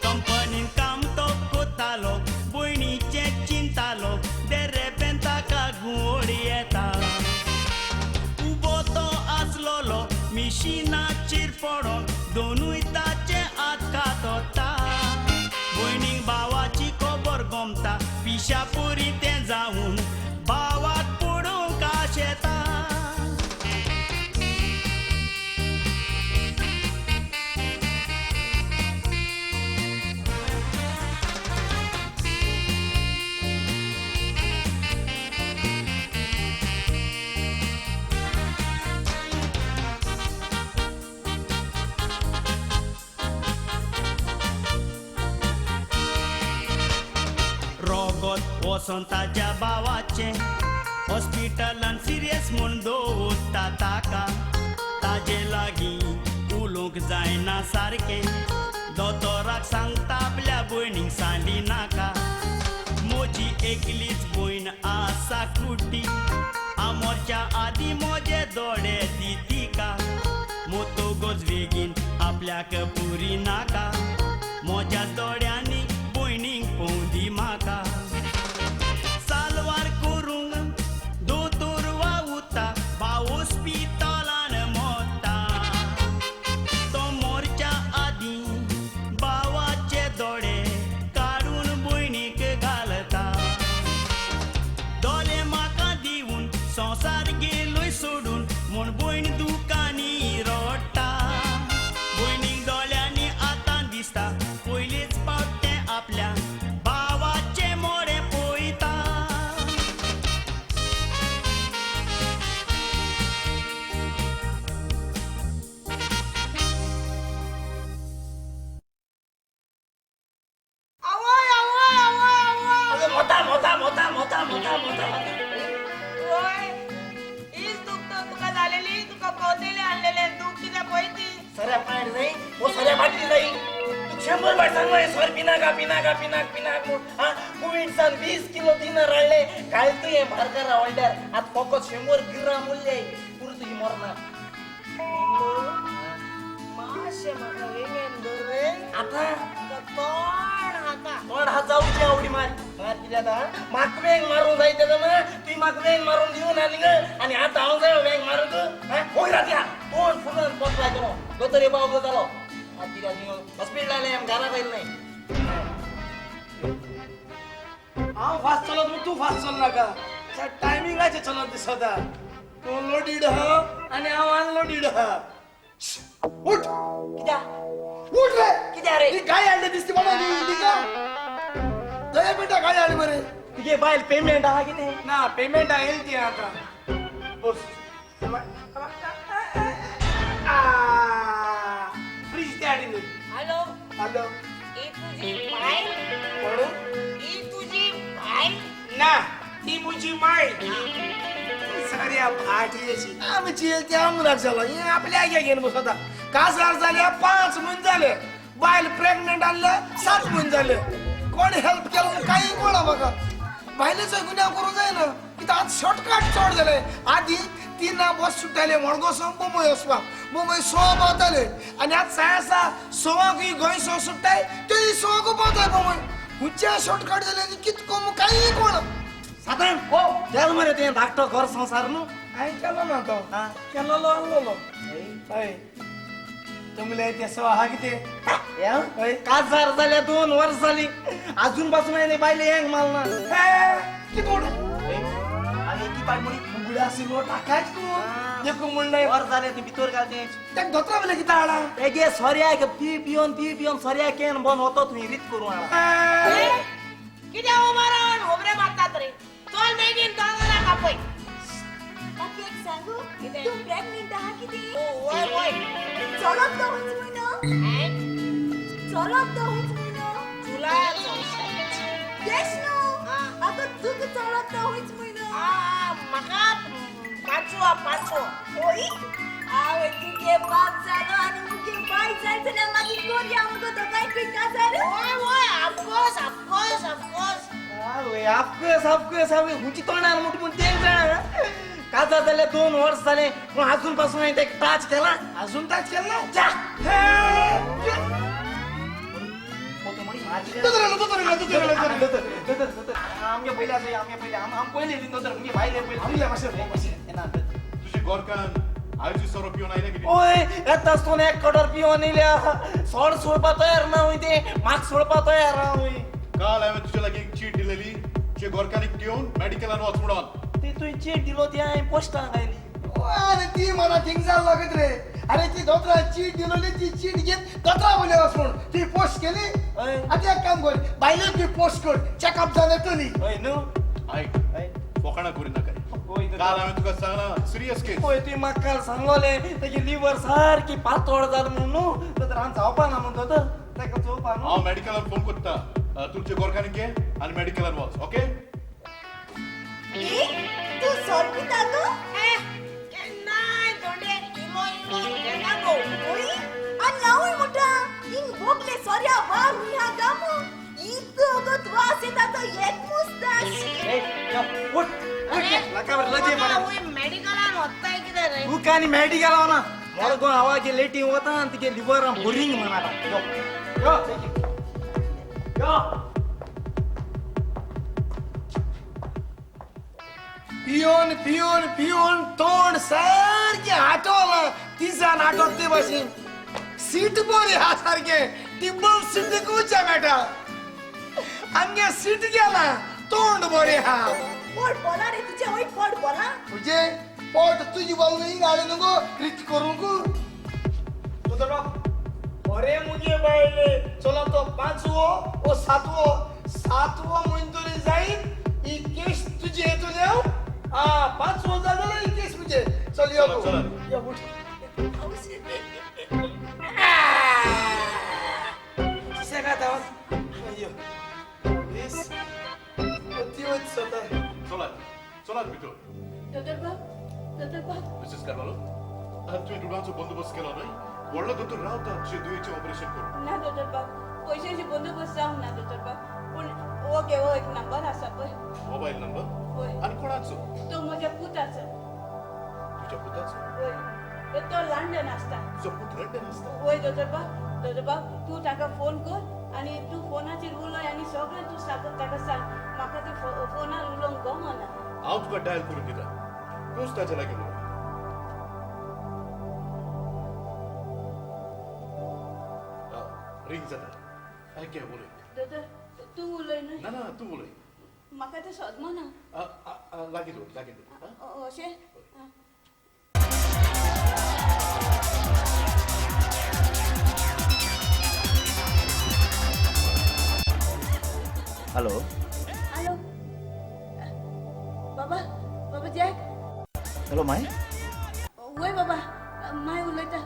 कंपनीन काम तो कोत्तालो, भयणीचें चिंतालो, देरेपेन ताका घुंवळ येता. उबो तो आसलोलो मिशिनाचेर पडोन दोनूय ताचे हात कातोता. भयणीक भावाची खबर गमता, पिशापुरी तें जावन भावाक पडोवंक आशेता. वचोन ताज्या भावाचें हॉस्पिटलान सिरियस म्हूण दवरता ताका. ताजे लागीं उलोवंक जायना सारकें, दोतोराक सांगता आपल्या भयणीक सांडी नाका. म्हजी एकलीच भयण आसा कुड्डी, आमोरच्या आदीं म्हजे दोळे दी तिका. मोतोगोच बेगीन आपल्याक पुरी नाका, म्हज्या दोळ्यांनी भयणीक पळोवं दी म्हाका. सालवार करूंक दोतोर वावुरता, भाव हॉस्पिटलान मोत्ता. तो मोरच्या आदीं भावाचे दोळे काडून भयणीक घालता. दोळे म्हाका दिवन संवसार गेलोय सोडून म्हूण भयण दुकानी रडटा. भयणीक दोळ्यांनी आतां सांगलें सोर पिनाका पिनाका पिनाक पिनाक म्हूण. आं कुवेटसान 20 किलो दिनार हाडले काल तुवें भारकारा व्हडल्यार आतां फकत 100 ग्राम उरले पुरो तुजी मरना. मातशें म्हाका वेंगेन धर रे. आतां तोंड हाता तोंड हात जावची आवडी मार मार कितें आतां म्हाका वेंग मारूंक जाय तेन्ना ना तुवें म्हाका वेंग मारून दिवं ना न्ही आनी आतां हांव जाय वेंग मारूंक. आं वयर आतां तोंड फुलून पोत लायतलो दोतोर पावलो जालो. आतां कितें हॉस्पिटल आयलें आमी घरा आयलें न्हय. हांव फास्ट चलत म्हूण तूं फास्ट चल नाका. टायमिंगाचेर चलत दिसता. तूं लोडीड आहा आनी हांव अनलोडीड आहा. उठ कित्याक उठ रे कित्याक रे ही गाय हाडली दिसती म्हणून ही दया बेटा गाय हाडली मरे. तुगे बायल पेमेंट आहा कितें ना पेमेंट आयल ती आतां बस फ्रीज ते हाडिल्ली. हॅलो हॅलो ही तुजी बायल कोण ही तुजी बायल ना ती म्हजी माय. साऱ्या फाटयेची आमची ते आमदार जालो हे आपल्या आग्या घेवन बसता. काजार जाल्या 5 म्हयने जाले बायल प्रेग्नंट आसल्या 7 म्हयने जाले. कोण हेल्प केलो कांय कोणा म्हाका. बायलेचो गुन्यांव करूंक जायना कित्याक आतां शॉर्टकट चड जाले. आदी 3 बस सुट्टाले मडगांव सावन मुंबय वचपाक मुंबय 6 पावताले आनी आतां साय आसा 6 गोंय 6 सुट्टाय तेय 6 पावताय मुंबय. खंयच्या शॉर्टकट जाले आनी कितें करूं कांय कोण. सातान ओ केलो मरे तुवें धाकटो घर संवसार न्हू. हांवें केलो ना तो केलोलो आहलोलो. हय तुमले ते सो आहा कितें काजार जाल्या 2 वर्स जाली आजून पासून हांवें बायले हेंग मारना. कितें म्हणून आनी की पाट म्हणी उगड्या आशिल्लो टाकाच तूं देखून म्हणलें वर जालें तूं भितर घाल तें तेका दोतोरा बेले कितें हाडा तेगे सोऱ्याक ती पिवन ती पिवन सोऱ्याक केन बंद वतो तुवें रीत करूं हाडा. कितें उमारण होबरे मारतात रे. चल बेगीन दोतोराक आपय. बाकी एक सांगू तूं प्रेग्नंट आहा कितें? वय वय. चलत तो हुंच म्हयनो चलत तो हुंच म्हयनो जुलयाचो तेच न्हू आतां तुका चलत तो हुंच म्हयनो. म्हाका 5वो 5वो. होय आवय तुगे बाप जालो आनी मुगे बाय जाय जाल्यार मागीर कोरया मुगो दोगांयकूय काजार. वय वय of course of course of course. आवय ऑफकोर्स ऑफकोर्स आवय हुंची तोंडान म्हूण पूण तें जाणा काजार जाल्यार 2 वर्स जालें पूण आजून पासून हांवें तेका टाच केला. आजून टाच केला? आमगे पयले आसा आमगे पयले आम पयले दोतोर मुगे भायले पयले आमगे मातशें येना. तुजी गोरकान आयची सोरो पिवन आयल्या कितें? ओय येता आसतना 1 क्वॉर्टर पिवन येयल्या. सोड सोडपा तयार ना वय तें म्हाका सोडपा तयार ना वय. काल हांवें तुजे लागीं एक चीट दिलेली तुजे गोरकानीक घेवन मेडिकलान वच म्हणून. ती तुवें चीट दिलो ती हांवें पोस्टान घायली. अरे ती मला थिंग जाल लागत रे. अरे ती दोतोरा चीट दिलोली ती चीट घेत दोतोरा बोले वच म्हूण ती पोस्ट केली. आतां एक काम कर बायलेक बी पोस्ट कर चॅकअप जावन येतली. हय न्हू. आयक फोकाणां करी नाका. काल हांवें तुका सांगलां सिरियस केस. पळय तुवें म्हाका काल सांगलोलें तेगे लिवर सारकी पातळ जाल म्हूण न्हू दोतोर हांव जावपा ना म्हूण दोतोर ताका चोवपा न्हू. हांव मेडिकलान फोन करता तुमचे गोरकानीक घे आनी मेडिकलान वच. ओके तूं सोर पिता गो? केन्नाय दोंडे इलो इलो केन्ना गो. आनी हांवूय म्हणटा हिंग बोगले सोऱ्या वार हुया गामो इतको वगत वास येता तो एक मुस्ताश. मेडिकलान वताय कितें रे? तुका आनी मेडिकलान ना मडगांव हांव लेटी वता आनी तुगे लिवर बोरींग म्हणा. यो यो यो पिवन पिवन पिवन तोंड सारकें आटवलां तिजान आटवत ते भाशेन. सीट बरी आहा सारकें टिबल सीट कुच्या मेळटा आमगे सीट गेला तोंड बरें आहा. पोट बोला रे तुजें वय पोट बोला तुजें पोट तुजी बाजू हिंग हाडून न्हू रिच करूंक. अरे मुगे बायले चलो तो 5वो ओ 7वो 7वो म्हयनो तरी जायत ही केस तुजी येतली. हां 5वो जालो ही केस मुजे. चल यो यो उठ. यो this अति वच चलात चलात भितर. दोतोर बाब दोतोर बाब मिसेस कार्वालो तुवें दुडवांचो बंदोबस्त केलो न्हय? व्हडलो दोतोर रावता तुजे दुयेचें ऑपरेशन करूंक. ना दोतोर बाब पयशांची बंदोबस्त जावंक ना दोतोर बाब, पूण हो घे हो एक नंबर आसा पळय. Mobile number? हय. आनी कोणाचो? तो म्हज्या पुताचो. तुज्या पुताचो? हय, तो लंडन आसता. तुजो पूत लंडन आसता? हय दोतोर बाब. दोतोर बाब तूं ताका फोन कर आनी तूं फोनाचेर उलय आनी सगळें तूं ताका सांग. म्हाका तें फोनार उलोवंक गमना. हांव तुका डायल करून दिता, तूंच ताच्या लागीं उलय. रिंग जाता. घे उलय. दोतोर तूं उलय न्हय. ना ना तूं उलय. म्हाका तें सजमना. लागीं दवर, लागीं दवर. अशें? हॅलो हॅलो बाबा, बाबा जॅक. Hello my. वय बाबा, माय उलयता.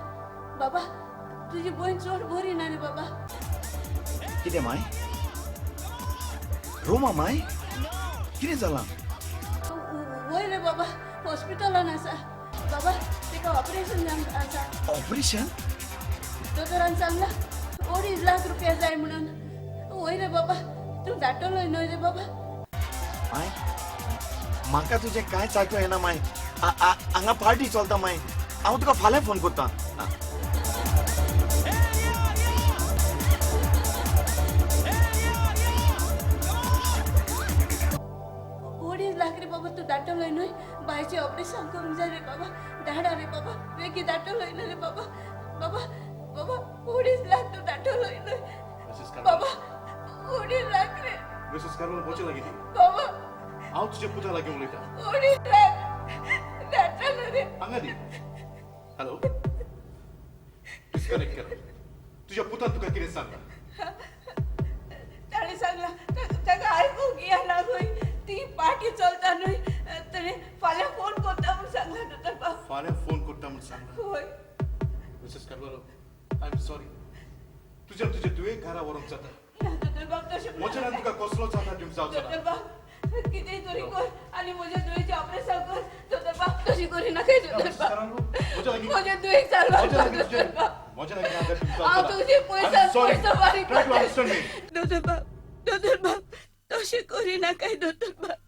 बाबा तुजी भयण चड बरी ना रे बाबा. कितें माय? रोमा माय कितें जालां? वय रे बाबा, हॉस्पिटलान आसा बाबा. ताका ऑपरेशन आसा. ऑपरेशन? दोतोरान सांगलां 2.5 लाख रुपया जाय म्हणून. वय रे बाबा, तूं धाडटलो न्हय रे बाबा? माय म्हाका तुजें कांयच आयकूंक येना माय. हांगा पार्टी चलता माय. हांव तुका फाल्यां फोन करता. 2.5 लाख रे बाबा, तूं धाडटलो न्हय? बायचें ऑपरेशन करूंक जाय रे बाबा. धाडा रे बाबा, बेगीन धाडटलो न्हय रे बाबा. बाबा बाबा 2.5 लाख तूं धाडटलो न्हय बाबा? 2.5 लाख रे. मिसेस कार्वालो म्हजे लागीं दी. बाबा हांव तुज्या पुता लागीं उलयतां. 2.5 लाख धाडटलो रे. हांगा दी. हॅलो, डिस्कनेक्ट केला. तुज्या पुतान तुका कितें सांगलां? ताणें सांगलां ताका आयकूंक येना खंय, ती पार्टी चलता न्हय, ताणें फाल्यां फोन करता म्हूण सांगलां दोतोर बाब. फाल्यां फोन करता म्हूण सांगलां? हय. Mrs Carvalho, I am sorry. तुज्या तुजे तुवें घरा व्हरूंक जाता. दोतोर बाब तशें म्हज्यान तुका कसलोच आदार दिवंक जावचो ना. दोतोर बाब कितेंय तरी कर आनी म्हज्या दुयेचें ऑपरेशन कर. दोतोर बाब तशें करिनाका दोतोर बाब. म्हज्या दुयेक सारवार कर दोतोर बाब. हांव तुजे पयसो पयसो बारीक करता. दोतोर बाब, दोतोर बाब तशें करिनाका दोतोर बाब.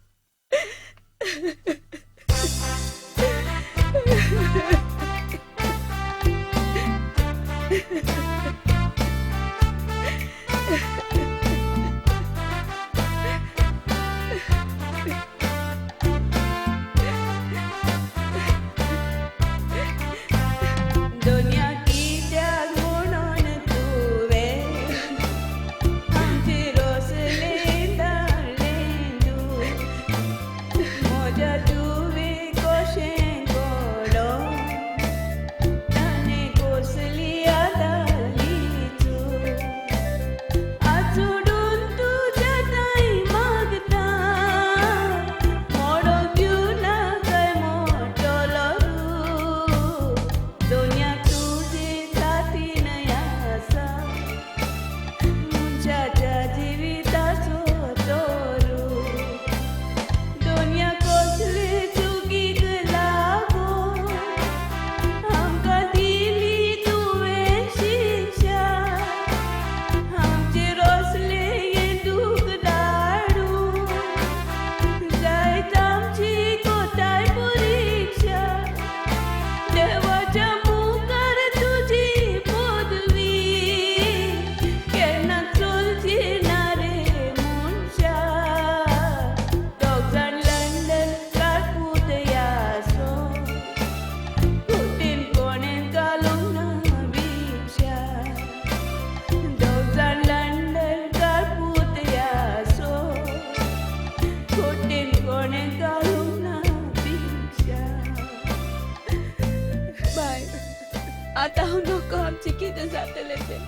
आतां हांव नको आमचें कितें जातलें तें.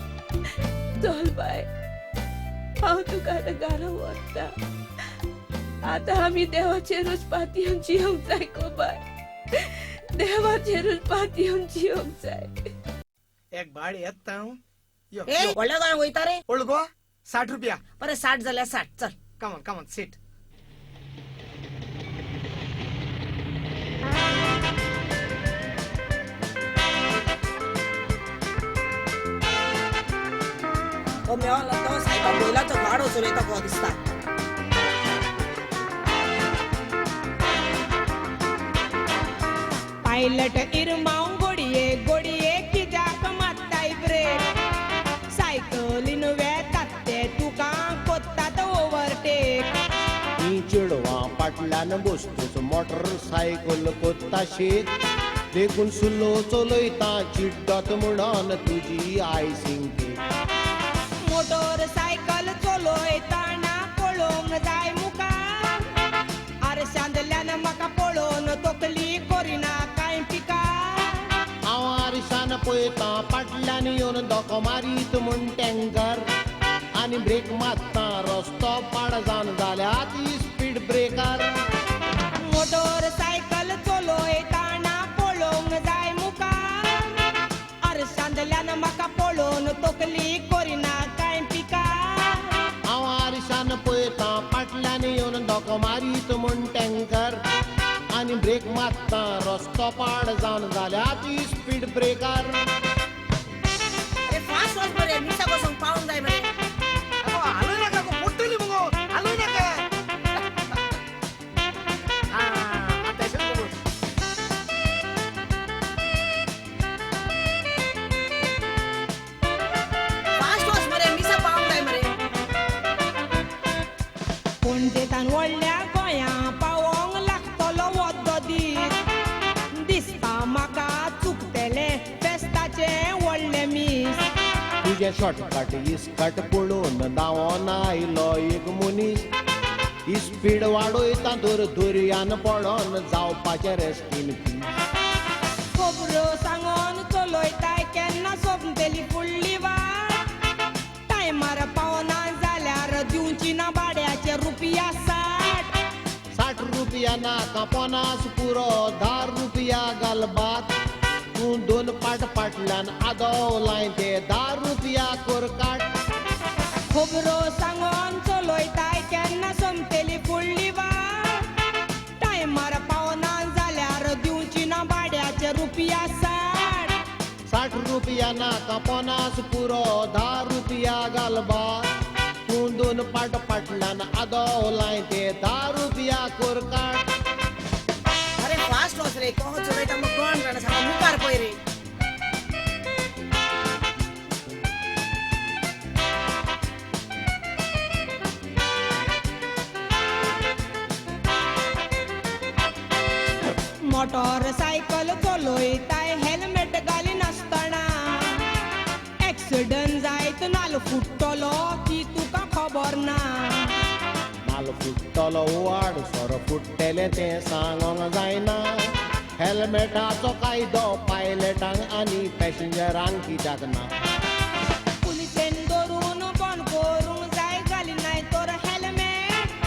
चल बाय, हांव तुका आतां घरा व्हरता. आतां आमी देवाचेरूच पातयेवन जियोंक जाय गो बाय, देवाचेरूच पातयेवन जियोंक जाय. एक भाड येता हांव. व्हडल्या गोंया वयता रे? ओल्ड गोवा 60 रुपया. बरें 60 जाल्यार 60. चल कमॉन कमॉन सीट. हो मेवलो तो सायबा बैलाचो गाडो चलयता को दिसता. पायलट इरमाव गोडये गोडये कित्याक मात्ताय ब्रेक सायकलीन वेतात ते तुका कोत्तात ओवरटेक. ही चेडवां फाटल्यान बसतूच मोटरसायकल कोत्ता शेक देखून सुलो चलयता चिड्डत म्हणून तुजी आयसिंग केक. मोटरसायकल चलयतना पळोवंक जाय मुखार आरशांतल्यान म्हाका पळोवन तकली करिना कांय पिका. हांव आरशान पळयता फाटल्यान येवन धोको मारीत म्हूण टँकर आनी ब्रेक मारता रस्तो पाड जावन जाल्या ती स्पीड ब्रेकर. मोटरसायकल चलयतना पळोवंक जाय मुखार आरशांतल्यान म्हाका पळोवन तकली करिना कांय पिका. हांव आरशान पळयता फाटल्यान येवन धोको मारीत म्हूण टँकर आनी ब्रेक मारता रस्तो पाड जावन जाल्या ती स्पीड ब्रेकर. अरे फास्ट वच मरे, मिसा बसून पावूंक जाय मरे. हालय नाका गो, पडटली मुगो, हालय नाका. आतां अशेंच गो. फास्ट वच मरे, मिसा पावूंक जाय मरे. पणजेंतान व्हडल्या गोंया पावोंक लागतलो वद्दो दीस दिसता म्हाका चुकतलें फेस्ताचें व्हडलें मीस. तुजें शॉर्टकट इस्कट पळोवन धांवोन आयलो एक मनीस स्पीड वाडयता तर दर्यान पडोन जावपाचें रेस्ट इन पीस. खबरो सांगोन चलयताय केन्ना सोंपतली फुडली वाट टायमार पावना जाल्यार दिवची ना भाड्याचे रुपया 60. 60 रुपया नाका 50 पुरो 10 रुपया घालबात तूं दोन पाट फाटल्यान आदव लाय ते 10 रुपया कर काट. खबरो सांगोन चलयताय केन्ना सोंपतली फुडली वाट टायमार पावना जाल्यार दिवची ना भाड्याचे रुपया 60. 60 रुपया नाका 50 पुरो 10 रुपया घालबात तूं दोन पाट फाटल्यान आदव लाय ते 10 रुपया कर काट. अरे फास्ट वच रे, कोहो चलयता मग कोण जाणा सामको मुखार पळय रे. मोटरसायकल चलयताय हेल्मेट घालिनासतना एक्सिडंट जायत नाल फुट्टलो ती तुका खबर ना. नाल फुट्टलो वाड सोरो फुट्टलें तें सांगोंक जायना हेल्मेटाचो कायदो पायलटांक आनी पॅसेंजरांक कित्याक ना. पुलिसेन धरून बंद करूंक जाय घालिनाय तर हेल्मेट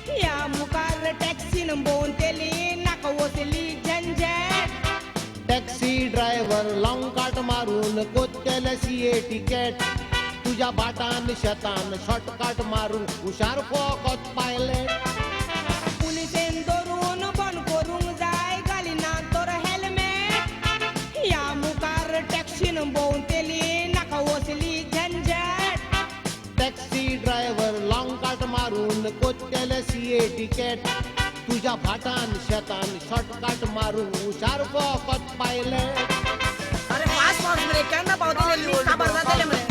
ह्या मुखार टॅक्सीन भोंवतली नाका वतली झंझट. टॅक्सी ड्रायव्हर लांग काट मारून कोत्तेले सीए टिकेट तुज्या भाटान शेतान शॉर्टकट मारून हुशार फोकत पायलट. पुलिसेन धरून बंद करूंक जाय घालिना तर हेल्मेट ह्या मुखार टॅक्सीन भोंवतली नाका वसली झंझट. टॅक्सी ड्रायव्हर लांग काट मारून कोत्तेले सीए टिकेट तुज्या भाटान शेतान शॉर्टकट मारून हुशार फोकत पायलट. अरे फास्ट वच मरे, केन्ना पावतले मीस काबार जातलें मरे.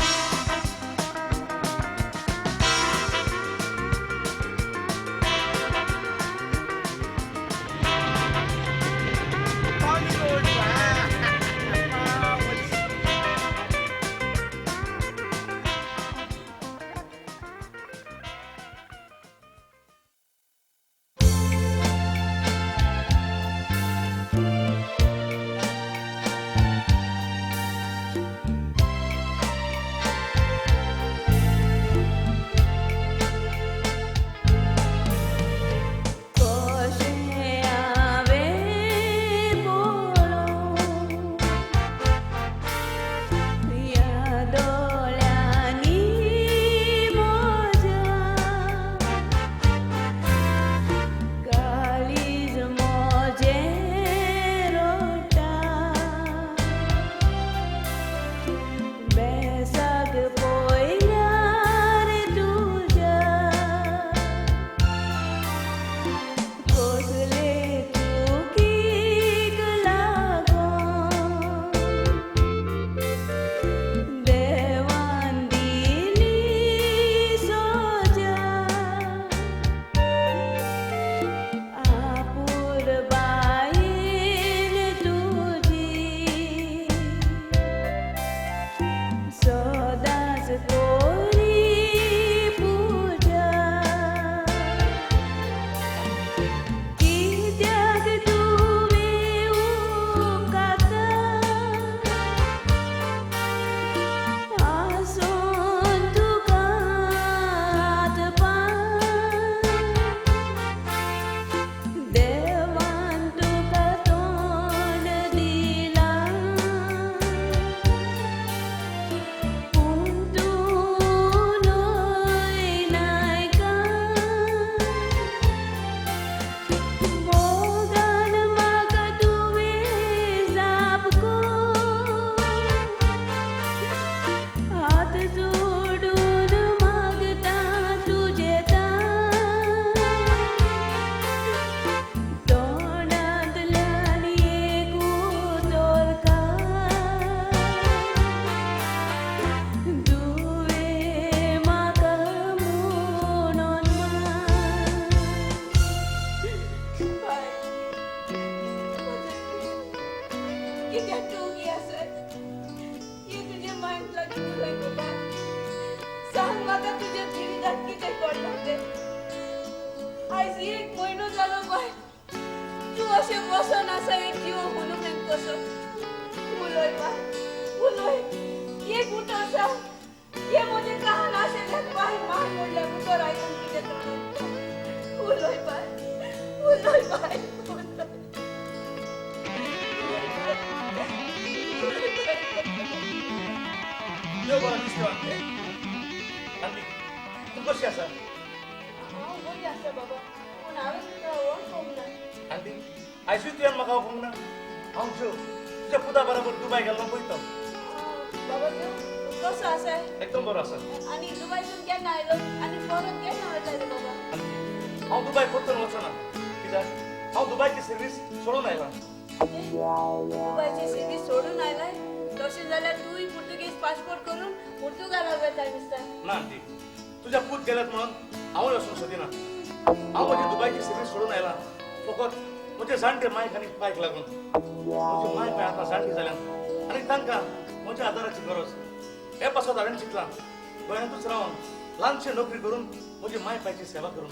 कित्याक तूं उगी आसत? हे तुजे मायंत लागीं उलय गो बाय. सांग म्हाका तुज्या जिवितांत कितें घडलां तें. आयज एक म्हयनो जालो बाय, तूं अशें बसोन आसा एक जीव हनुमेन कसो. उलय बाय, उलय. एक उतर सांग. हे म्हजें कान आशिल्ल्यान बाय माय म्हणल्यार उतर आयकून कितें जालें. उलय बाय, उलय बाय, उलय. देव बरो दिसता आंटी. तूं कशी आसा? हांव बरी आसा बाबा, पूण हांवें तुका वळखूंक ना. आंटी, आयजूय तुवें म्हाका वळखूंक ना? हांव ज्यो तुज्या पुता बरोबर दुबाय गेल्लो पळय तो. बाबा तूं कसो आसा? एकदम बरो आसा. आनी दुबायसून केन्ना आयलो आनी परत केन्ना वता रे बाबा? हांव दुबाय परतून वचना, कित्याक हांव दुबायची सर्वीस सोडून आयला. दुबायची सर्वीस सोडून आयलाय? तशें जाल्यार तूंय पुर्तुगेज पासपोर्ट करून पुर्तुगालाक वता दिसता. ना आंटी, तुज्या पूत गेल्यात म्हणून हांवूय वचूंक सोदिना. हांव म्हजी दुबायची सर्वीस सोडून आयला फकत म्हजे जाणटे मायक आनी पायक लागून. म्हजी माय पाय आतां जाणटी जाल्यान आनी तांकां म्हज्या आदाराची गरज. हे पासत हांवें चिंतलां गोंयांतूच रावन ल्हानशी नोकरी करून म्हजी माय पायची सेवा करून.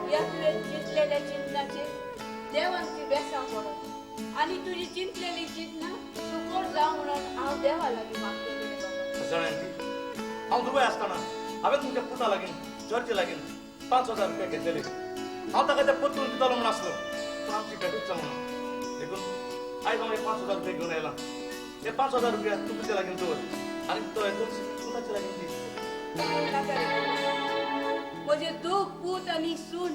ह्या तुवें चिंतलेल्या चिंतनाचेर देवान ती बेसां पडत आनी तुजी चिंतलेली चिंतना सुकोर जावं म्हणून हांव देवा लागीं मागतलें. जाणा आंटी, हांव दुबय आसतना हांवें तुमच्या पुता लागीं जॉर्जी लागीं 5,000 रुपया घेतलेले. हांव ताका ते परतून दितालो म्हूण आसलो, पूण आमची भेटूच जावंक ना. देखून आयज हांव हे 5,000 रुपया घेवन आयला. हे 5,000 रुपया तूं तुजे लागीं दवर आनी तो येतूच तूं ताचे लागीं दी. म्हजे दोग पूत आनी सून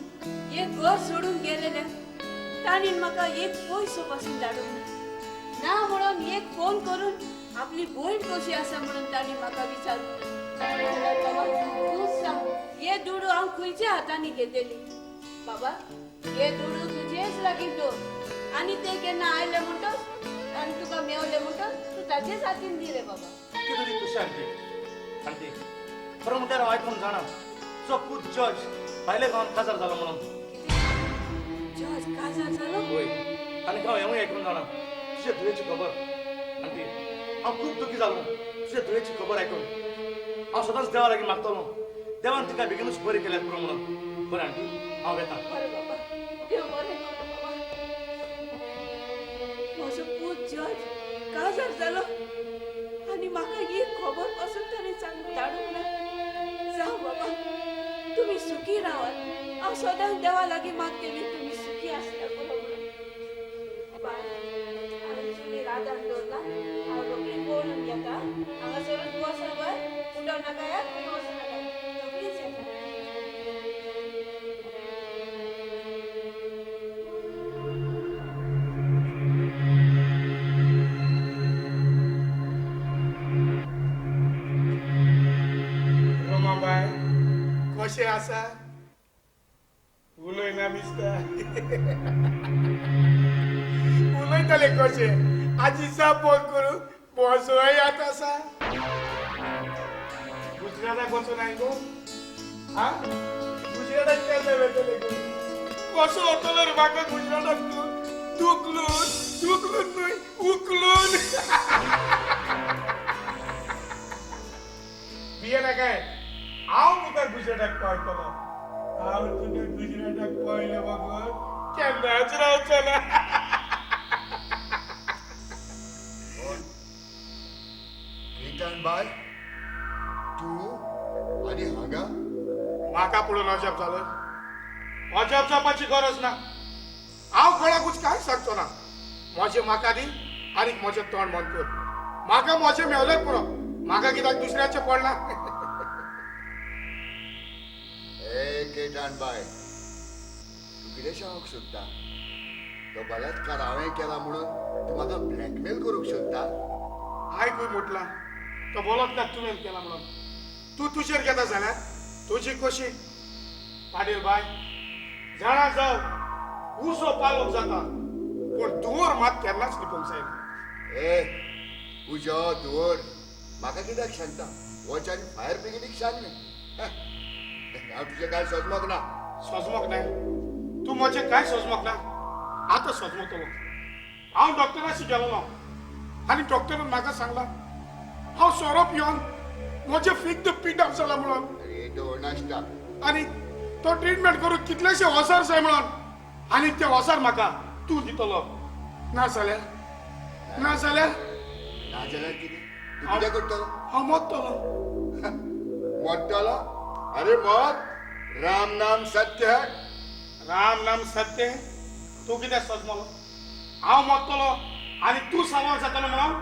हे घर सोडून गेलेले. तांणी म्हाका एक पयसो पासून धाडूंक ना. ना म्हणून एक फोन करून आपली भयण कशी आसा म्हणून तांणी म्हाका विचारूंक ना. बाबा तूंच सांग, हे दुडू हांव खंयच्या हातांनी घेतली? बाबा हे दुडू तुजेच लागीं दवर आनी ते केन्ना आयले म्हणटच आनी तुका मेवले म्हणटच तूं ताचेच हातीन दी रे बाबा. ती तुजी खुशी आंटी. आंटी, खरें म्हणल्यार हांव आयकूंक जाणा तुजो पूत जॉर्ज भायल्या गांवांत काजार जालो म्हणून. जॉर्ज काजार जालो? हय, आनी हांव हेंवूय आयकूंक जाणा तुजे धुवेची खबर. आंटी, हांव खूब दुखी जालो तुजे धुवेची खबर आयकून. हांव सदांच देवा लागीं मागतलो, देवान तिका बेगीनूच बरी केल्यार पुरो म्हणून. बरें आंटी, हांव वेता. बरें बाबा, देव बरें करूं बाबा. म्हजो पूत जॉर्ज काजार जालो आनी म्हाका एक खबर पासून ताणें सांगून धाडूंक ना. जावं बाबा, तुमी सुखी रावात. हांव सदांच देवा लागीं मागतली तुमी सुखी आसल्यार पुरो म्हणून. बाय, हांवें चुलीर आदार दवरला, हांव रोखडी पळोवन घेता. हांगासरूच बसा बाय, उडो नाका या, खंय वचूं नाका, रोखडीच येता. रोमाबाय कशें आसा? उलयना दिसता. उलयतले कशें? आजी साप फोन करून बसोय याद आसा. गुजराताक वचून आय गो? आ, गुजराताक केन्ना वेतले गो? कसो वतलो रे म्हाका गुजराताक तूं? दुखलून दुखलून न्हय, उखलून. भिये नाकाय, हांव तुका गुजराताक पावतलो. हांव तुका गुजराताक पावयले बगर केन्नाच रावचो ना. केतन बाय, तूं आनी हांगा? म्हाका पळोवन अजाप जालो? अजाप जावपाची गरज ना. हांव कोणाकूच कांय सांगचो ना. म्हजें म्हाका दी आनी म्हजें तोंड बंद कर. म्हाका म्हजें मेवलें पुरो, म्हाका कित्याक दुसऱ्याचें पडलां. ए केतन बाय, तूं कितें सांगूंक सोदता? तो बलात्कार हांवें केला म्हणून तूं म्हाका ब्लॅकमेल करूंक सोदता? आयकूय म्हटलां, तो बलात्कार तुवें केला म्हणून तूं तुजेर घेता जाल्यार तुजी कशी? पाटील बाय, जाणा जाव उजो पालोवंक जाता, पूण धुंवर मात केन्नाच लिपोवंक जायना. ए उजो धुंवर म्हाका कित्याक सांगता? वच आनी फायर ब्रिगेडीक सांग न्ही. हांव तुजें कांय सोजमोक ना. सोजमोक ना? तूं म्हजें कांय सोजमोक ना? आतां सोजमोतलो. हांव डॉक्टराशी गेलोलो आनी डॉक्टरान म्हाका सांगला हांव सोरो पिवन म्हजें फिग्द पिडप जाला म्हणून. आनी तो ट्रिटमेंट करून कितलेशे वसार जाय म्हणून आनी ते वसार म्हाका तूं दितलो. ना जाल्यार ना जाल्यार ना जाल्यार कितें? तूं कितें करतलो? हांव मरतलो. मरतलो? अरे मत, राम नाम सत्य है. राम नाम सत्य? तूं कितें सजमलो? हांव मरतलो आनी तूं सावाल जातलो म्हणून?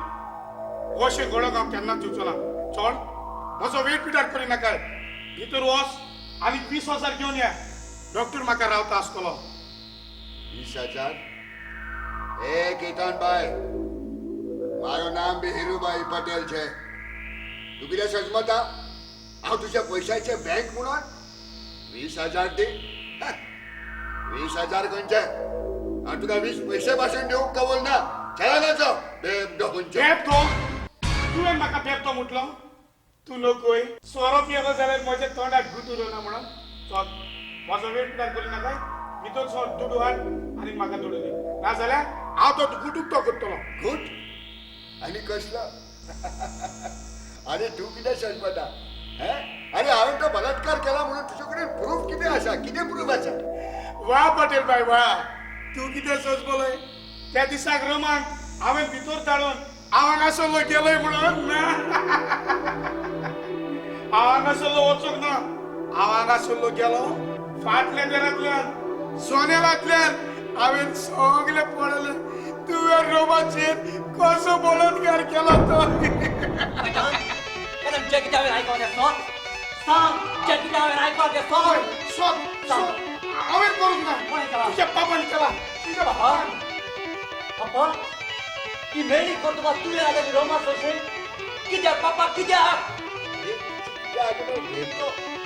अशें घडोवंक हांव केन्नाच दिवचो ना. चल, म्हजो वेळ पिड्यार करिनाका. भितर वच आनी 20,000 घेवन या. डॉक्टर म्हाका रावता आसतलो. 20,000? ए केतन भाई, मारो नाम बी हिरूभाई पटेल छे. तूं कितें सजमता? हांव तुज्या पयशांचे बँक म्हणून 20,000 दी? 20,000 खंयचे? हांव तुका 20 पयशे पासून दिवंक कबूल ना. चला बेबदो खंयचो. बेबदो? तुवें म्हाका बेबदो म्हटलो? तूं नकोय सोरो पियेलो जाल्यार म्हज्या तोंडाक घुट उरना म्हणून. चल, म्हजो वेळ पिड्यार करिनाका. भितर सर दुडू हाड आनी म्हाका दुडू दी. ना जाल्यार हांव तो घुट उक्तो करतलो. घुट? आनी कसलो? आनी तूं कितें सजमता? अरे हांवें तो बलात्कार केला म्हणून तुजे कडेन प्रूफ कितें आसा? कितें प्रूफ आसा? वा पटेल बाय वा, तूं कितें सजमलोय? त्या दिसाक रोमाक हांवें भितर धाडून हांव हांगासरलो गेलोय म्हणून ना. हांव हांगासरलो वचूंक ना. हांव हांगासरलो गेलो फाटल्या देरांतल्यान सोनेलांतल्यान हांवें सगळें पळयलें. तुवें रोमाचेर कसो बलात्कार केला तो. हांवें करूंक ना, तुज्या बाबान केला. तुज्या बाबान. बाबा, ही मेळी करतुका तुवें आतां रोमा सोशें कित्याक बाबा कित्याक?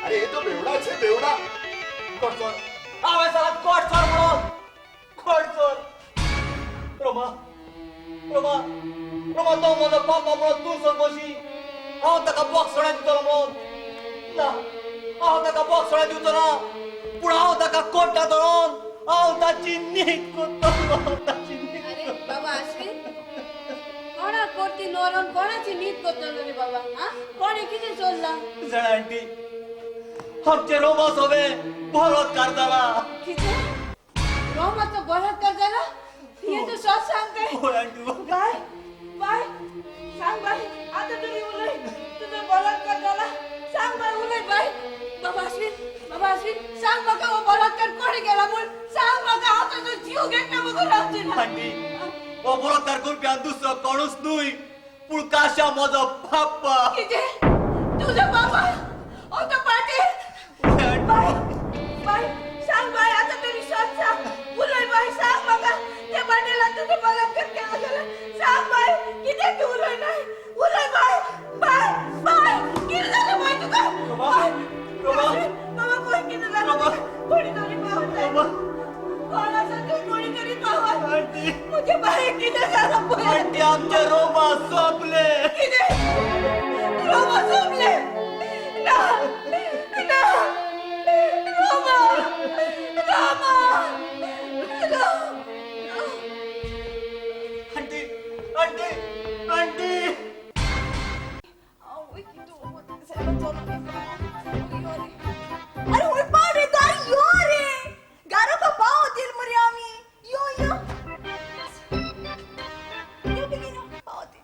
अरे हे तो बेवडा छे, बेवडा. कोटसोर हांवें सांगलां कोटसोर म्हणून. कोटसोर. रोमा, रोमा, रोमा, तो म्हजो बाबा म्हणून तूं समजशी. हांव ताका बॉक्स सोडा दितलो म्हणून ना. हांव ताका बॉक्स सोडा दिवचो ना. पूण हांव ताका कोटा धरून हांव ताची नीत करतलो. ताची नीत. अरे बाबा आश्विन, कोणाक कोरती नोरोन कोणाची नीत करतलो रे बाबा? हा, कोणें कितें चोरलां? जाणा आंटी, आमचे रोमा सोबे बलात्कार जाला. कितें? रोमाचो बलात्कार जाला? हें तूं सत सांगताय? बाय बाय सांग बाय, आतां तरी उलय. तुजो बलात्कार जाला? सांग बाय, उलय बाय. बाबा आश्विन, बाबा आश्विन, सांग म्हाका हो बलात्कार कोणें केला म्हूण. सांग म्हाका, हांव तुजो जीव घेतलो बगर रावचें ना. आंटी, हो बलात्कार करपी आनी दुसरो कोणूच न्हय पूण काशा म्हजो बाप्पा. कितें? तुजो बाबा? हो तो पाटील? बाय बाय सांग बाय, आतां तरी सत सांग. उलय बाय, सांग म्हाका त्या पाटीलान तुजो बलात्कार केला जाल्यार. सांग बाय, कितें तूं उलय नाय? उलय बाय. बाय बाय, कितें जालें बाय तुका? बाय बाबा, पळय कितें जालें. कोणी तरी पावत, कोण आसा थंय कोणी तरी पावत. म्हज्या बायक कितें जालां पळय. आंटी, आमचे रोमा सोंपले. कितें? रोमा सोंपले? ना ना, Roma, Roma, Roma. Aunty, aunty, aunty. अरे हुई पाव रे तार यो रे गारो का पाव दिल मरे आमी यो यो यो बेगिनो पाव दे.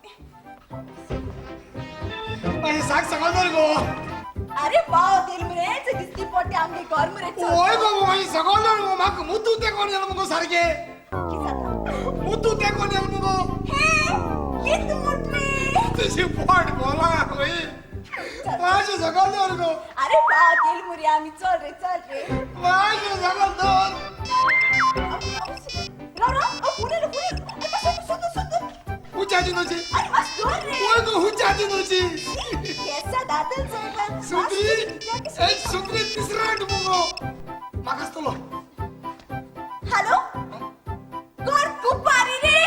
अरे साग सगळ दर गो. अरे पाव दिल मरे दिसती पोटे आमगे घर मरे. ओय गो माई सगळ दर गो. माक मुतू ते कोण येल मुगो सारखे? मुतू ते कोण येल मुगो? हे कित मुटली तुझी पोट बोला होई. माझे सगळ दर गो. अरे पाव दिल मरे आमी. चल रे, चल रे. माझे सगळ दर. राव राव, पुढे पुढे. सुंदर सुंदर. हुचाची नची. अरे मस्त दर रे. ओय गो हुचाची नची. केसा दादल चोयला. सुंदरी, ए सुंदरी तिसरा मुगो. मागासतलो. हॅलो, घर कुपारी रे.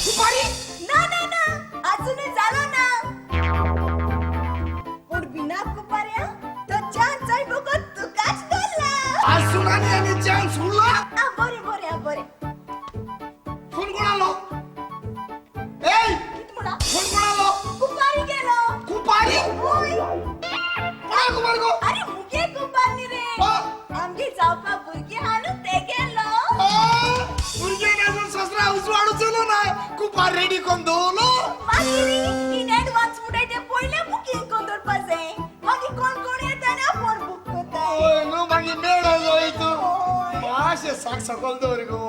कुपारी? ना ना ना, अजूनही झालो ना. पण बिना कुपाऱ्या तो चान्स आहे बघ, तुकाच धरला. अजून आणि चान्स उरला? बरे बरे बरे. फोन कोणालो? रुपा रेडी करून दवरलो. मागीर इन एडवान्स म्हणटाय ते पयलें बुकींग करून दवरपा जाय. मागीर कोण कोण येता आनी आपोवन बूक करता. हय न्हू, मागीर मेळो जाय तूं. मातशें साक सकयल दवर गो.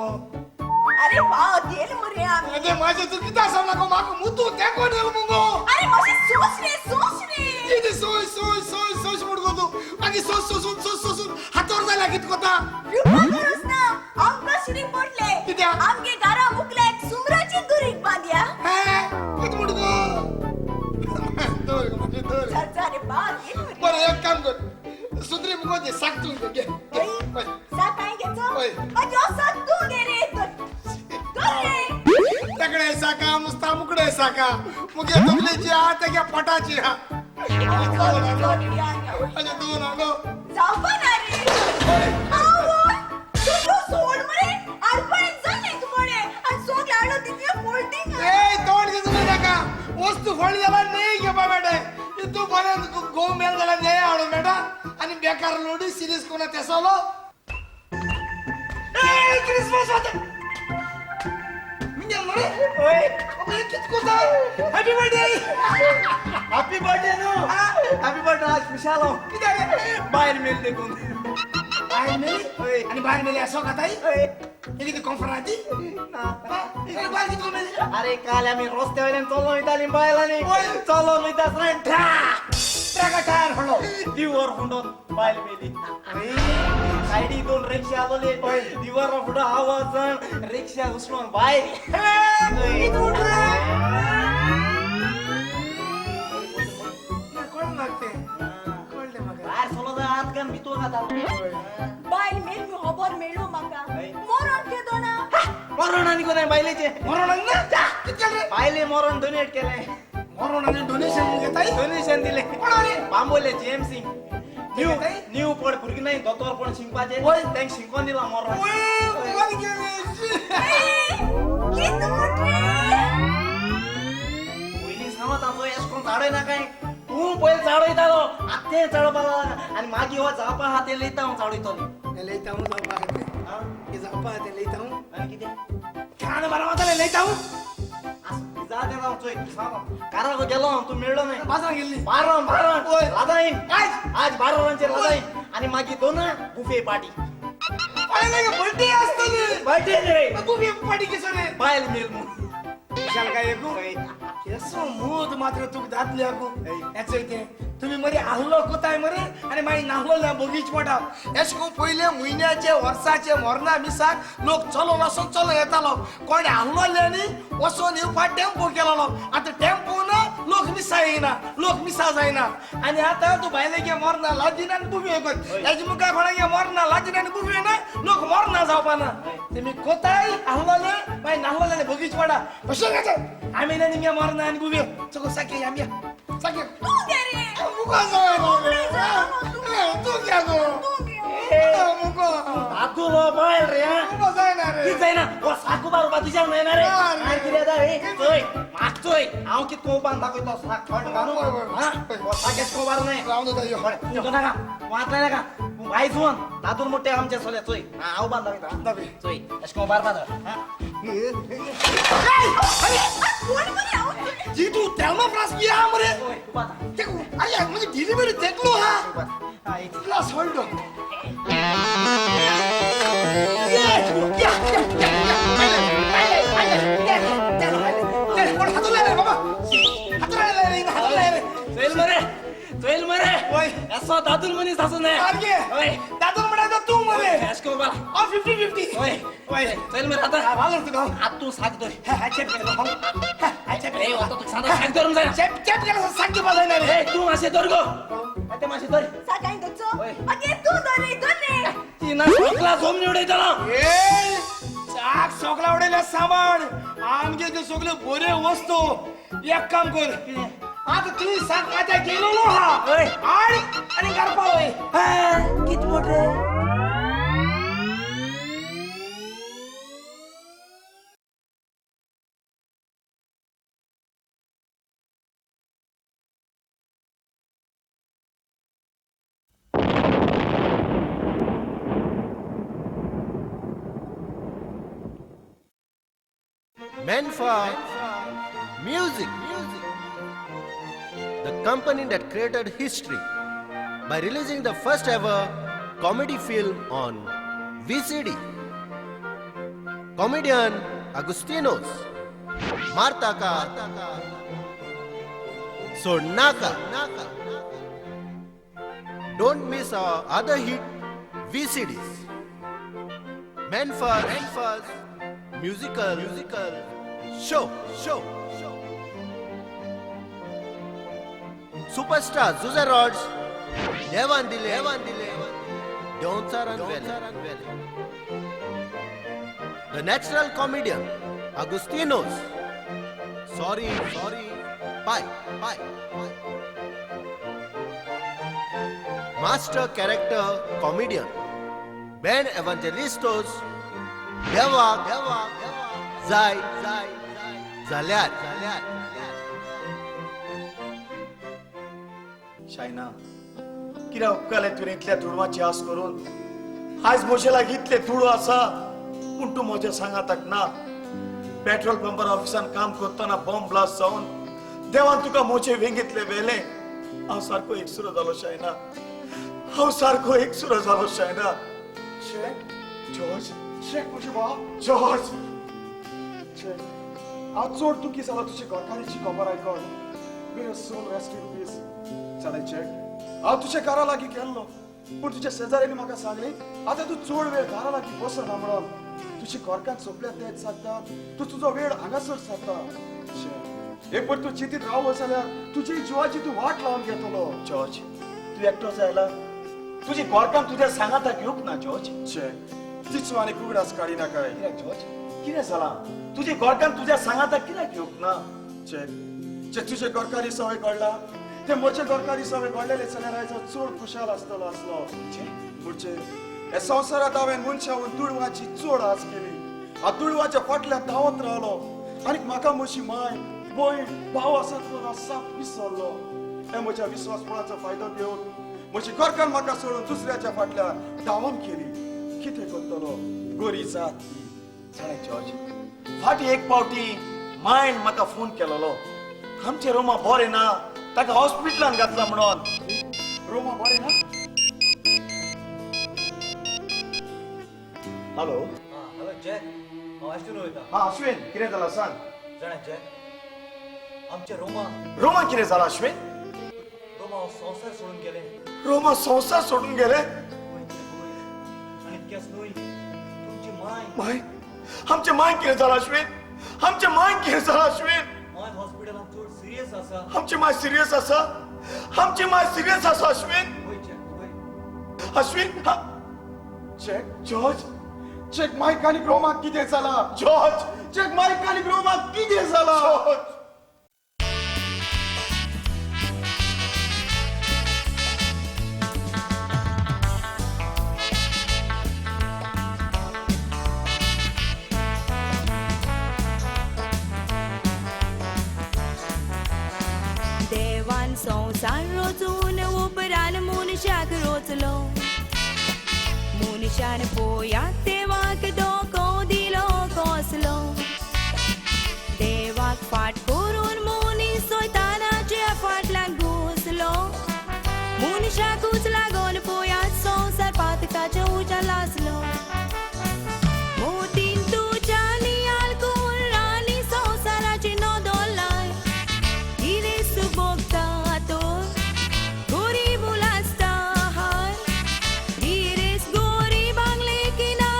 अरे वाव देल मरे आमी. अरे मातशें तूं कित्याक सांगला गो म्हाका? मुतू तेंकोन येयलो मुगो. अरे मातशें सोस रे, सोस रे. कितें सोस सोस सोस सोस म्हूण गो तूं? मागीर सोस सोसून सोस सोसून हातोर जाल्यार कितें कोता? रुपा गरज ना, आमकां शिरीक पडले. कित्याक? आमगे घरा मुकल्याक सुमराची दुरीग बांदया. कितें म्हूण गो? दवर गो मातशें दवर. चल चल रे बा, देल मरे. बरें एक काम कर, सुत्री मुगो ते साक तूं घे. साक हांवें घेचो? मागीर साक तूं घे रे. तगडे साका मुस्ता मुकडे साका मुगे तकलेची हा तेगे पोटाची हा. अशें दोन हांगो जावपा ना रे. आवय तूं सोड मरे, आडपण जालें तुमणे आनी सगळें हाडलो तितलें फोल्डिंग. ए तोंड दिसूं नाका, वस्तू फोडली जाल्यार न्हय घेवपा मेळटा. तूं बरें गोव मेल जाल्यार न्हय हाडूंक मेळटा आनी बेकार लोडी सिरीज कोणा तेसलो. ए क्रिसमस वता हॅपी बर्थडे. हॅपी बर्थडे न्हू, हॅपी बर्थडे. आज खुशाल हांव कित्याक बायल मेली देखून. बायल मेली? आनी बायल मेली असो खाताय? हे कितें कॉन्फरांती? बायल कितको मेली? अरे काल आमी रस्त्या वयल्यान चलोन वयतालीं बायलांनी, चलोन वयता आसतना ट्रका टायर फोडलो, दिवर फुंडोन बायल मेली. सायडी दोन रिक्षा आसले, दिवर फुडो आवाज रिक्षा घुसलोन बायल. कोण लागते कळ्ळें म्हाका. भायर सलो जाल्यार हात घालून भितर खाता. बायल मेल मी खबर मेळ्ळो म्हाका. मरण केदोना? मरण आनी कोणाय बायलेचें मरण ना कितें केलें? बायले मरण डोनेट केलें. मरण आनी डोनेशन घेताय? डोनेशन दिलें. कोणाले? बांबोले जीएमसी. न्यू न्यू पड भुरगीं नाय दोतोर पण शिकपाचें तांकां शिकोवन दिलां मरण. पयलीं सांगत हांव एश कोन्न चाडयना काय तूं पयलीं चाडयतालो, आतां तें चाडोवपाक लागला आनी मागीर हो जावपा आहा तें लयता हांव चाडयतलो. लयता हांव जावपा आहा तें जावपा आहा तें लयता हांव. आनी कितें कान बारा वतालें लयता हांव. जाते हांव चोय तूं सांग काराक गेलो तूं मेळ्ळो न्हय. बाजारान गेल्ली बारान बारान राजाईन आज 12 वरांचेर राजाईन आनी मागीर दोन बुफे पार्टी. बर्थडे आसतली. बर्थडे रे बुफे पार्टी कसो रे? बायल मेल म्हूण विशाल काय एकू केसो मूद मात्र तुका दादले आगो. हेचो तें तुमी मरे आहलो कोताय मरे आनी मागीर नाहलो बगीच पडा. एश करून पयले म्हयन्याचे वर्साचे मरणा मिसाक लोक चलोन वचोन चलोन येतालो. कोण आहलोले आनी वचोन येवपा टेम्पो केलोलो. आतां टेम्पो ना, लोक मिसा येयना, लोक मिसा जायना. आनी आतां तूं बायलेगे मरना लादीन आनी बुफे कर. हेजे मुखार कोणागे मरना लादीन आनी बुफे ना, लोक मरना जावपा ना. तुमी कोताय आहलोले मागीर नाहलोले बगीच पडा. कशें जाता आमी ना निमगे मरना आनी बुफे चको साके आमगे साके मुको तूं घे गो मुको दादुलो बायल रे. मुको जायना रे. कितें जायना? हो साकू मारपा तुज्यान जायना रे. मागीर कितें जाता रे? चोय म्हाका चोय हांव कितें कोवपान दाखयतो साक कळ्ळें तुका न्हू? हो साक एश कोवपार न्हय. तूं नाका वाटलें नाका बाय जुवन दादूल मोठे आमचे सोले चोय हांव बांद दाखयता. चोय एश कोवपार बांद. जी तू तेलमा फ्रास किया मरे. अरे म्हणजे डिलिव्हरी देखलो हा इतला सोल्ड. चोयल मरे एसो दादूल मनीस आसूं न्हय. दादूल म्हणटा तूं मरे. 50-50. चोयल मरे आतां आतां तूं साक धर. साक धरूंक जायना. साक घेवपा जायना रे. तूं मातशें धर गो. आतां मातशें धर. साक हांवें धरचो? मागीर तूं धर रे, धर रे. ती ना सोकला सोमनी उडयतलो. साक सोकला उडयल्या सामान आमगे त्यो सगल्यो बऱ्यो वस्तू. एक काम कर आतां तुवें साक माथ्याक घेयलेलो आहा आनी आनी घरा पावय. कितें मोट रे? Menfa Music. The company that created history by releasing the first ever comedy film on VCD. Comedian Agustinos, Martaka, Sonaka. Don't miss our other hit VCDs. Men First, Musical, Show. Superstar Zuza Rods, Devan Dile, Donsaran Vele. The natural comedian Agustinos. Sorry, bye. Master character comedian Ben Evangelistos, Deva, Zai, Zalyar. Shaina, कित्याक उपकारलें तुवें इतल्या दुडवांची आस करून? आयज म्हजे लागीं इतले दुडू आसा, पूण तूं म्हज्या सांगाताक ना. पेट्रोल पंपार ऑफिसान काम करतना बॉम्ब ब्लास्ट जावन देवान तुका म्हजे वेंगेंतलें व्हेलें. हांव सारको एकसुरो जालो शायना, हांव सारको एकसुरो जालो शायना. शेख, जॉर्ज, शेख म्हजे भाव, जॉर्ज. शेख, हांव चड दुखी जाला तुजे घरकारीची खबर आयकून. May your soul rest in peace. जाणाय चेक, हांव तुज्या घरा लागीं गेल्लो, पूण तुज्या शेजाऱ्यांनी म्हाका सांगलें आतां तूं चड वेळ घरा लागीं बसना म्हणून. तुजी घरकान्न सोंपल्या तेच सारता, तूं तुजो वेळ हांगासर सारता. एक पण तूं चिंतीत रावलो जाल्यार तुजी जिवाची तूं वाट लावन घेतलो. जॉर्ज, तूं एकटोच आयला? तुजी घरकान्न तुज्या सांगाताक येवंक ना जॉर्ज. चेक, तिचो आनी उगडास काडिनाकाय. कित्याक जॉर्ज, कितें जालां? तुजी घरकान्न तुज्या सांगाताक कित्याक येवंक ना? चेक, तुजे घरकारी सवय घडला ते म्हजे घरकारी सवय घडलेले जाल्यार आयज हांव चड खुशाल आसतलो आसलो. म्हणजे हे संवसारांत हांवें मनशावन दुडवाची चड आस केली. हांव दुडवाच्या फाटल्यान धांवत रावलो आनी म्हाका म्हजी माय, भयण, भाव आसात म्हणून हांव साप विसरलो. हे म्हज्या विस्वासपणाचो फायदो घेवन म्हजी घरकान्न म्हाका सोडून दुसऱ्याच्या फाटल्यान धांवन केली. कितें करतलो, गोरी जात ती. जाणा जॉर्ज, फाटीं एक पावटी मायन म्हाका फोन केलोलो, आमचें रोमा बरें ना, ताका हॉस्पिटलान घातला म्हणून. रोमा बरें ना? हॅलो, हॅलो जॅक, हांव अश्विन उलयतां. हा अश्विन, कितें जालां सांग. जाणा जॅक, आमचें रोमा. रोमा कितें जालां अश्विन? रोमा संवसार सोडून गेलें. रोमा संवसार सोडून गेलें? आनी इतकेंच न्हय, तुमची माय. माय? आमचें माय कितें जालां अश्विन? आमचें माय कितें जालां अश्विन? माय हॉस्पिटलांत चड सिरियस आसा. आमची माय सिरियस आसा? आमची माय सिरियस आसा Ashwin? Ashwin, check, George, check, मायक आनी रोमाक कितें जालां? जॉर्ज, चेक, मायक आनी रोमाक कितें जालां? जॉर्ज. देवान संवसार रोचून उपरान मनशाक रोचलो. मनशान पोयात देवाक धोको दिलो कसलो. देवाक फाट करून मनीस सैतानाच्या फाटल्यान घुसलो. मनशाकूच लागून पोयात संवसार पातकाच्या उज्यान लासलो. मोतीन तुज्या नियाळ कर आनी संवसाराची नदर लाय. कितें सुबोगता तर गरीब उलासता हार. गिरेस्त गरिबांक लेखिना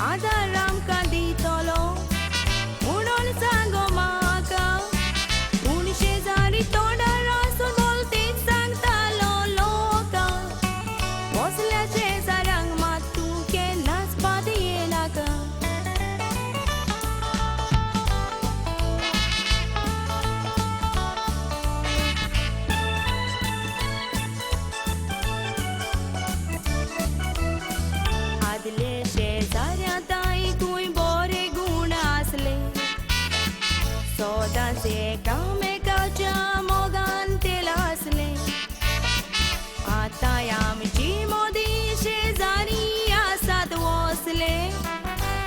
आदार आमकां दितलो म्हणून सांगो म्हाका. पूण शेजारी तोंडार आसून बोलतीच सांगतालो लोकांक, बसल्या शेजाऱ्यांक मात तूं केन्नाच पातयेनाका. आदले शेजाऱ्या ताईकूय बरे गूण आसले, सदांच एकामेकाच्या मोगान ते आसले. आतां आमची मोदी शेजारी आसात वसले,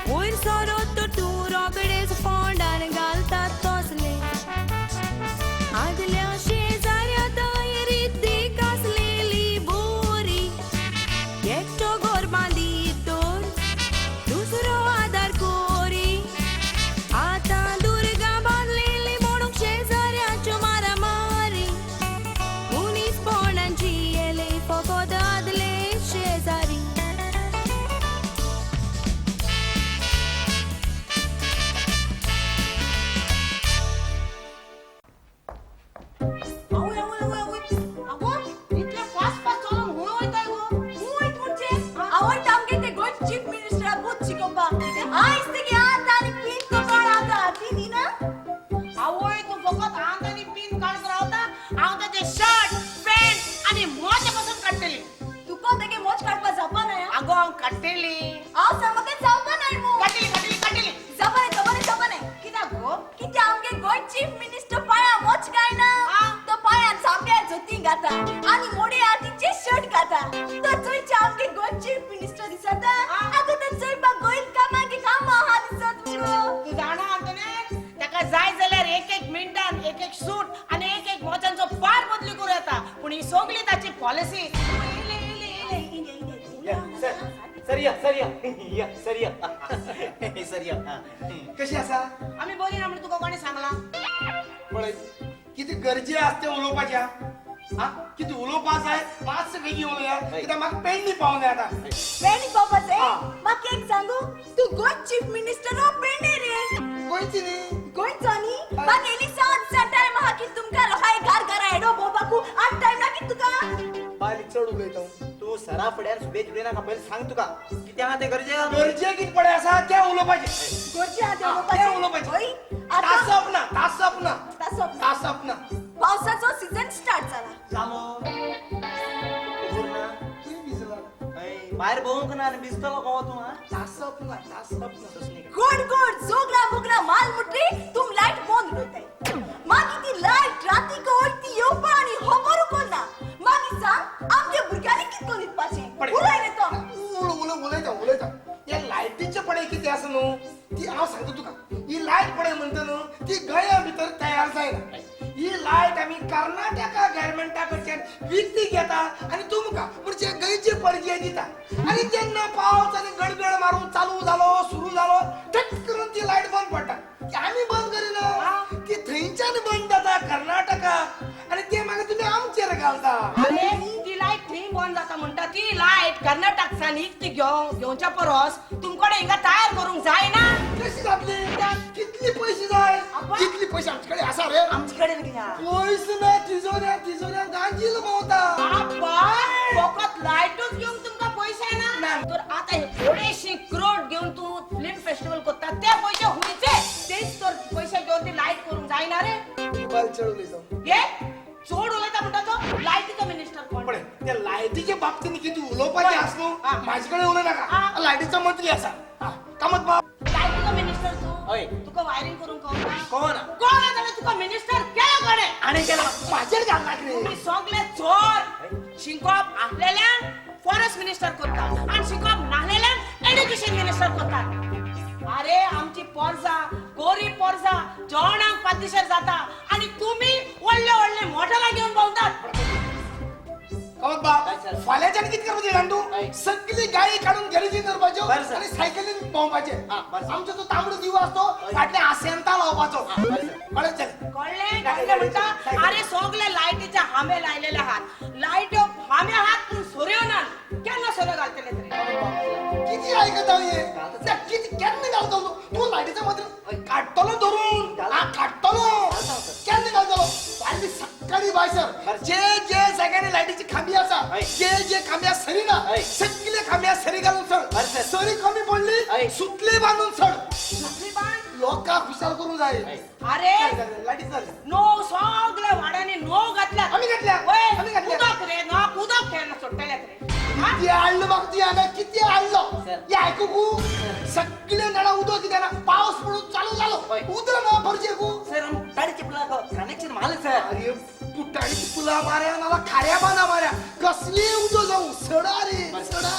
वयर सरत तर तूं रोखडेच फोंडान घालतात तसले. आदल्या शेजाऱ्या ताई रिद्दीक आसलेली बोरी, एकटो घर बांदी तर दुसरो आदार कोरी. आतां दुर्गा बांदलेली म्हणून शेजाऱ्याच्यो मारामारी, मनीसपणाची येले फकत आदले शेजारी. आवय आवय आवय आवय अगो इतले फास्ट फास्ट चलोन हुंय वयताय गो? हुंय म्हणजे आवय आमगे ते गोंय चीफ मिनिस्टरा बूथ शिकोवपाक आयज तेगे आंत आनी पीन कोण आतां हाती दिना. आवय तूं फकत आंत आनी पीन काडत रावता, हांव तेजे शर्ट पॅन्ट आनी मोजे पासून काडटली. तुका तेगे मोज काडपाक जावपा नाय. आगो हांव काडटली. हांव सांगता जावपा नाय मू. काडटली काडटली काडटली. जावपा नाय जावपा नाय जावपा नाय. कित्याक गो? कित्याक आमगे गोंय चीफ मिनिस्टर पांया मोज काडना, तो पांयान सामक्या जोती घाता आनी मोडे हातीचे शर्ट घाता. तो चोयचे आमगे गोंय चीफ मिनिस्टर दिसता. आगो तो चोयपाक गोंय कामाक काम आहा दिसत मुगो. तूं जाणा आंतोनेत, ताका जाय जाल्यार एक एक मिनटान एक एक सूट आनी एक एक मोजांचो पार बदली करूं येता, पूण ही सगळी ताची पॉलिसी. सरिया सरिया या सरिया सरिया. कशी आसा? आमी बरी ना म्हणून तुका कोणें सांगलां? पळय किती गरजे आसते उलोवपाच्या, हा किती उलोवपा जाय मातशें बेगीन उलोवया, कित्याक म्हाका पेडणी पावना आतां. पेडणी पावपा जाय? म्हाका एक सांगू, तूं गोंय चीफ मिनिस्टर हो पेडणे रे? गोंयची न्ही. गोंयचो न्ही? म्हाका येयली 7 दिसां टायम आहा की तुमकां लोकांक घर घरा येडो भोंवपाकू आनी टायम ना की तुका. बायल चड उलयता तूं सरा फुड्यान सुबेज उलयनाका, पयलीं सांग तुका कितें आहा तें गरजे. गरजे कितें पळय आसा तें उलोवपाचें. गरजे आहा तें उलोवपाचें. तें उलोवपाचें. तासप ना तासप ना तासप ना तासप ना. पावसाचो सीजन स्टार्ट जाला. जालो ना भायर भोवंक ना आनी भिजतलो गो तूं. हा तासप ना तासप ना. गोड गोड जोगला बोगला माल मुटरी तुम लायट बंद उडयताय. मागीर ती लायट राती वयता ती येवपा आनी खबरूय कोन्ना. मागीर सांग आमगे भुरग्यांनी कितें करून न्हिदपाचें? उलय रे तो. उलयता उलयता. ह्या लायटीचें पळय कितें आसा न्हू ती हांव सांगता तुका. ही लायट पळय म्हणटा न्हू ती गोंया भितर तयार जायना. ही लायट आमी कर्नाटका गव्हर्मेंटा कडच्यान विकती घेता आनी तुमकां म्हणजे गोंयचे परजे दिता. आनी जेन्ना पावस आनी गडगड मारून चालू जालो सुरू जालो ठक करून ती लायट बंद पडटा. ती आमी बंद करिना, ती थंयच्यान बंद जाता कर्नाटका आनी ते मागीर तुमी आमचेर घालता. अरे ती लायट थंय बंद जाता म्हणटा, ती लायट कर्नाटकसान विकती घेवच्या परस तुमकडे हिंगा तयार करूंक जायना. कशी जातली? कितली पयशे जाय? कितली पयशे आमचे कडेन आसा रे? आमचे कडेन पयशे ना, तिजोऱ्या तिजोऱ्या गांजील भोंवता. फकत लायटूच घेवंक तुमकां पयशे ना तर आतां हे थोडेशी क्रोड घेवन तूं फिल्म फेस्टिवल करता ते पयशे हुंयचे? तेच तर पयशे घेवन ती लायट करूंक जायना रे. चड उलयता हे चड उलयता म्हणटा तो लायटीचो मिनिस्टर कोण? पळय त्या लायटीच्या बाबतीन कितें उलोवपाचें आसा न्हू म्हाजे कडेन उलोव नाका. लायटीचो मंत्री आसा कामत बाब. लायटीचो मिनिस्टर तूं? हय. तुका वायरिंग करूंक कळना? कळना. कळना जाल्यार तुका मिनिस्टर केला कोणें? आनी केला म्हाजेर घालनाक रे. तुमी सगळे चोर. शिंकोप आहलेल्यांक फॉरेस्ट मिनिस्टर करता आनी शिंकोप नाहलेल्यांक एड्युकेशन मिनिस्टर करता. अरे आमची पोरसा गोरी पोरसा जेवणाक पातिशेर जाता आनी तुमी व्हडले व्हडले मोटरां घेवन भोंवतात. फाल्यांच्यान कितें करपाचें जाण तूं? सगळी गायी काडून गॅरेजीन दवरपाच्यो आनी सायकलीन भोंवपाचें. आमचो तो तांबडो दिवो आसतो फाटल्या आसेंता लावपाचो. कळ्ळें? कळ्ळें कळ्ळें म्हणटा. अरे सगळे लायटीचे हांबे लायलेले आहात, लायट्यो हांबे आहात पूण सोऱ्यो ना. केन्ना सोऱ्यो घालतले तरी? कितें आयकता हें? जे जे खांब्या सरी ना सगळे खांब्या सरी घालून सड. सरी कमी पडली सुतली बांधून सड. सुतली बांध लोकांक खुशाल करून जाय. अरे लाटी चल नो सगळ्या वाड्यांनी नो घातल्या. आम्ही घातल्या. आम्ही घातल्या. उदक रे ना उदक खेळणं सोडटल्यात रे. किती आणलं बघ ती आना किती आणलं हे ऐकू सगळे नळा उदक किती ना पाऊस पडून चालू झालो उदक ना भरजे गु. सर पुटाडीचे पुला कनेक्शन मारलं सर. अरे पुटाडीची पुला माऱ्या नाला खाऱ्या बांधा माऱ्या कसली उदक जाऊ सडा रे सडा.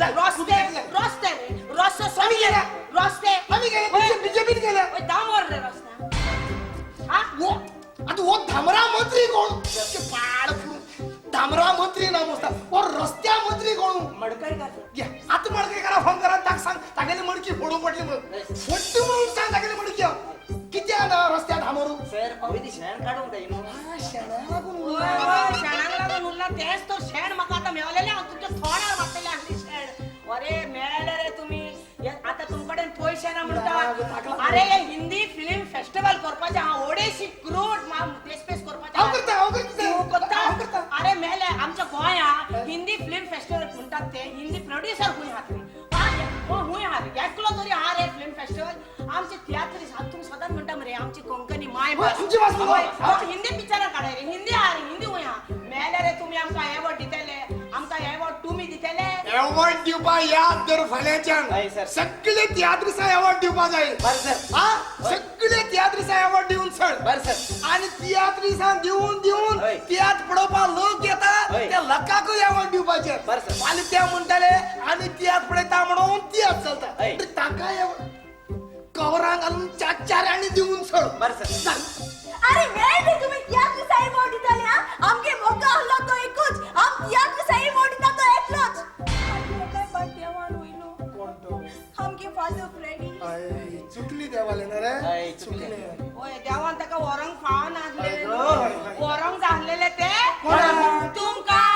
रस्ते रस्ते रे रस्ते आम्ही गेल्या रस्ते आम्ही गेले बीजेपीत गेल्या. दामोर रे रस्ता. हा आता वो धामरा मंत्री कोण पाड धामरा मंत्री ना मस्ता वो रस्त्या मंत्री कोण मडकय आता मडकय फोन करा ताक सांग तागेली मडकी फोडून पडली म्हणून फोडटी म्हणून सांग तागेली मडकी किती ना रस्त्या धामरू. सर पयलीं शेण काडूंक जाय न्हू. शेणाक लागून उरला शेणाक लागून उरला तेच तो शेण म्हाका आतां मेवलेलें हांव तुमच्या थोडार मारतलें आसली शेण. अरे मेळ्ळे रे तुमी आतां तुमकडेन पयशे ना म्हणटा. अरे हिंदी फिल्म फेस्टिवल करपाचें हांव 250 करोड देशपेश करपाचें. हांव करता हांव करता. अरे मेले आमच्या गोंयांत हिंदी फिल्म फेस्टिवल म्हणटात ते हिंदी प्रोड्युसर खंय आहात रे खंय आहात एकलो तरी आहा रे फिल्म फेस्टिवल. आमचे तियात्रिस्ट तुमी सदांच म्हणटा मरे आमची कोंकणी माय भास हिंदी पिक्चरां काडाय रे हिंदी आहा रे हिंदी खंय आहा. मेले रे तुमी आमकां एवॉर्ड दितले आमकां एवॉर्ड तुमी दितले. एवॉर्ड दिवपा याद धर फाल्यांच्यान सगळे तियात्रिसां एवॉर्ड दिवपा जाय. सगळे तियात्रिसां एवॉर्ड दिवन सर. आनी तियात्रिसां दिवन दिवन तियात्र पळोवपाक लोक येता त्या लोकांकूय एवॉर्ड दिवपाचे. फाल्यां ते म्हणटाले आमी तियात्र पळयता म्हणून तियात्र चलता ताका कवरां घालून चार चार आनी दिवन सर. अरे वेळ तुम्ही तियात्र एवॉर्ड दिताले. आमगे मोका आहलो तो एकूच आम तियात्र एवॉर्ड दिता तो एकलोच. आमगे फादर फ्रेडी चुकली देवाले ना रे चुकले. ओय देवान ताका व्हरोंक फावनासलें व्हरोंक जाल्लेले ते तुमकां.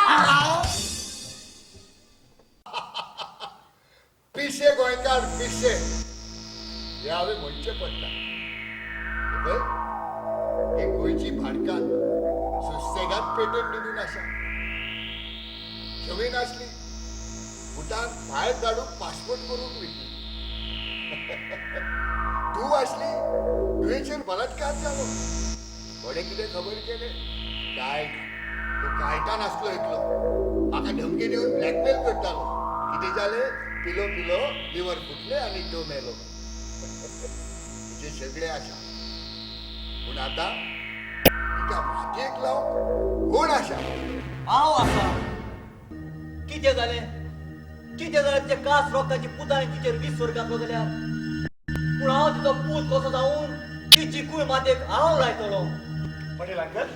पिशे गोंयकार पिशे हे हांवें म्हणचें पडटा. ही गोंयची भाडकान सुसेगाद पेटून दिवन आसा. जमीन आसली भूतान भायर धाडून पासपोर्ट करून विकली. तूं आसली तुवेचेर बलात्कार जालो. कोणें कितें खबर केलें काय ना. तूं कायटान आसलो एकलो म्हाका धमकी दिवन ब्लॅकमेल करतालो. कितें जालें पिलो पिलो लिवर फुटलें आनी तो मेलो. तिचें सगळें आसा पूण आतां तिका मातयेक लावंक कोण आसा? हांव आसा. कितें जालें कितें जालें तिच्या कास रोगाची पुतान तिचेर विसर घातलो जाल्यार पूण हांव तिचो पूत कसो जावन तिची कूळ मातयेक हांव लायतलो. पटेल अंकल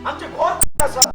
आमचें घर आसा.